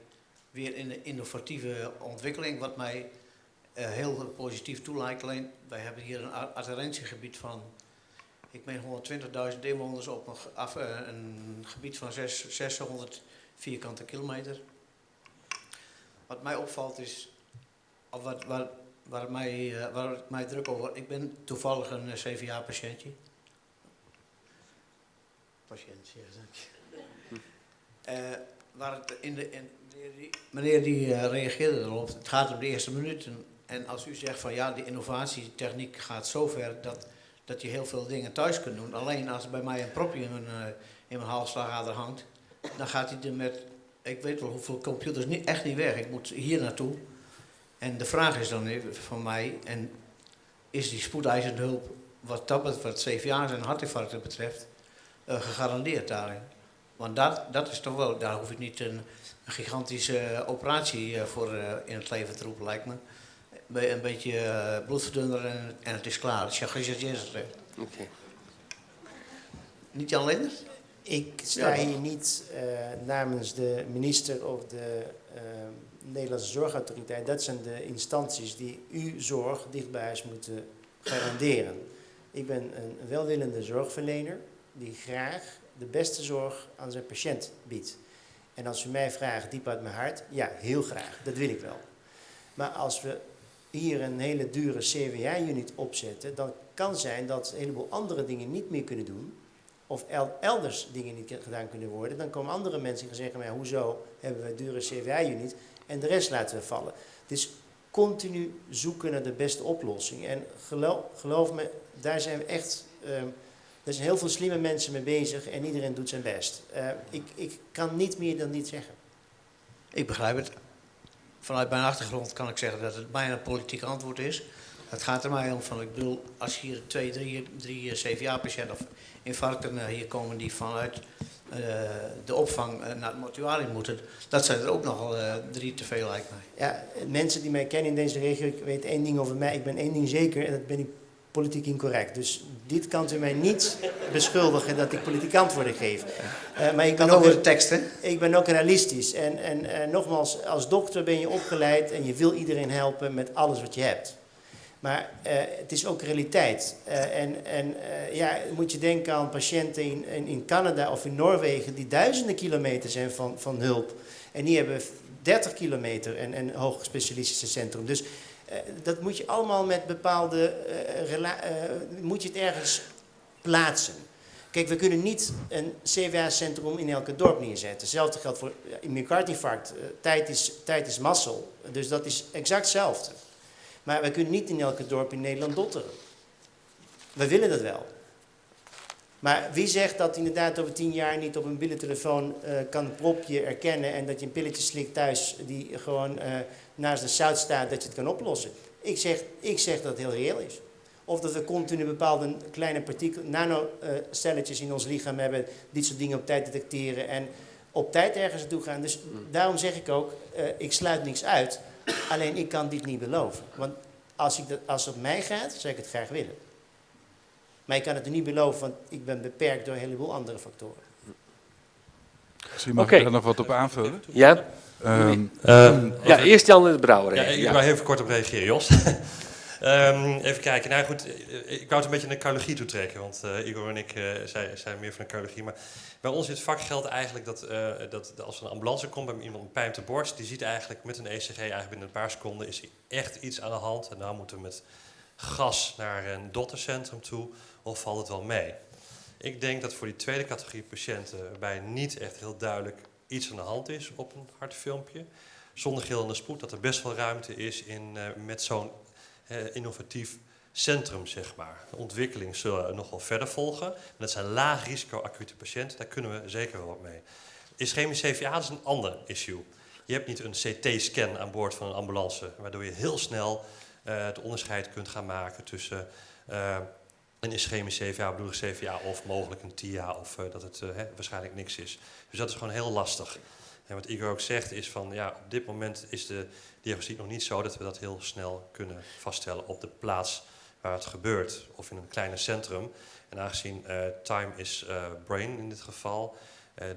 weer in de innovatieve ontwikkeling, wat mij heel positief toelijkt. Alleen, wij hebben hier een adherentiegebied van, ik meen 120.000 inwoners op een gebied van 600 vierkante kilometer. Wat mij opvalt is, of wat, waar, waar, mij, waar ik mij druk over, ik ben toevallig een CVA-patiëntje. Patiënt, ja, dank je. Waar het in de, in, meneer die reageerde erop, het gaat om de eerste minuten. En als u zegt van ja, de innovatietechniek gaat zo ver dat je heel veel dingen thuis kunt doen. Alleen als er bij mij een propje in mijn halsslagader hangt, dan gaat hij er met, ik weet wel hoeveel computers, niet, echt niet weg. Ik moet hier naartoe. En de vraag is dan even van mij, en is die spoedeisende hulp wat dat betreft, wat CVA's en hartinfarcten betreft, gegarandeerd daarin? Want dat is toch wel, daar hoef ik niet een gigantische operatie voor in het leven te roepen, lijkt me. Een beetje bloedverdunner en het is klaar. Okay. Niet Jan Linders? Ik sta hier niet namens de minister of de Nederlandse Zorgautoriteit. Dat zijn de instanties die uw zorg dicht bij huis moeten garanderen. Ik ben een welwillende zorgverlener die graag de beste zorg aan zijn patiënt biedt. En als u mij vraagt, diep uit mijn hart, ja, heel graag. Dat wil ik wel. Maar als we hier een hele dure CVA-unit opzetten, dan kan zijn dat een heleboel andere dingen niet meer kunnen doen, of elders dingen niet gedaan kunnen worden. Dan komen andere mensen en zeggen, maar ja, hoezo hebben we een dure CVA-unit en de rest laten we vallen. Dus continu zoeken naar de beste oplossing. En geloof me, daar zijn we echt... er zijn heel veel slimme mensen mee bezig en iedereen doet zijn best. Ik kan niet meer dan dit zeggen. Ik begrijp het. Vanuit mijn achtergrond kan ik zeggen dat het bijna een politiek antwoord is. Het gaat er mij om van, ik bedoel, als hier 2, 3 CVA-patiënten of infarcten hier komen die vanuit de opvang naar het mortuarium moeten, dat zijn er ook nogal 3 te veel, lijkt mij. Ja, mensen die mij kennen in deze regio, ik weet één ding over mij, ik ben één ding zeker en dat ben ik politiek incorrect. Dus dit kan u mij niet beschuldigen dat ik politiek antwoorden geef. Maar ik ben ook over de tekst, hè? Ik ben ook realistisch. En nogmaals, als dokter ben je opgeleid en je wil iedereen helpen met alles wat je hebt. Maar het is ook realiteit. Ja, moet je denken aan patiënten in Canada of in Noorwegen die duizenden kilometers zijn van hulp. En die hebben 30 kilometer en hoogspecialistische centrum. Dus dat moet je allemaal met bepaalde... moet je het ergens plaatsen. Kijk, we kunnen niet een CVA-centrum in elke dorp neerzetten. Hetzelfde geldt voor een myocardinfarct. Tijd is mazzel, dus dat is exact hetzelfde. Maar we kunnen niet in elke dorp in Nederland dotteren. We willen dat wel. Maar wie zegt dat inderdaad over 10 jaar niet op een mobiele telefoon kan een propje erkennen en dat je een pilletje slikt thuis die gewoon naast de zout staat, dat je het kan oplossen? Ik zeg dat het heel reëel is. Of dat we continu bepaalde kleine partikel, nanocelletjes in ons lichaam hebben die soort dingen op tijd detecteren en op tijd ergens naartoe gaan. Dus daarom zeg ik ook, ik sluit niks uit, alleen ik kan dit niet beloven. Want als het op mij gaat, zou ik het graag willen. Maar ik kan het niet beloven, want ik ben beperkt door een heleboel andere factoren. Misschien mag ik daar nog wat op aanvullen? Ja? Ja, eerst Jan de Brouwer. Ja, ik wou even kort op reageren, Jos. Even kijken. Nou goed, ik wou het een beetje naar de cardiologie toe trekken, want Igor en ik zijn meer van de cardiologie. Maar bij ons in het vak geldt eigenlijk dat als er een ambulance komt bij iemand met pijn op de borst, die ziet eigenlijk met een ECG eigenlijk binnen een paar seconden is er echt iets aan de hand. En nou moeten we met gas naar een dottercentrum toe, of valt het wel mee? Ik denk dat voor die tweede categorie patiënten, waarbij niet echt heel duidelijk iets aan de hand is op een hartfilmpje, zonder gillende spoed, dat er best wel ruimte is in, met zo'n innovatief centrum, zeg maar. De ontwikkeling zullen we nog wel verder volgen. Maar dat zijn laag risico acute patiënten, daar kunnen we zeker wel wat mee. Ischemische CVA is een ander issue. Je hebt niet een CT-scan aan boord van een ambulance, waardoor je heel snel het onderscheid kunt gaan maken tussen een ischemische CVA, bloedige CVA of mogelijk een TIA of dat het waarschijnlijk niks is. Dus dat is gewoon heel lastig. En wat Igor ook zegt is van, ja, op dit moment is de diagnostiek nog niet zo dat we dat heel snel kunnen vaststellen op de plaats waar het gebeurt of in een kleiner centrum. En aangezien time is brain in dit geval,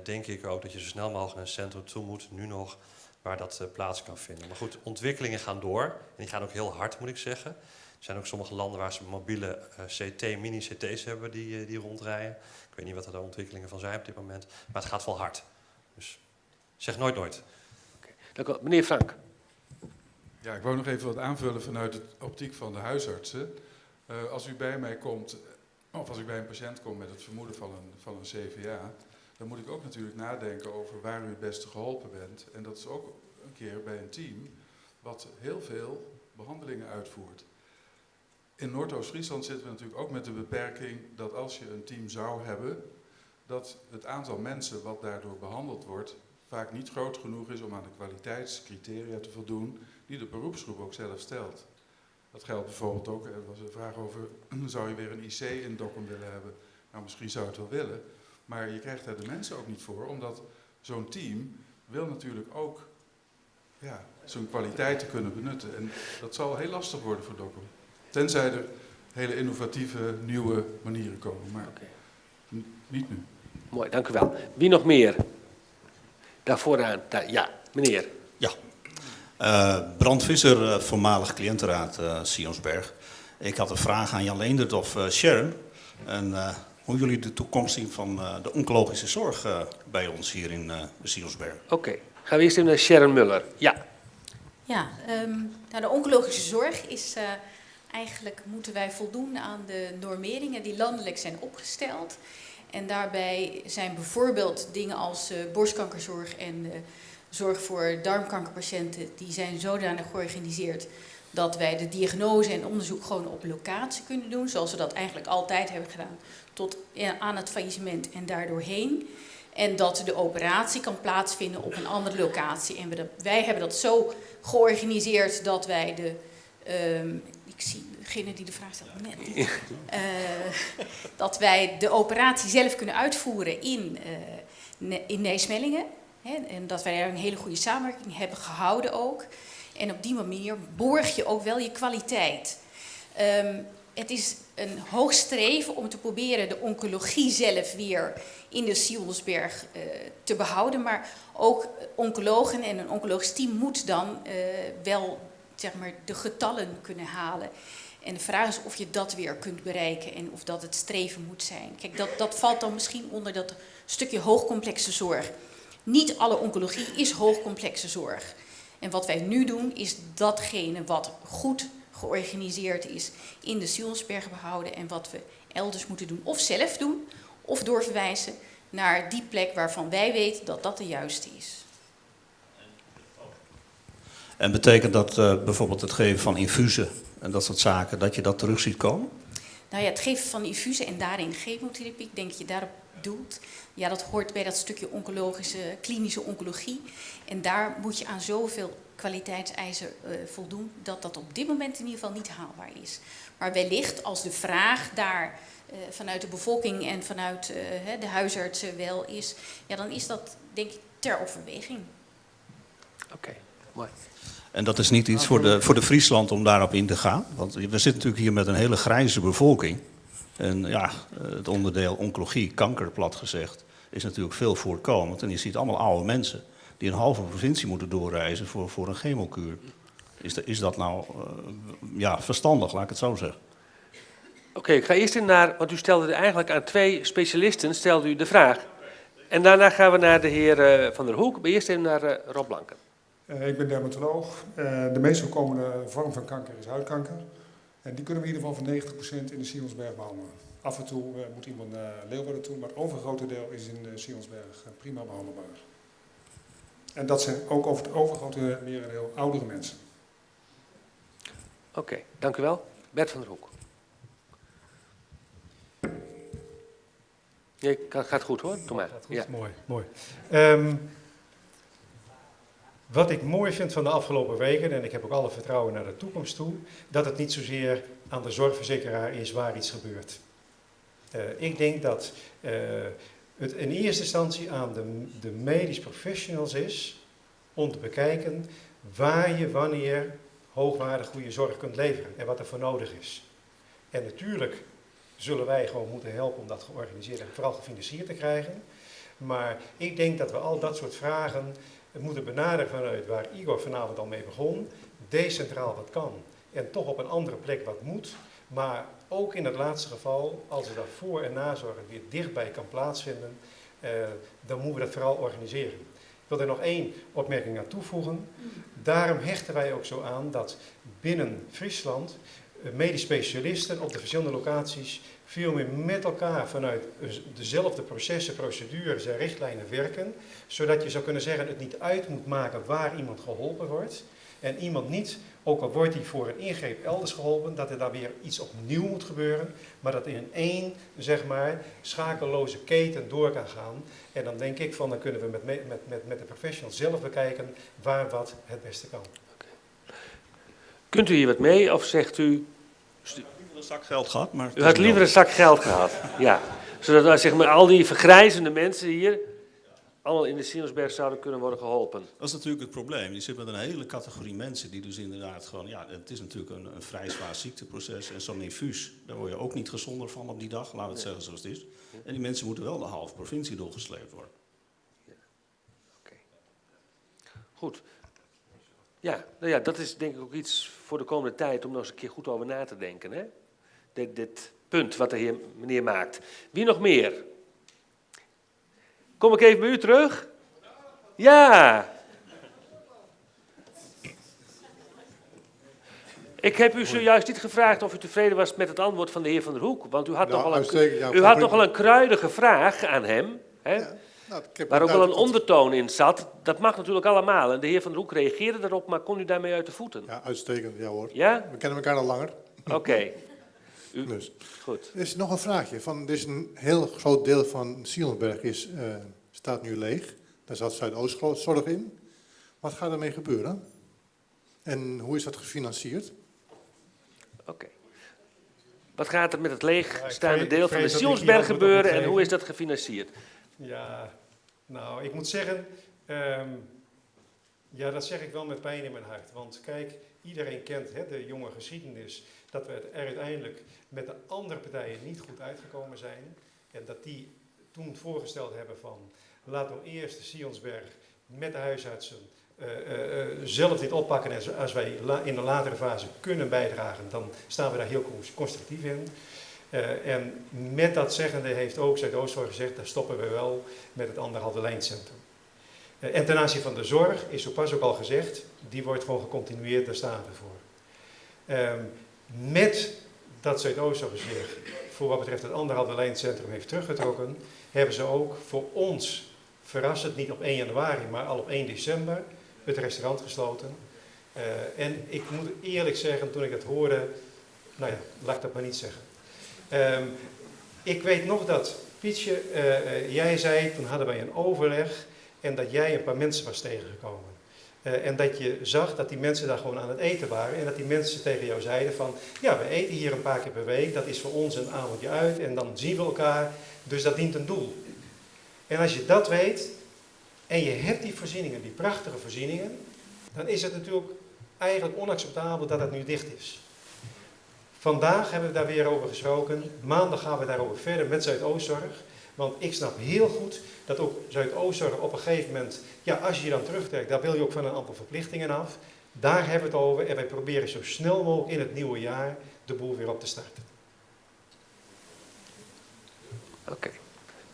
denk ik ook dat je zo snel mogelijk naar een centrum toe moet, nu nog, waar dat plaats kan vinden. Maar goed, ontwikkelingen gaan door en die gaan ook heel hard, moet ik zeggen. Er zijn ook sommige landen waar ze mobiele CT, mini-CT's hebben die rondrijden. Ik weet niet wat er de ontwikkelingen van zijn op dit moment, maar het gaat wel hard. Dus zeg nooit nooit. Oké. Dank u wel. Meneer Frank. Ja, ik wou nog even wat aanvullen vanuit de optiek van de huisartsen. Als u bij mij komt, of als ik bij een patiënt kom met het vermoeden van een CVA, dan moet ik ook natuurlijk nadenken over waar u het beste geholpen bent. En dat is ook een keer bij een team wat heel veel behandelingen uitvoert. In Noordoost-Friesland zitten we natuurlijk ook met de beperking dat als je een team zou hebben, dat het aantal mensen wat daardoor behandeld wordt vaak niet groot genoeg is om aan de kwaliteitscriteria te voldoen die de beroepsgroep ook zelf stelt. Dat geldt bijvoorbeeld ook, er was een vraag over, zou je weer een IC in Dokkum willen hebben? Nou, misschien zou je het wel willen, maar je krijgt daar de mensen ook niet voor, omdat zo'n team wil natuurlijk ook, ja, zijn kwaliteiten kunnen benutten. En dat zal heel lastig worden voor Dokkum. Tenzij er hele innovatieve, nieuwe manieren komen, maar niet nu. Mooi, dank u wel. Wie nog meer? Daar vooraan, daar, ja, meneer. Ja, Brand Visser, voormalig cliëntenraad Sionsberg. Ik had een vraag aan Jan Leendert of Sharon. En hoe jullie de toekomst zien van de oncologische zorg bij ons hier in de Sionsberg. Oké, gaan we eerst even naar Sharon Muller. Ja. Ja, nou, de oncologische zorg is eigenlijk moeten wij voldoen aan de normeringen die landelijk zijn opgesteld. En daarbij zijn bijvoorbeeld dingen als borstkankerzorg en zorg voor darmkankerpatiënten, die zijn zodanig georganiseerd dat wij de diagnose en onderzoek gewoon op locatie kunnen doen, zoals we dat eigenlijk altijd hebben gedaan, tot aan het faillissement en daardoorheen. En dat de operatie kan plaatsvinden op een andere locatie. En wij hebben dat zo georganiseerd dat wij de... ik zie degene die de vraag stelt net niet. Dat wij de operatie zelf kunnen uitvoeren in Nijsmellingen. Hè, en dat wij daar een hele goede samenwerking hebben gehouden ook. En op die manier borg je ook wel je kwaliteit. Het is een hoog streven om te proberen de oncologie zelf weer in de Sionsberg te behouden. Maar ook oncologen en een oncologisch team moet dan wel, zeg maar, de getallen kunnen halen. En de vraag is of je dat weer kunt bereiken en of dat het streven moet zijn. Kijk, dat valt dan misschien onder dat stukje hoogcomplexe zorg. Niet alle oncologie is hoogcomplexe zorg. En wat wij nu doen is datgene wat goed georganiseerd is in de Sionsberg behouden en wat we elders moeten doen of zelf doen Of doorverwijzen naar die plek waarvan wij weten dat dat de juiste is. En betekent dat bijvoorbeeld het geven van infusen en dat soort zaken, dat je dat terug ziet komen? Nou ja, het geven van infusen en daarin chemotherapie, ik denk dat je daarop doelt. Ja, dat hoort bij dat stukje oncologische, klinische oncologie. En daar moet je aan zoveel kwaliteitseisen voldoen, dat dat op dit moment in ieder geval niet haalbaar is. Maar wellicht als de vraag daar vanuit de bevolking en vanuit de huisartsen wel is, ja, dan is dat denk ik ter overweging. Oké, mooi. En dat is niet iets voor de Friesland om daarop in te gaan? Want we zitten natuurlijk hier met een hele grijze bevolking. En ja, het onderdeel oncologie, kanker plat gezegd, is natuurlijk veel voorkomend. En je ziet allemaal oude mensen die een halve provincie moeten doorreizen voor een chemokuur. Is dat nou verstandig, laat ik het zo zeggen? Oké, ik ga eerst in naar, want u stelde eigenlijk aan twee specialisten stelde u de vraag. En daarna gaan we naar de heer Van der Hoek, maar eerst even naar Rob Blanken. Ik ben dermatoloog. De meest voorkomende vorm van kanker is huidkanker. En die kunnen we in ieder geval voor 90% in de Sionsberg behandelen. Af en toe moet iemand naar Leeuwarden toe, maar het overgrote deel is in de Sionsberg prima behandelbaar. En dat zijn ook over het overgrote merendeel oudere mensen. Oké, dank u wel. Bert van der Hoek. Nee, gaat goed hoor, doe maar. Gaat goed, ja. Mooi, mooi. Wat ik mooi vind van de afgelopen weken, en ik heb ook alle vertrouwen naar de toekomst toe, dat het niet zozeer aan de zorgverzekeraar is waar iets gebeurt. Ik denk dat het in eerste instantie aan de medisch professionals is om te bekijken waar je wanneer hoogwaardig goede zorg kunt leveren en wat er voor nodig is. En natuurlijk zullen wij gewoon moeten helpen om dat georganiseerd en vooral gefinancierd te krijgen. Maar ik denk dat we al dat soort vragen moeten benaderen vanuit waar Igor vanavond al mee begon. Decentraal wat kan en toch op een andere plek wat moet. Maar ook in het laatste geval, als er daar voor- en nazorg weer dichtbij kan plaatsvinden, dan moeten we dat vooral organiseren. Ik wil er nog één opmerking aan toevoegen. Daarom hechten wij ook zo aan dat binnen Friesland medisch specialisten op de verschillende locaties veel meer met elkaar vanuit dezelfde processen, procedures en richtlijnen werken, zodat je zou kunnen zeggen het niet uit moet maken waar iemand geholpen wordt. En iemand niet, ook al wordt hij voor een ingreep elders geholpen, dat er daar weer iets opnieuw moet gebeuren, maar dat in één, zeg maar, schakelloze keten door kan gaan. En dan denk ik van, dan kunnen we met de professional zelf bekijken waar wat het beste kan. Okay. Kunt u hier wat mee of zegt u... Ik had liever een zak geld gehad, maar U had liever een zak geld gehad, ja. Zodat zeg maar, al die vergrijzende mensen hier allemaal in de Sionsberg zouden kunnen worden geholpen. Dat is natuurlijk het probleem. Je zit met een hele categorie mensen die dus inderdaad gewoon... Ja, het is natuurlijk een vrij zwaar ziekteproces. En zo'n infuus, daar word je ook niet gezonder van op die dag. Laten we het zeggen zoals het is. En die mensen moeten wel de halve provincie doorgesleept worden. Ja. Oké. Goed. Ja, nou ja, dat is denk ik ook iets voor de komende tijd om nog eens een keer goed over na te denken. Hè? Dit punt wat de heer, meneer maakt. Wie nog meer? Kom ik even bij u terug? Ja. Ik heb u zojuist niet gevraagd of u tevreden was met het antwoord van de heer Van der Hoek. Want u had, nogal een kruidige vraag aan hem. Hè? Ja, nou, waar ook wel een ondertoon in zat. Dat mag natuurlijk allemaal. En de heer Van der Hoek reageerde daarop, maar kon u daarmee uit de voeten? Ja, uitstekend, ja hoor. Ja? We kennen elkaar al langer. Oké. Dus. Goed. Er is nog een vraagje. Er is een heel groot deel van Sionsberg staat nu leeg. Daar zat Zuidoostzorg in. Wat gaat ermee gebeuren? En hoe is dat gefinancierd? Oké. Wat gaat er met het leegstaande deel van de Sionsberg gebeuren en hoe is dat gefinancierd? Ja, nou, ik moet zeggen, ja, dat zeg ik wel met pijn in mijn hart. Want kijk, iedereen kent de jonge geschiedenis dat we er uiteindelijk met de andere partijen niet goed uitgekomen zijn. En dat die toen voorgesteld hebben van, laat nou eerst de Sionsberg met de huisartsen zelf dit oppakken. En als wij in de latere fase kunnen bijdragen, dan staan we daar heel constructief in. En met dat zeggende heeft ook Zuidoostzorg gezegd, daar stoppen we wel met het anderhalve lijncentrum. En ten aanzien van de zorg is zo pas ook al gezegd, die wordt gewoon gecontinueerd, daar staan we voor. Met dat Zuidoostzorg zich voor wat betreft het anderhalve lijncentrum heeft teruggetrokken, hebben ze ook voor ons, verrassend niet op 1 januari, maar al op 1 december, het restaurant gesloten. En ik moet eerlijk zeggen, toen ik dat hoorde, nou ja, laat ik dat maar niet zeggen. Ik weet nog dat, Pietje, jij zei, toen hadden wij een overleg en dat jij een paar mensen was tegengekomen. En dat je zag dat die mensen daar gewoon aan het eten waren en dat die mensen tegen jou zeiden van, ja, we eten hier een paar keer per week, dat is voor ons een avondje uit en dan zien we elkaar, dus dat dient een doel. En als je dat weet en je hebt die voorzieningen, die prachtige voorzieningen, dan is het natuurlijk eigenlijk onacceptabel dat dat nu dicht is. Vandaag hebben we daar weer over gesproken. Maandag gaan we daarover verder met Zuidoostzorg. Want ik snap heel goed dat ook Zuidoostzorg op een gegeven moment, ja, als je je dan terugtrekt, daar wil je ook van een aantal verplichtingen af. Daar hebben we het over en wij proberen zo snel mogelijk in het nieuwe jaar de boel weer op te starten. Oké.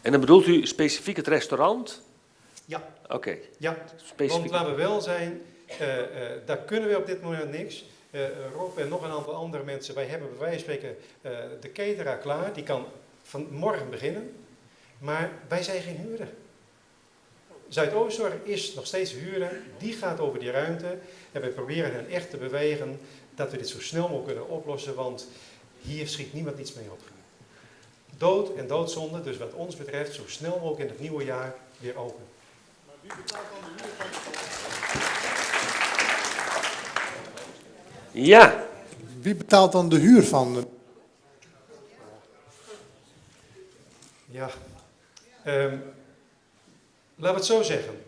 En dan bedoelt u specifiek het restaurant? Ja. Oké. Ja, Specifiek. Want laten we wel zijn, daar kunnen we op dit moment niks. Rob en nog een aantal andere mensen, wij hebben bij wijze van spreken de cateraar klaar, die kan van morgen beginnen, maar wij zijn geen huurder. Zuidoostzorg is nog steeds huurder, die gaat over die ruimte en wij proberen hen echt te bewegen dat we dit zo snel mogelijk kunnen oplossen, want hier schiet niemand iets mee op. Dood en doodzonde, dus wat ons betreft zo snel mogelijk in het nieuwe jaar weer open. Maar wie betaalt dan de huur van? Ja. Wie betaalt dan de huur van? Ja. Laten we het zo zeggen.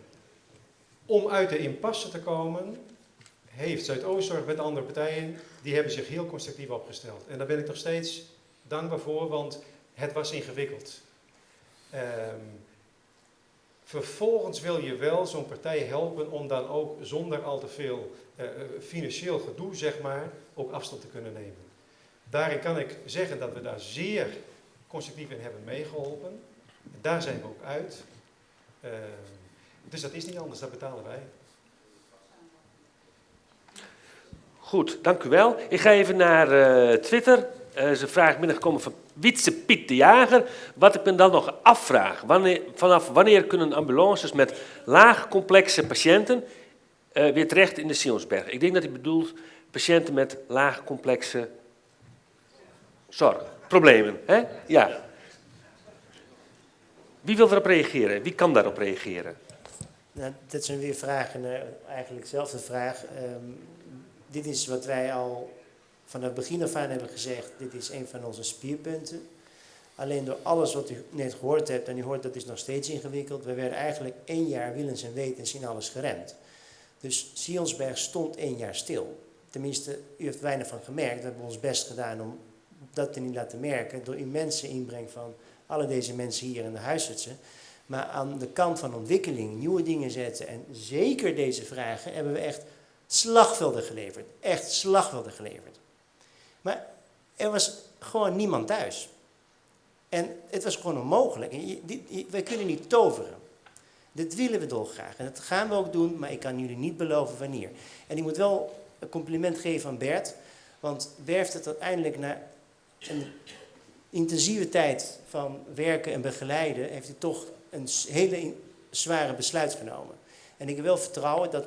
Om uit de impasse te komen, heeft Zuidoostzorg met andere partijen, die hebben zich heel constructief opgesteld. En daar ben ik nog steeds dankbaar voor, want het was ingewikkeld. Vervolgens wil je wel zo'n partij helpen om dan ook zonder al te veel financieel gedoe, ook afstand te kunnen nemen. Daarin kan ik zeggen dat we daar zeer constructief in hebben meegeholpen. Daar zijn we ook uit. Dus dat is niet anders, dat betalen wij. Goed, dank u wel. Ik ga even naar Twitter. Er is een vraag binnengekomen van Wietse Piet de Jager. Wat ik me dan nog afvraag. Vanaf wanneer kunnen ambulances met laagcomplexe patiënten weer terecht in de Sionsberg? Ik denk dat hij bedoelt patiënten met laagcomplexe zorg. Problemen, hè? Ja. Wie wil daarop reageren? Wie kan daarop reageren? Nou, dat zijn weer vragen, eigenlijk dezelfde vraag. Dit is wat wij al van het begin af aan hebben gezegd, dit is een van onze spierpunten. Alleen door alles wat u net gehoord hebt, en u hoort dat is nog steeds ingewikkeld, we werden eigenlijk 1 jaar willens en wetens in alles geremd. Dus Sionsberg stond 1 jaar stil. Tenminste, u heeft weinig van gemerkt, we hebben ons best gedaan om dat te niet laten merken, door immense inbreng van alle deze mensen hier in de huisartsen. Maar aan de kant van ontwikkeling, nieuwe dingen zetten en zeker deze vragen, hebben we echt slagvelden geleverd. Echt slagvelden geleverd. Maar er was gewoon niemand thuis. En het was gewoon onmogelijk. Wij kunnen niet toveren. Dit willen we dolgraag. En dat gaan we ook doen, maar ik kan jullie niet beloven wanneer. En ik moet wel een compliment geven aan Bert. Want Bert heeft het uiteindelijk na een intensieve tijd van werken en begeleiden, heeft hij toch een hele zware besluit genomen. En ik heb wel vertrouwen dat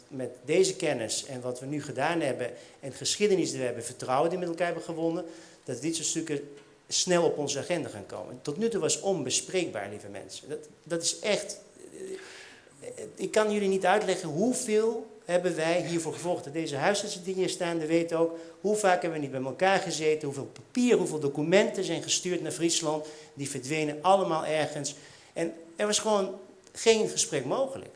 met deze kennis en wat we nu gedaan hebben en de geschiedenis die we hebben, vertrouwen die we met elkaar hebben gewonnen, dat dit soort stukken snel op onze agenda gaan komen. Tot nu toe was onbespreekbaar, lieve mensen. Dat is echt... Ik kan jullie niet uitleggen hoeveel hebben wij hiervoor gevochten. Deze huisartsen die hier staan, die weten ook hoe vaak hebben we niet bij elkaar gezeten, hoeveel papier, hoeveel documenten zijn gestuurd naar Friesland, die verdwenen allemaal ergens. En er was gewoon geen gesprek mogelijk.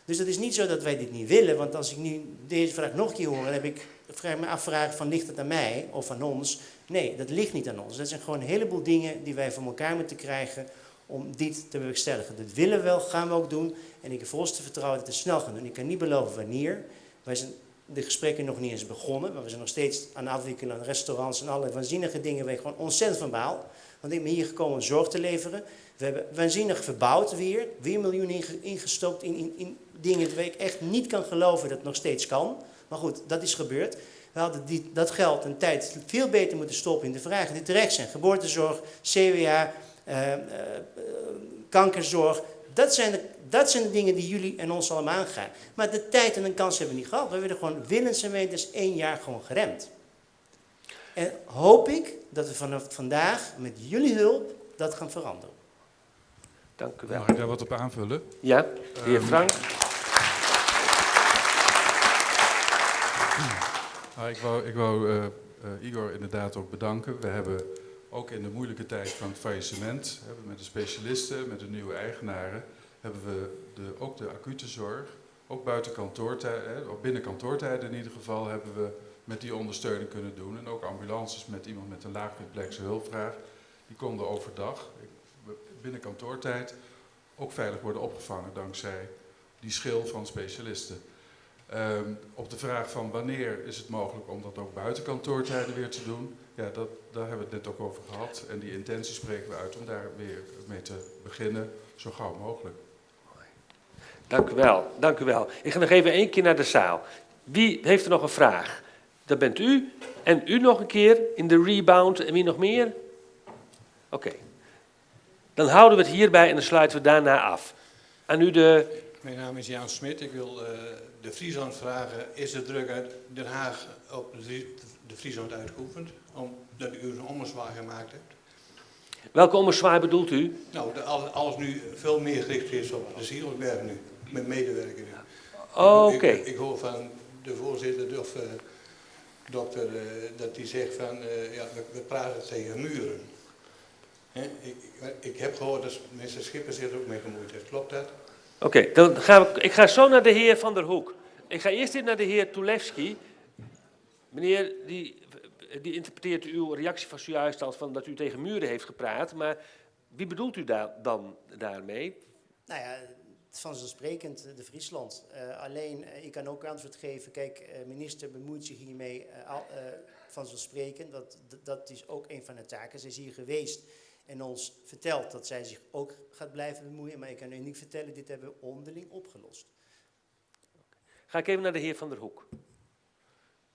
Dus dat is niet zo dat wij dit niet willen, want als ik nu deze vraag nog een keer hoor, dan heb ik, vraag ik me afvragen van ligt het aan mij of aan ons? Nee, dat ligt niet aan ons. Dat zijn gewoon een heleboel dingen die wij voor elkaar moeten krijgen om dit te bewerkstelligen. Dat willen we wel, gaan we ook doen. En ik heb volste vertrouwen dat we het snel gaan doen. Ik kan niet beloven wanneer. Wij zijn de gesprekken nog niet eens begonnen, maar we zijn nog steeds aan het afwikkelen aan restaurants en allerlei waanzinnige dingen waar ik gewoon ontzettend van baal. Want ik ben hier gekomen om zorg te leveren. We hebben waanzinnig verbouwd weer, weer miljoenen ingestopt in dingen waar ik echt niet kan geloven dat het nog steeds kan. Maar goed, dat is gebeurd. We hadden die, dat geld en tijd veel beter moeten stoppen in de vragen die terecht zijn. Geboortezorg, CWA, kankerzorg. Dat zijn, de, dat zijn de dingen die jullie en ons allemaal aangaan. Maar de tijd en de kans hebben we niet gehad. We werden gewoon willens en wetens één jaar gewoon geremd. En hoop ik dat we vanaf vandaag met jullie hulp dat gaan veranderen. Dank u wel. Mag ik daar wat op aanvullen? Ja, de heer Frank. Nou, ik wou Igor inderdaad ook bedanken. We hebben ook in de moeilijke tijd van het faillissement, hebben met de specialisten, met de nieuwe eigenaren, hebben we ook de acute zorg, ook buiten kantoortijden, of binnen kantoortijden in ieder geval, hebben we met die ondersteuning kunnen doen. En ook ambulances met iemand met een laagcomplexe hulpvraag, die konden overdag, binnen kantoortijd, ook veilig worden opgevangen dankzij die schil van specialisten. Op de vraag van wanneer is het mogelijk om dat ook buiten kantoortijden weer te doen, ja, daar hebben we het net ook over gehad. En die intentie spreken we uit om daar weer mee te beginnen, zo gauw mogelijk. Dank u wel, dank u wel. Ik ga nog even één keer naar de zaal. Wie heeft er nog een vraag? Dat bent u. En u nog een keer in de rebound. En wie nog meer? Oké. Dan houden we het hierbij en dan sluiten we daarna af. Aan u de... Mijn naam is Jan Smit. Ik wil de Friesland vragen. Is de druk uit Den Haag op de Friesland uitgeoefend? Omdat u een ommezwaai gemaakt hebt. Welke ommezwaai bedoelt u? Nou, dat alles nu veel meer gericht is op de Sionsberg nu. Met medewerker nu. Oh, oké. Ik hoor van de voorzitter of dokter dat die zegt van ja, we praten tegen muren. Hè? Ik heb gehoord dat minister Schipper zich er ook mee gemoeid heeft. Klopt dat? Oké, dan gaan we. Ik ga zo naar de heer Van der Hoek. Ik ga eerst even naar de heer Tulevski. Meneer, die interpreteert uw reactie van zojuist als van dat u tegen muren heeft gepraat. Maar wie bedoelt u daar dan daarmee? Nou ja, vanzelfsprekend de Friesland. Alleen, ik kan ook antwoord geven. Kijk, minister bemoeit zich hiermee vanzelfsprekend. Dat is ook een van de taken. Ze is hier geweest en ons vertelt dat zij zich ook gaat blijven bemoeien. Maar ik kan u niet vertellen, dit hebben we onderling opgelost. Ga ik even naar de heer Van der Hoek.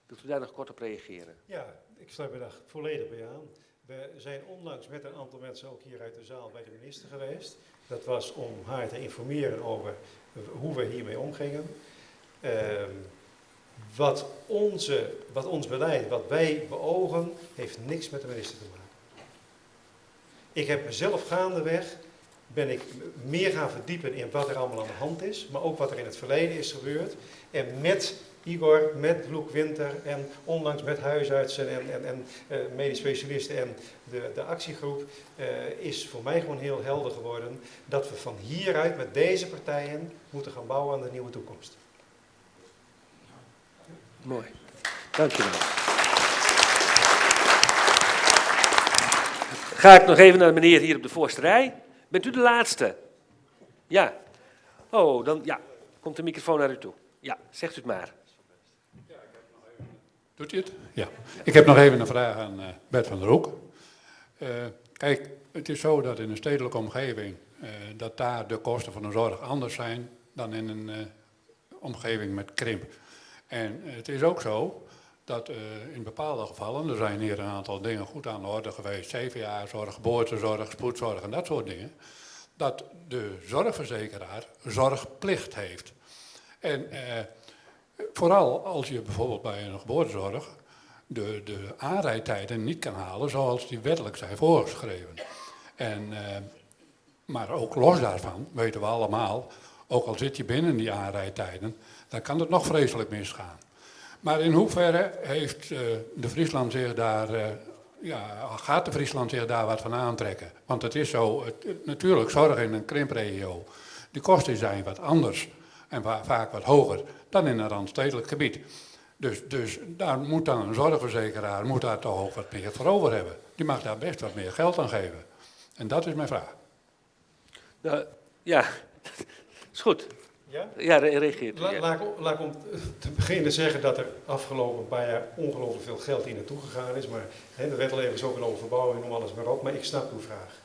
Wilt u daar nog kort op reageren? Ja, ik sluit me daar volledig bij aan. We zijn onlangs met een aantal mensen ook hier uit de zaal bij de minister geweest. Dat was om haar te informeren over hoe we hiermee omgingen. Wat ons beleid, wat wij beogen, heeft niks met de minister te maken. Ik heb mezelf gaandeweg, ben ik meer gaan verdiepen in wat er allemaal aan de hand is, maar ook wat er in het verleden is gebeurd. En met Igor, met Loek Winter en onlangs met huisartsen en medisch specialisten en de actiegroep is voor mij gewoon heel helder geworden dat we van hieruit met deze partijen moeten gaan bouwen aan de nieuwe toekomst. Mooi, dank je wel. Ga ik nog even naar de meneer hier op de voorste rij. Bent u de laatste? Ja. Oh, dan ja. Komt de microfoon naar u toe. Ja, zegt u het maar. Doet u het? Ja. Ik heb nog even een vraag aan Bert van der Hoek. Kijk, het is zo dat in een stedelijke omgeving, dat daar de kosten van de zorg anders zijn dan in een omgeving met krimp. En het is ook zo dat in bepaalde gevallen, er zijn hier een aantal dingen goed aan de orde geweest, CVA-zorg, geboortezorg, spoedzorg en dat soort dingen, dat de zorgverzekeraar zorgplicht heeft. En vooral als je bijvoorbeeld bij een geboortezorg de aanrijdtijden niet kan halen zoals die wettelijk zijn voorgeschreven. En, maar ook los daarvan weten we allemaal, ook al zit je binnen die aanrijdtijden, dan kan het nog vreselijk misgaan. Maar in hoeverre heeft de Friesland zich daar, gaat de Friesland zich daar wat van aantrekken? Want het is zo, natuurlijk zorg in een krimpregio, de kosten zijn wat anders en vaak wat hoger dan in een randstedelijk gebied. Dus daar moet dan een zorgverzekeraar moet daar toch ook wat meer voor over hebben. Die mag daar best wat meer geld aan geven. En dat is mijn vraag. Nou, ja, is goed. Ja? Ja, reageert u. Laat ik om te beginnen zeggen dat er afgelopen paar jaar ongelooflijk veel geld hier naartoe gegaan is. Maar er werd al even zoveel over verbouwing, noem alles maar op. Maar ik snap uw vraag.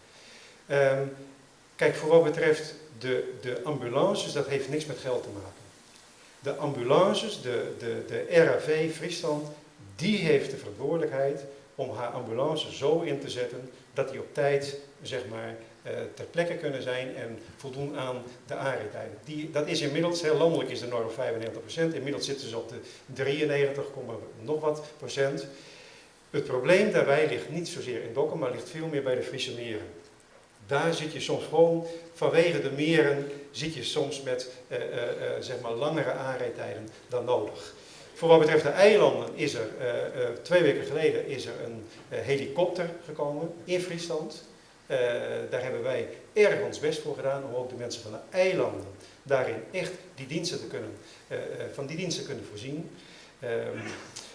Kijk, voor wat betreft de ambulances, dat heeft niks met geld te maken. De ambulances, de RAV Friesland, Die heeft de verantwoordelijkheid om haar ambulance zo in te zetten dat die op tijd zeg maar, ter plekke kunnen zijn en voldoen aan de aanrijdtijden. Die, dat is inmiddels, heel landelijk is de norm 95%, inmiddels zitten ze op de 93, nog wat procent. Het probleem daarbij ligt niet zozeer in Dokkum, maar ligt veel meer bij de Friese meren. Daar zit je soms gewoon, vanwege de meren, zit je soms met zeg maar langere aanrijdtijden dan nodig. Voor wat betreft de eilanden is er 2 weken geleden is er een helikopter gekomen in Friesland. Daar hebben wij erg ons best voor gedaan om ook de mensen van de eilanden daarin echt die diensten te kunnen, van die diensten kunnen voorzien.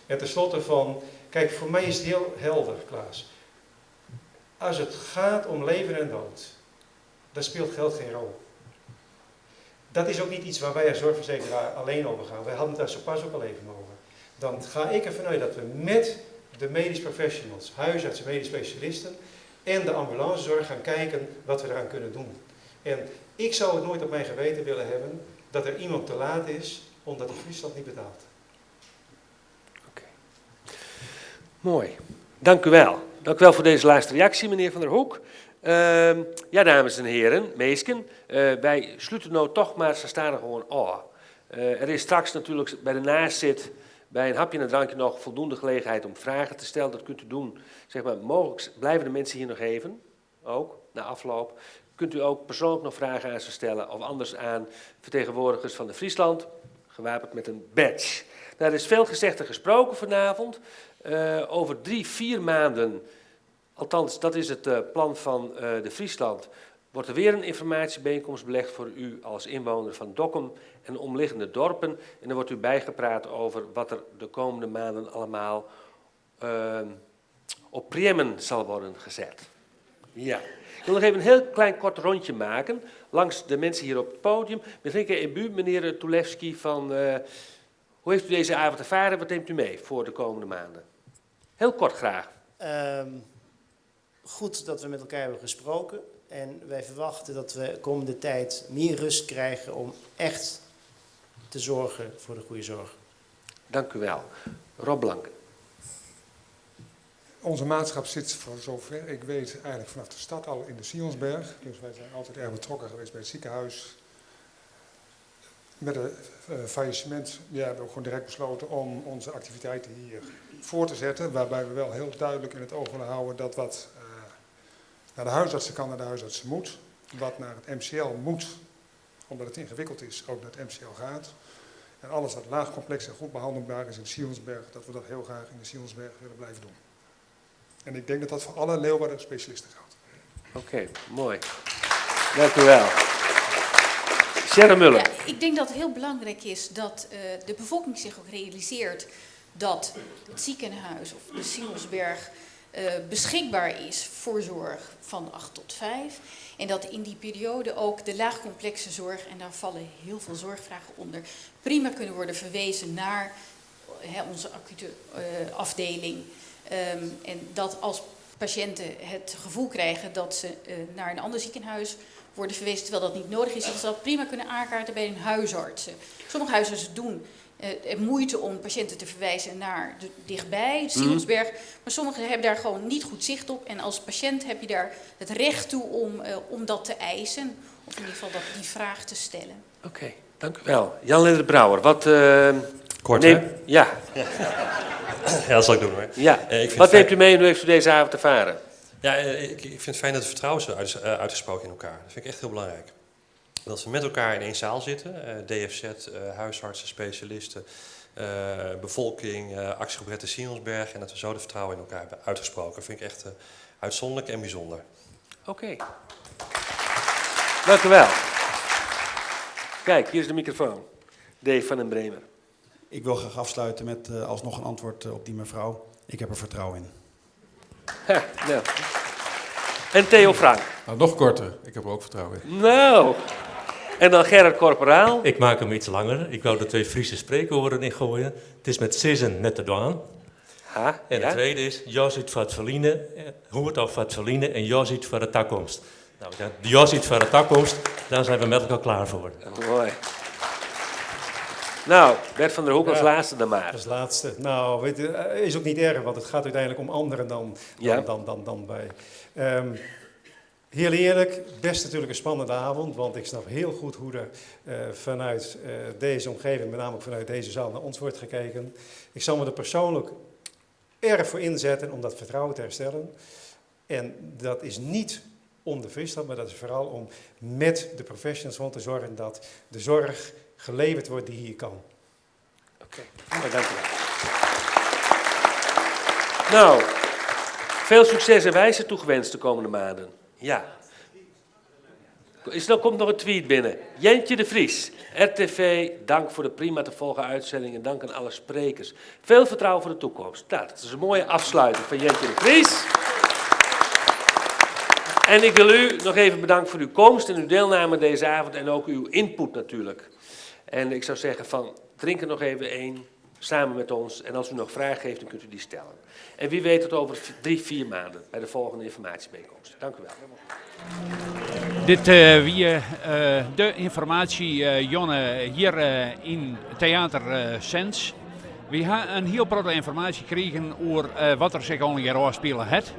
En tenslotte van, kijk, voor mij is het heel helder, Klaas. Als het gaat om leven en dood, dan speelt geld geen rol. Dat is ook niet iets waar wij als zorgverzekeraar alleen over gaan. Wij hadden het daar zo pas ook al even over. Dan ga ik ervan uit dat we met de medisch professionals, huisartsen, medisch specialisten en de ambulancezorg gaan kijken wat we eraan kunnen doen. En ik zou het nooit op mijn geweten willen hebben dat er iemand te laat is omdat de Friesland niet betaalt. Oké. Mooi. Dank u wel. Dank u wel voor deze laatste reactie, meneer Van der Hoek. Ja, dames en heren, minsken, wij sluiten nou toch maar, ze staan er gewoon af. Er is straks natuurlijk bij de nazit, bij een hapje en een drankje nog voldoende gelegenheid om vragen te stellen. Dat kunt u doen. Zeg maar, mogelijk blijven de mensen hier nog even, ook, na afloop. Kunt u ook persoonlijk nog vragen aan ze stellen of anders aan vertegenwoordigers van de Friesland, gewapend met een badge. Nou, er is veel gezegd en gesproken vanavond. Over 3, 4 maanden, althans dat is het plan van de Friesland, wordt er weer een informatiebijeenkomst belegd voor u als inwoner van Dokkum en omliggende dorpen. En dan wordt u bijgepraat over wat er de komende maanden allemaal op priemmen zal worden gezet. Ja. Ik wil nog even een heel klein kort rondje maken langs de mensen hier op het podium. Begin ik u, meneer Tulevski, van hoe heeft u deze avond ervaren? Wat neemt u mee voor de komende maanden? Heel kort graag. Goed dat we met elkaar hebben gesproken. En wij verwachten dat we de komende tijd meer rust krijgen om echt te zorgen voor de goede zorg. Dank u wel. Rob Blanken. Onze maatschap zit voor zover ik weet eigenlijk vanaf de stad al in de Sionsberg. Dus wij zijn altijd erg betrokken geweest bij het ziekenhuis. Met het faillissement, ja, hebben we ook gewoon direct besloten om onze activiteiten hier voor te zetten. Waarbij we wel heel duidelijk in het oog willen houden dat wat naar de huisartsen kan, naar de huisartsen moet. Wat naar het MCL moet, omdat het ingewikkeld is, ook naar het MCL gaat. En alles wat laag complex en goed behandelbaar is in de Sionsberg, dat we dat heel graag in de Sionsberg willen blijven doen. En ik denk dat dat voor alle Leeuwarden specialisten geldt. Oké, mooi. Dank u wel. Sharon Muller. Ja, ik denk dat het heel belangrijk is dat de bevolking zich ook realiseert dat het ziekenhuis of de Sionsberg beschikbaar is voor zorg van 8 tot 5. En dat in die periode ook de laagcomplexe zorg, en daar vallen heel veel zorgvragen onder, prima kunnen worden verwezen naar onze acute afdeling. En dat als patiënten het gevoel krijgen dat ze naar een ander ziekenhuis worden verwezen, terwijl dat niet nodig is, dat ze dat prima kunnen aankaarten bij hun huisartsen. Sommige huisartsen doen moeite om patiënten te verwijzen naar de, dichtbij, Sionsberg. Maar sommigen hebben daar gewoon niet goed zicht op. En als patiënt heb je daar het recht toe om dat te eisen. Of in ieder geval die vraag te stellen. Oké, dank u wel. Jan-Lennart Brouwer, wat... Kort, hè? Ja. Ja, dat zal ik doen hoor. Ja. Ik vind Wat het neemt u mee en hoe heeft u deze avond ervaren? Ja, ik vind het fijn dat het vertrouwen zo uitgesproken in elkaar. Dat vind ik echt heel belangrijk. Dat we met elkaar in één zaal zitten. DFZ, huisartsen, specialisten, bevolking, actiegroep Red de Sionsberg. En dat we zo de vertrouwen in elkaar hebben uitgesproken. Dat vind ik echt uitzonderlijk en bijzonder. Oké. Dank u wel. Kijk, hier is de microfoon. Dave van den Bremer. Ik wil graag afsluiten met alsnog een antwoord op die mevrouw. Ik heb er vertrouwen in. Ha, nou. En Theo Frank. Nou, nog korter. Ik heb er ook vertrouwen in. Nou. En dan Gerard Corporaal. Ik maak hem iets langer. Ik wou de twee Friese spreekwoorden ingooien. Het is met sizzen net te dwaan. Ha, en ja. de tweede is, jas uit voor het verliezen, hoort al voor het verliezen en jas uit voor de toekomst. Nou, ja, de jas uit voor de toekomst, daar zijn we met elkaar klaar voor. Mooi. Nou, Bert van der Hoek als laatste dan maar. Als laatste. Nou, weet je, is ook niet erg, want het gaat uiteindelijk om anderen dan, dan, dan, dan, dan wij. Heel eerlijk, best natuurlijk een spannende avond, want ik snap heel goed hoe er vanuit deze omgeving, met name ook vanuit deze zaal, naar ons wordt gekeken. Ik zal me er persoonlijk erg voor inzetten om dat vertrouwen te herstellen. En dat is niet om de Friesland, maar dat is vooral om met de professionals gewoon te zorgen dat de zorg geleverd wordt die hier kan. Oké, okay. Dank u wel. Nou, veel succes en wijze toegewenst de komende maanden. Ja. Er komt nog een tweet binnen. Jentje de Vries, RTV, dank voor de prima te volgen uitzending en dank aan alle sprekers. Veel vertrouwen voor de toekomst. Nou, dat is een mooie afsluiting van Jentje de Vries. En ik wil u nog even bedanken voor uw komst en uw deelname deze avond en ook uw input natuurlijk. En ik zou zeggen van, drink er nog even één samen met ons. En als u nog vragen heeft, dan kunt u die stellen. En wie weet tot over 3, 4 maanden bij de volgende informatiebijeenkomst. Dank u wel. Dit wie de informatie, Jonne, hier in Theater Sens. We hebben een heel protte informatie gekregen over wat er zich al een jaar afspelen het.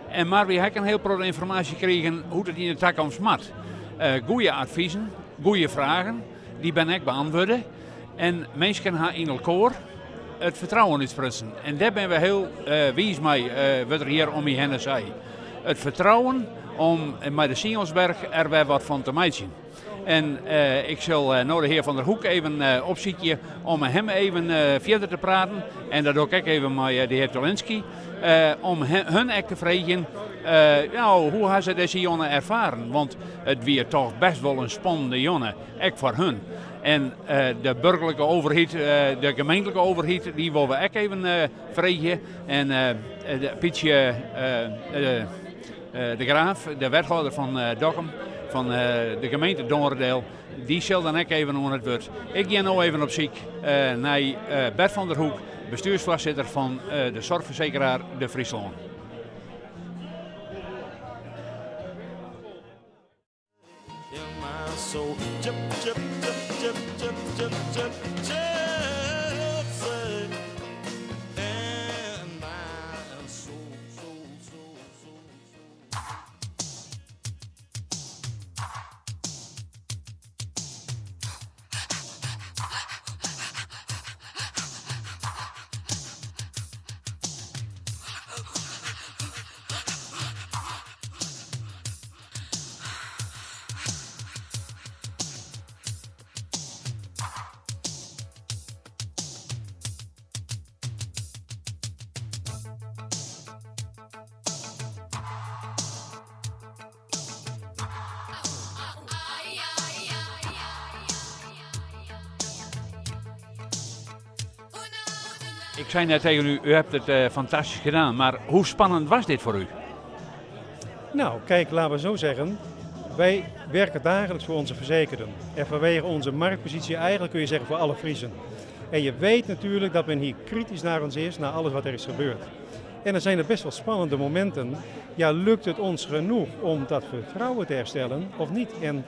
En maar we hebben een heel protte informatie gekregen hoe het in de toekomst moet. Goede adviezen, goede vragen, die ben ik beantwoorden. En mensen gaan in elkaar het vertrouwen uitsprutsen. En daar ben we heel wijs mee, wat er hier om je heen zei. Het vertrouwen om met de Sionsberg er weer wat van te maken. En ik zal nou de heer Van der Hoek even opzitten om met hem even verder te praten. En dat doe ik even met de heer Tolinski. Om hun echt te vragen, nou, hoe hebben ze deze jongen ervaren? Want het weer toch best wel een spannende jongen, ook voor hun. En de burgerlijke overheid, de gemeentelijke overheid, die willen we ook even vragen. En de Pietje de Graaf, de wethouder van Dokkum, van de gemeente Dongeradeel, die zal dan ook even onder het woord. Ik ga nu even op ziek naar Bert van der Hoek, bestuursvoorzitter van de zorgverzekeraar De Friesland. Ik zei net tegen u, u hebt het fantastisch gedaan, maar hoe spannend was dit voor u? Laten we zo zeggen, wij werken dagelijks voor onze verzekerden. En vanwege onze marktpositie eigenlijk kun je zeggen voor alle Friezen. En je weet natuurlijk dat men hier kritisch naar ons is, naar alles wat er is gebeurd. En dan zijn er best wel spannende momenten. Lukt het ons genoeg om dat vertrouwen te herstellen of niet? En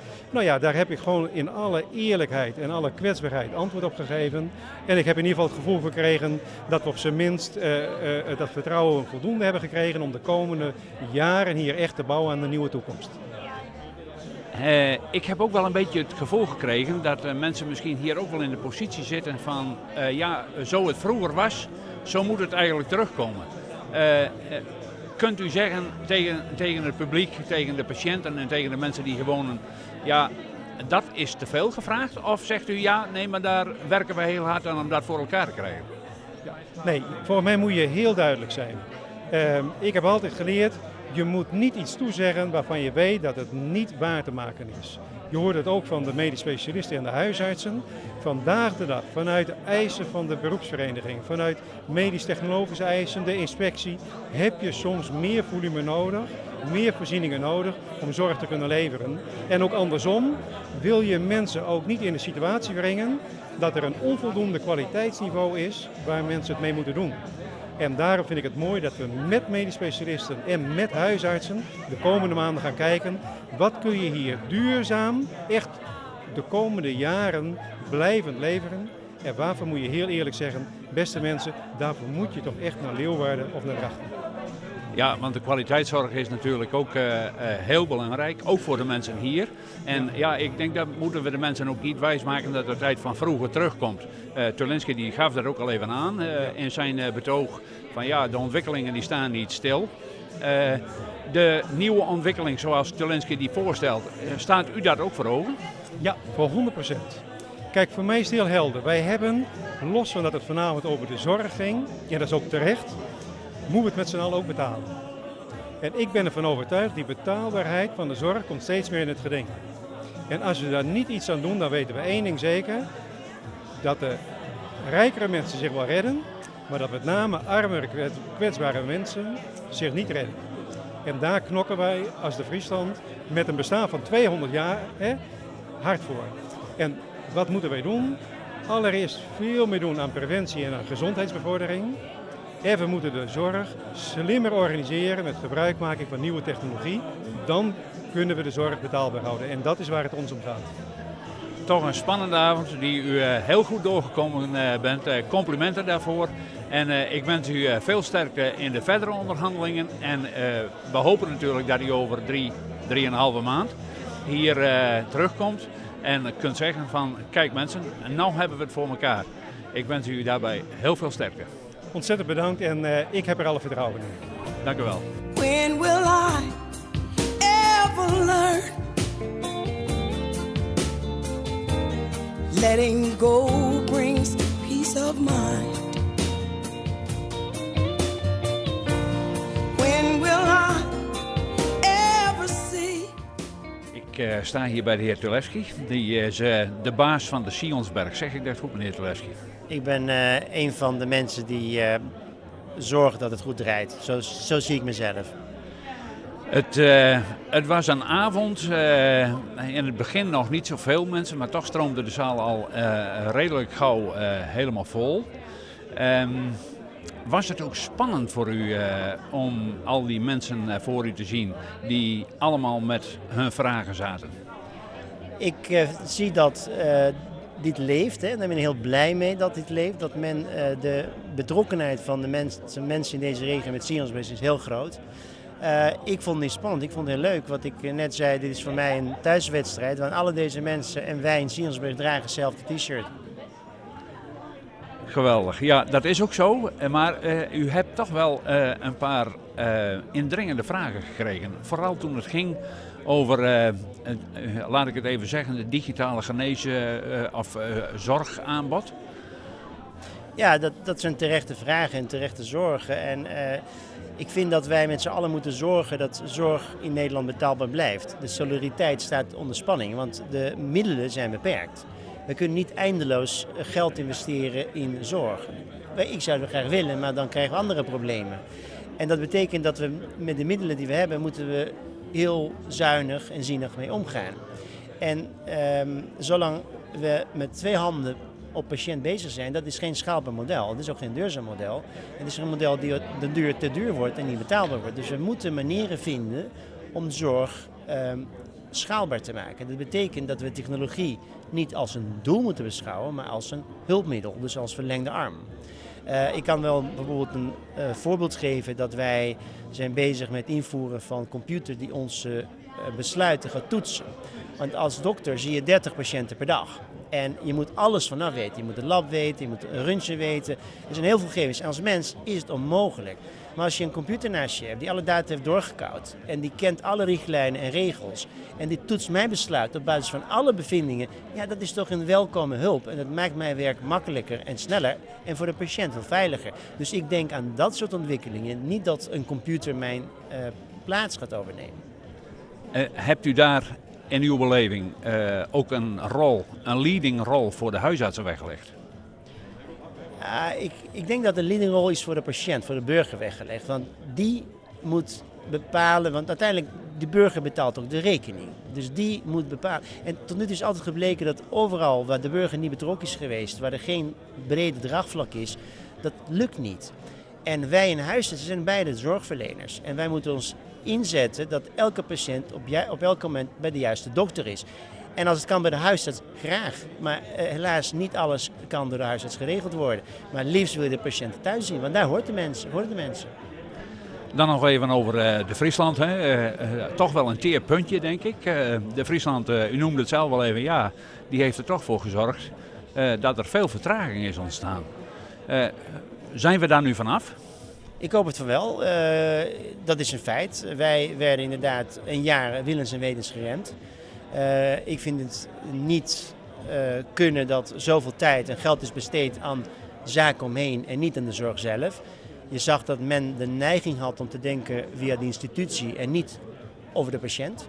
daar heb ik gewoon in alle eerlijkheid en alle kwetsbaarheid antwoord op gegeven. En ik heb in ieder geval het gevoel gekregen dat we op zijn minst dat vertrouwen voldoende hebben gekregen om de komende jaren hier echt te bouwen aan de nieuwe toekomst. Ik heb ook wel een beetje het gevoel gekregen dat mensen misschien hier ook wel in de positie zitten van ja, zo het vroeger was, zo moet het eigenlijk terugkomen. Kunt u zeggen tegen het publiek, tegen de patiënten en tegen de mensen die hier wonen, ja, dat is te veel gevraagd? Of zegt u ja, nee, maar daar werken we heel hard aan om dat voor elkaar te krijgen? Ja, nee, volgens mij moet je heel duidelijk zijn. Ik heb altijd geleerd, je moet niet iets toezeggen waarvan je weet dat het niet waar te maken is. Je hoort het ook van de medisch specialisten en de huisartsen. Vandaag de dag, vanuit de eisen van de beroepsvereniging, vanuit medisch-technologische eisen, de inspectie, heb je soms meer volume nodig, meer voorzieningen nodig om zorg te kunnen leveren. En ook andersom wil je mensen ook niet in de situatie brengen dat er een onvoldoende kwaliteitsniveau is waar mensen het mee moeten doen. En daarom vind ik het mooi dat we met medisch specialisten en met huisartsen de komende maanden gaan kijken. Wat kun je hier duurzaam, echt de komende jaren blijvend leveren? En waarvoor moet je heel eerlijk zeggen, beste mensen, daarvoor moet je toch echt naar Leeuwarden of naar Drachten. Ja, want de kwaliteitszorg is natuurlijk ook heel belangrijk, ook voor de mensen hier. En ja, ik denk dat moeten we de mensen ook niet wijsmaken dat de tijd van vroeger terugkomt. Tulinski die gaf dat ook al even aan in zijn betoog van ja, de ontwikkelingen die staan niet stil. De nieuwe ontwikkeling zoals Tulinski die voorstelt, staat u dat ook voor ogen? Ja, voor 100%. Kijk, voor mij is het heel helder. Wij hebben, los van dat het vanavond over de zorg ging, en dat is ook terecht, moeten we het met z'n allen ook betalen. En ik ben ervan overtuigd, die betaalbaarheid van de zorg komt steeds meer in het geding. En als we daar niet iets aan doen, dan weten we één ding zeker, dat de rijkere mensen zich wel redden, maar dat met name armere, kwetsbare mensen zich niet redden. En daar knokken wij als de Friesland met een bestaan van 200 jaar, hè, hard voor. En wat moeten wij doen? Allereerst veel meer doen aan preventie en aan gezondheidsbevordering. En we moeten de zorg slimmer organiseren met gebruikmaking van nieuwe technologie. Dan kunnen we de zorg betaalbaar houden. En dat is waar het ons om gaat. Toch een spannende avond die u heel goed doorgekomen bent. Complimenten daarvoor. En ik wens u veel sterkte in de verdere onderhandelingen. En we hopen natuurlijk dat u over 3, drieënhalve maand hier terugkomt. En kunt zeggen van, kijk mensen, nou hebben we het voor elkaar. Ik wens u daarbij heel veel sterkte. Ontzettend bedankt en ik heb er alle vertrouwen in. Dank u wel. When will I ever learn? Letting go brings peace of mind. When will I ever see? Ik sta hier bij de heer Tulevski. Die is de baas van de Sionsberg. Zeg ik dat goed, meneer Tulevski? Ik ben een van de mensen die zorgen dat het goed draait. Zo zie ik mezelf. Het was een avond, in het begin nog niet zoveel mensen, maar toch stroomde de zaal al redelijk gauw helemaal vol. Was het ook spannend voor u om al die mensen voor u te zien die allemaal met hun vragen zaten? Ik zie dat dit leeft, hè. En daar ben ik heel blij mee dat dit leeft. Dat men de betrokkenheid van de mensen in deze regio met Sionsberg is heel groot. Ik vond het niet spannend, ik vond het heel leuk. Wat ik net zei, dit is voor mij een thuiswedstrijd. Want alle deze mensen en wij in Sionsberg dragen hetzelfde t-shirt. Geweldig, ja, dat is ook zo. Maar u hebt toch wel een paar indringende vragen gekregen. Vooral toen het ging over, laat ik het even zeggen, de digitale genezen of zorgaanbod. Ja, dat zijn terechte vragen en terechte zorgen. En ik vind dat wij met z'n allen moeten zorgen dat zorg in Nederland betaalbaar blijft. De solidariteit staat onder spanning, want de middelen zijn beperkt. We kunnen niet eindeloos geld investeren in zorg. Ik zou het graag willen, maar dan krijgen we andere problemen. En dat betekent dat we met de middelen die we hebben, moeten we heel zuinig en zinnig mee omgaan. En zolang we met 2 handen op patiënt bezig zijn, dat is geen schaalbaar model. Het is ook geen duurzaam model. Het is een model die de duur te duur wordt en niet betaalbaar wordt. Dus we moeten manieren vinden om zorg schaalbaar te maken. Dat betekent dat we technologie niet als een doel moeten beschouwen, maar als een hulpmiddel, dus als verlengde arm. Ik kan wel bijvoorbeeld een voorbeeld geven dat wij zijn bezig met invoeren van computer die onze besluiten gaat toetsen. Want als dokter zie je 30 patiënten per dag. En je moet alles vanaf weten. Je moet het lab weten, je moet een röntgen weten. Er zijn heel veel gegevens. En als mens is het onmogelijk. Maar als je een computer naast je hebt die alle data heeft doorgekauwd en die kent alle richtlijnen en regels en die toetst mijn besluit op basis van alle bevindingen, ja, dat is toch een welkome hulp. En dat maakt mijn werk makkelijker en sneller en voor de patiënt veel veiliger. Dus ik denk aan dat soort ontwikkelingen, niet dat een computer mijn plaats gaat overnemen. Hebt u daar in uw beleving ook een rol, een leading rol voor de huisartsen weggelegd? Ik denk dat de leading rol is voor de patiënt, voor de burger weggelegd. Want die moet bepalen, want uiteindelijk de burger betaalt ook de rekening. Dus die moet bepalen. En tot nu toe is altijd gebleken dat overal waar de burger niet betrokken is geweest, waar er geen brede draagvlak is, dat lukt niet. En wij in huisartsen zijn beide zorgverleners. En wij moeten ons inzetten dat elke patiënt op elk moment bij de juiste dokter is. En als het kan bij de huisarts, graag. Maar helaas, niet alles kan door de huisarts geregeld worden. Maar liefst wil je de patiënt thuis zien, want daar hoort de mens, horen de mensen. Dan nog even over de Friesland. Hè. Toch wel een teer puntje, denk ik. De Friesland, u noemde het zelf al even, ja, die heeft er toch voor gezorgd dat er veel vertraging is ontstaan. Zijn we daar nu vanaf? Ik hoop het van wel. Dat is een feit. Wij werden inderdaad een jaar willens en wetens geremd. Ik vind het niet kunnen dat zoveel tijd en geld is besteed aan zaken omheen en niet aan de zorg zelf. Je zag dat men de neiging had om te denken via de institutie en niet over de patiënt.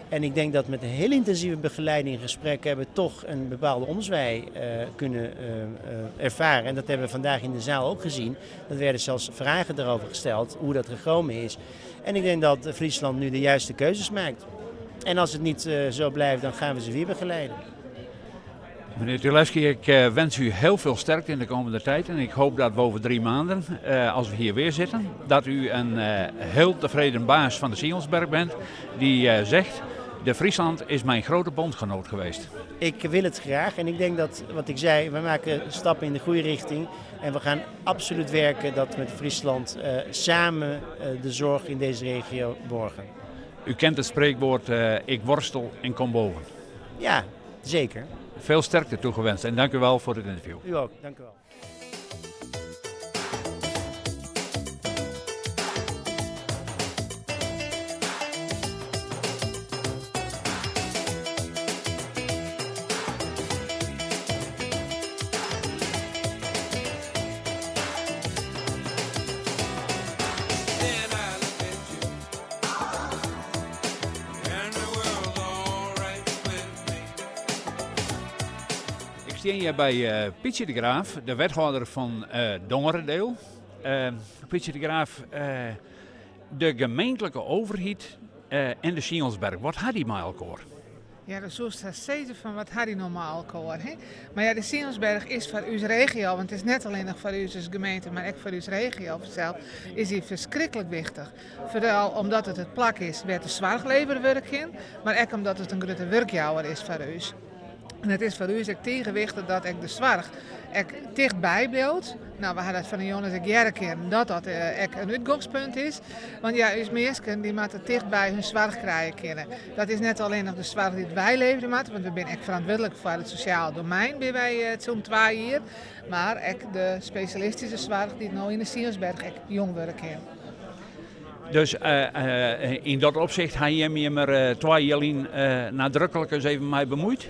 En ik denk dat met een heel intensieve begeleiding en gesprekken hebben we toch een bepaalde omzwaai kunnen ervaren. En dat hebben we vandaag in de zaal ook gezien. Er werden zelfs vragen daarover gesteld, hoe dat gekomen is. En ik denk dat Friesland nu de juiste keuzes maakt. En als het niet zo blijft, dan gaan we ze weer begeleiden. Meneer Tulevski, ik wens u heel veel sterkte in de komende tijd. En ik hoop dat we over 3 maanden, als we hier weer zitten, dat u een heel tevreden baas van de Sionsberg bent. Die zegt, de Friesland is mijn grote bondgenoot geweest. Ik wil het graag en ik denk dat, wat ik zei, we maken stappen in de goede richting. En we gaan absoluut werken dat met Friesland samen de zorg in deze regio borgen. U kent het spreekwoord, ik worstel en kom boven. Ja, zeker. Veel sterkte toegewenst en dank u wel voor dit interview. U ook, dank u wel. Ik sta hier bij Pietje de Graaf, de wethouder van Dongeradeel. Pietje de Graaf, de gemeentelijke overheid en de Sionsberg, wat had die met elkaar? Ja, dat is zo steeds van wat had die nou met elkaar, hè? Maar ja, de Sionsberg is voor uw regio, want het is net alleen nog voor u als gemeente, maar ook voor uw regio zelf, is die verschrikkelijk wichtig. Vooral omdat het het plak is waar de zorgleverwerk in, maar ook omdat het een grote werkjouwer is voor u. En het is voor u ook tegenwichtig dat ik de zorg ook dichtbij blijft. We hadden het van de jongens ook jaren keer dat dat ook een uitgangspunt is. Want ja, us mensen die moeten dichtbij hun zorg krijgen kunnen. Dat is net alleen nog de zorg die wij leveren moeten, want we zijn echt verantwoordelijk voor het sociaal domein bij wij het zo'n 2 jaar. Maar ook de specialistische zorg die nou in de Sionsberg ook jong werk hebben. Dus in dat opzicht ga je je maar 2 jaar in nadrukkelijk eens even mee bemoeid?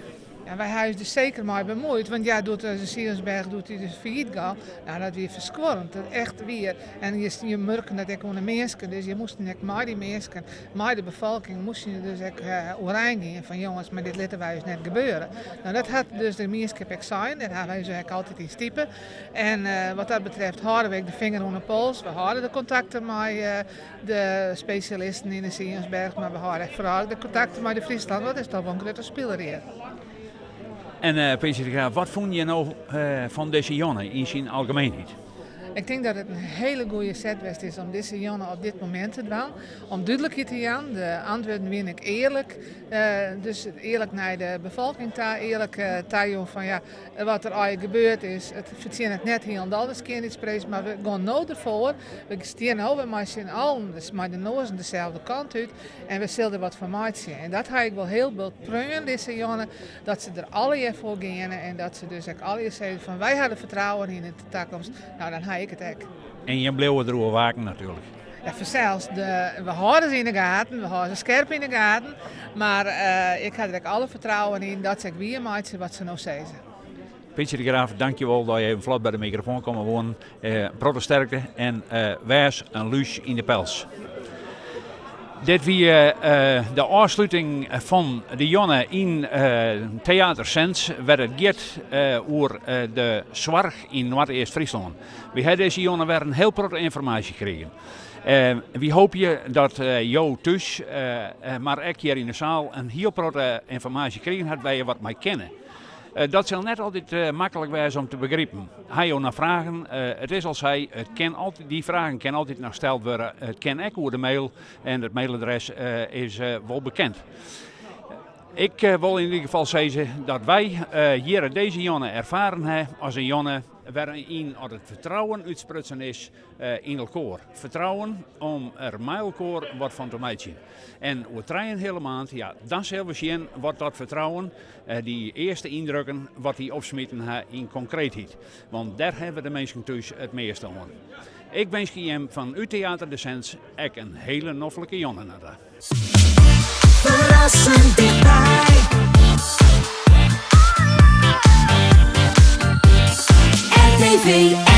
Ja, wij hebben dus zeker mee bemoeid, want ja, doet de Sionsberg doet hij dus failliet gaan. Nou, dat weer verschorend, dat echt weer. En je merkt dat ik onder mensen, dus je moest net met die mensen, met de bevolking, moest je dus ook overeind gaan van jongens, maar dit laten wij dus net gebeuren. Nou, dat had dus de gemeenschap ook zijn, dat hebben wij dus ook altijd in stiepen. En wat dat betreft houden we de vinger onder de pols, we houden de contacten met de specialisten in de Sionsberg, maar we houden vooral de contacten met de Friesland, want dat is toch wel een grote speler hier. En Peter de Graaf, wat vond je nou van deze Jonne in zijn algemeenheid? Ik denk dat het een hele goede set is om deze Jonne op dit moment te doen. Om duidelijkheid te gaan, de antwoorden win ik eerlijk. Dus eerlijk naar de bevolking daar, eerlijk daar jong van ja, wat er eigenlijk gebeurd is. Het verzin het net heel anders keer niet spreekt, maar we gaan nou ervoor. We staan nou weer maar z'n allen, dus maar de nozen dezelfde kant uit en we zullen er wat van maken. En dat ga ik wel heel veel preunen deze Jonne, dat ze er alle jaar voor gaan en dat ze dus ook alle jaar zeggen van wij hadden vertrouwen in de toekomst. Nou, dan ga ik het ook. En je bleef er waken natuurlijk. Ja, vanzelfs. We houden ze in de gaten, we houden ze scherp in de gaten. Maar ik had er ook alle vertrouwen in dat ze weer maken wat ze nou zeggen. Pietje de Graaf, dankjewel dat je even vlot bij de microfoon kwam wonen. Proteststerkte en wijs een luus in de pels. Dit wie de afsluiting van de Jonne in Theater Sens, waar het gaat over de zorg in Noordoost-Friesland. We hebben deze Jonne weer een heel grote informatie gekregen. We hopen je dat jou thuis, maar ook hier in de zaal, een heel grote informatie gekregen had waar je wat mee kennen. Dat zal net altijd makkelijk zijn om te begrijpen. Hij ook naar vragen, het is al zei, het kan altijd, die vragen kan altijd nog gesteld worden. Het kan ook over de mail en het mailadres is wel bekend. Ik wol yn ieder gefal sizze dat wy hjir dizze jûn erfaren ha as in jûn wêryn at it fertrouwen útsprutsen is yn elkoar. Fertrouwen om er mei elkoar wat fan te meitsjen. En oer trijenheale maand, ja, dan sille we sjen wat dat fertrouwen, dy earste yndrukken, wat dy opsmiten ha yn konkreetheid. Want dêr hawwe de minsken thús it measte oan. Ik winskje jim fan út Theater De Sens ek in hele noflike jûn ta. Ferrassend tichtby. RTV.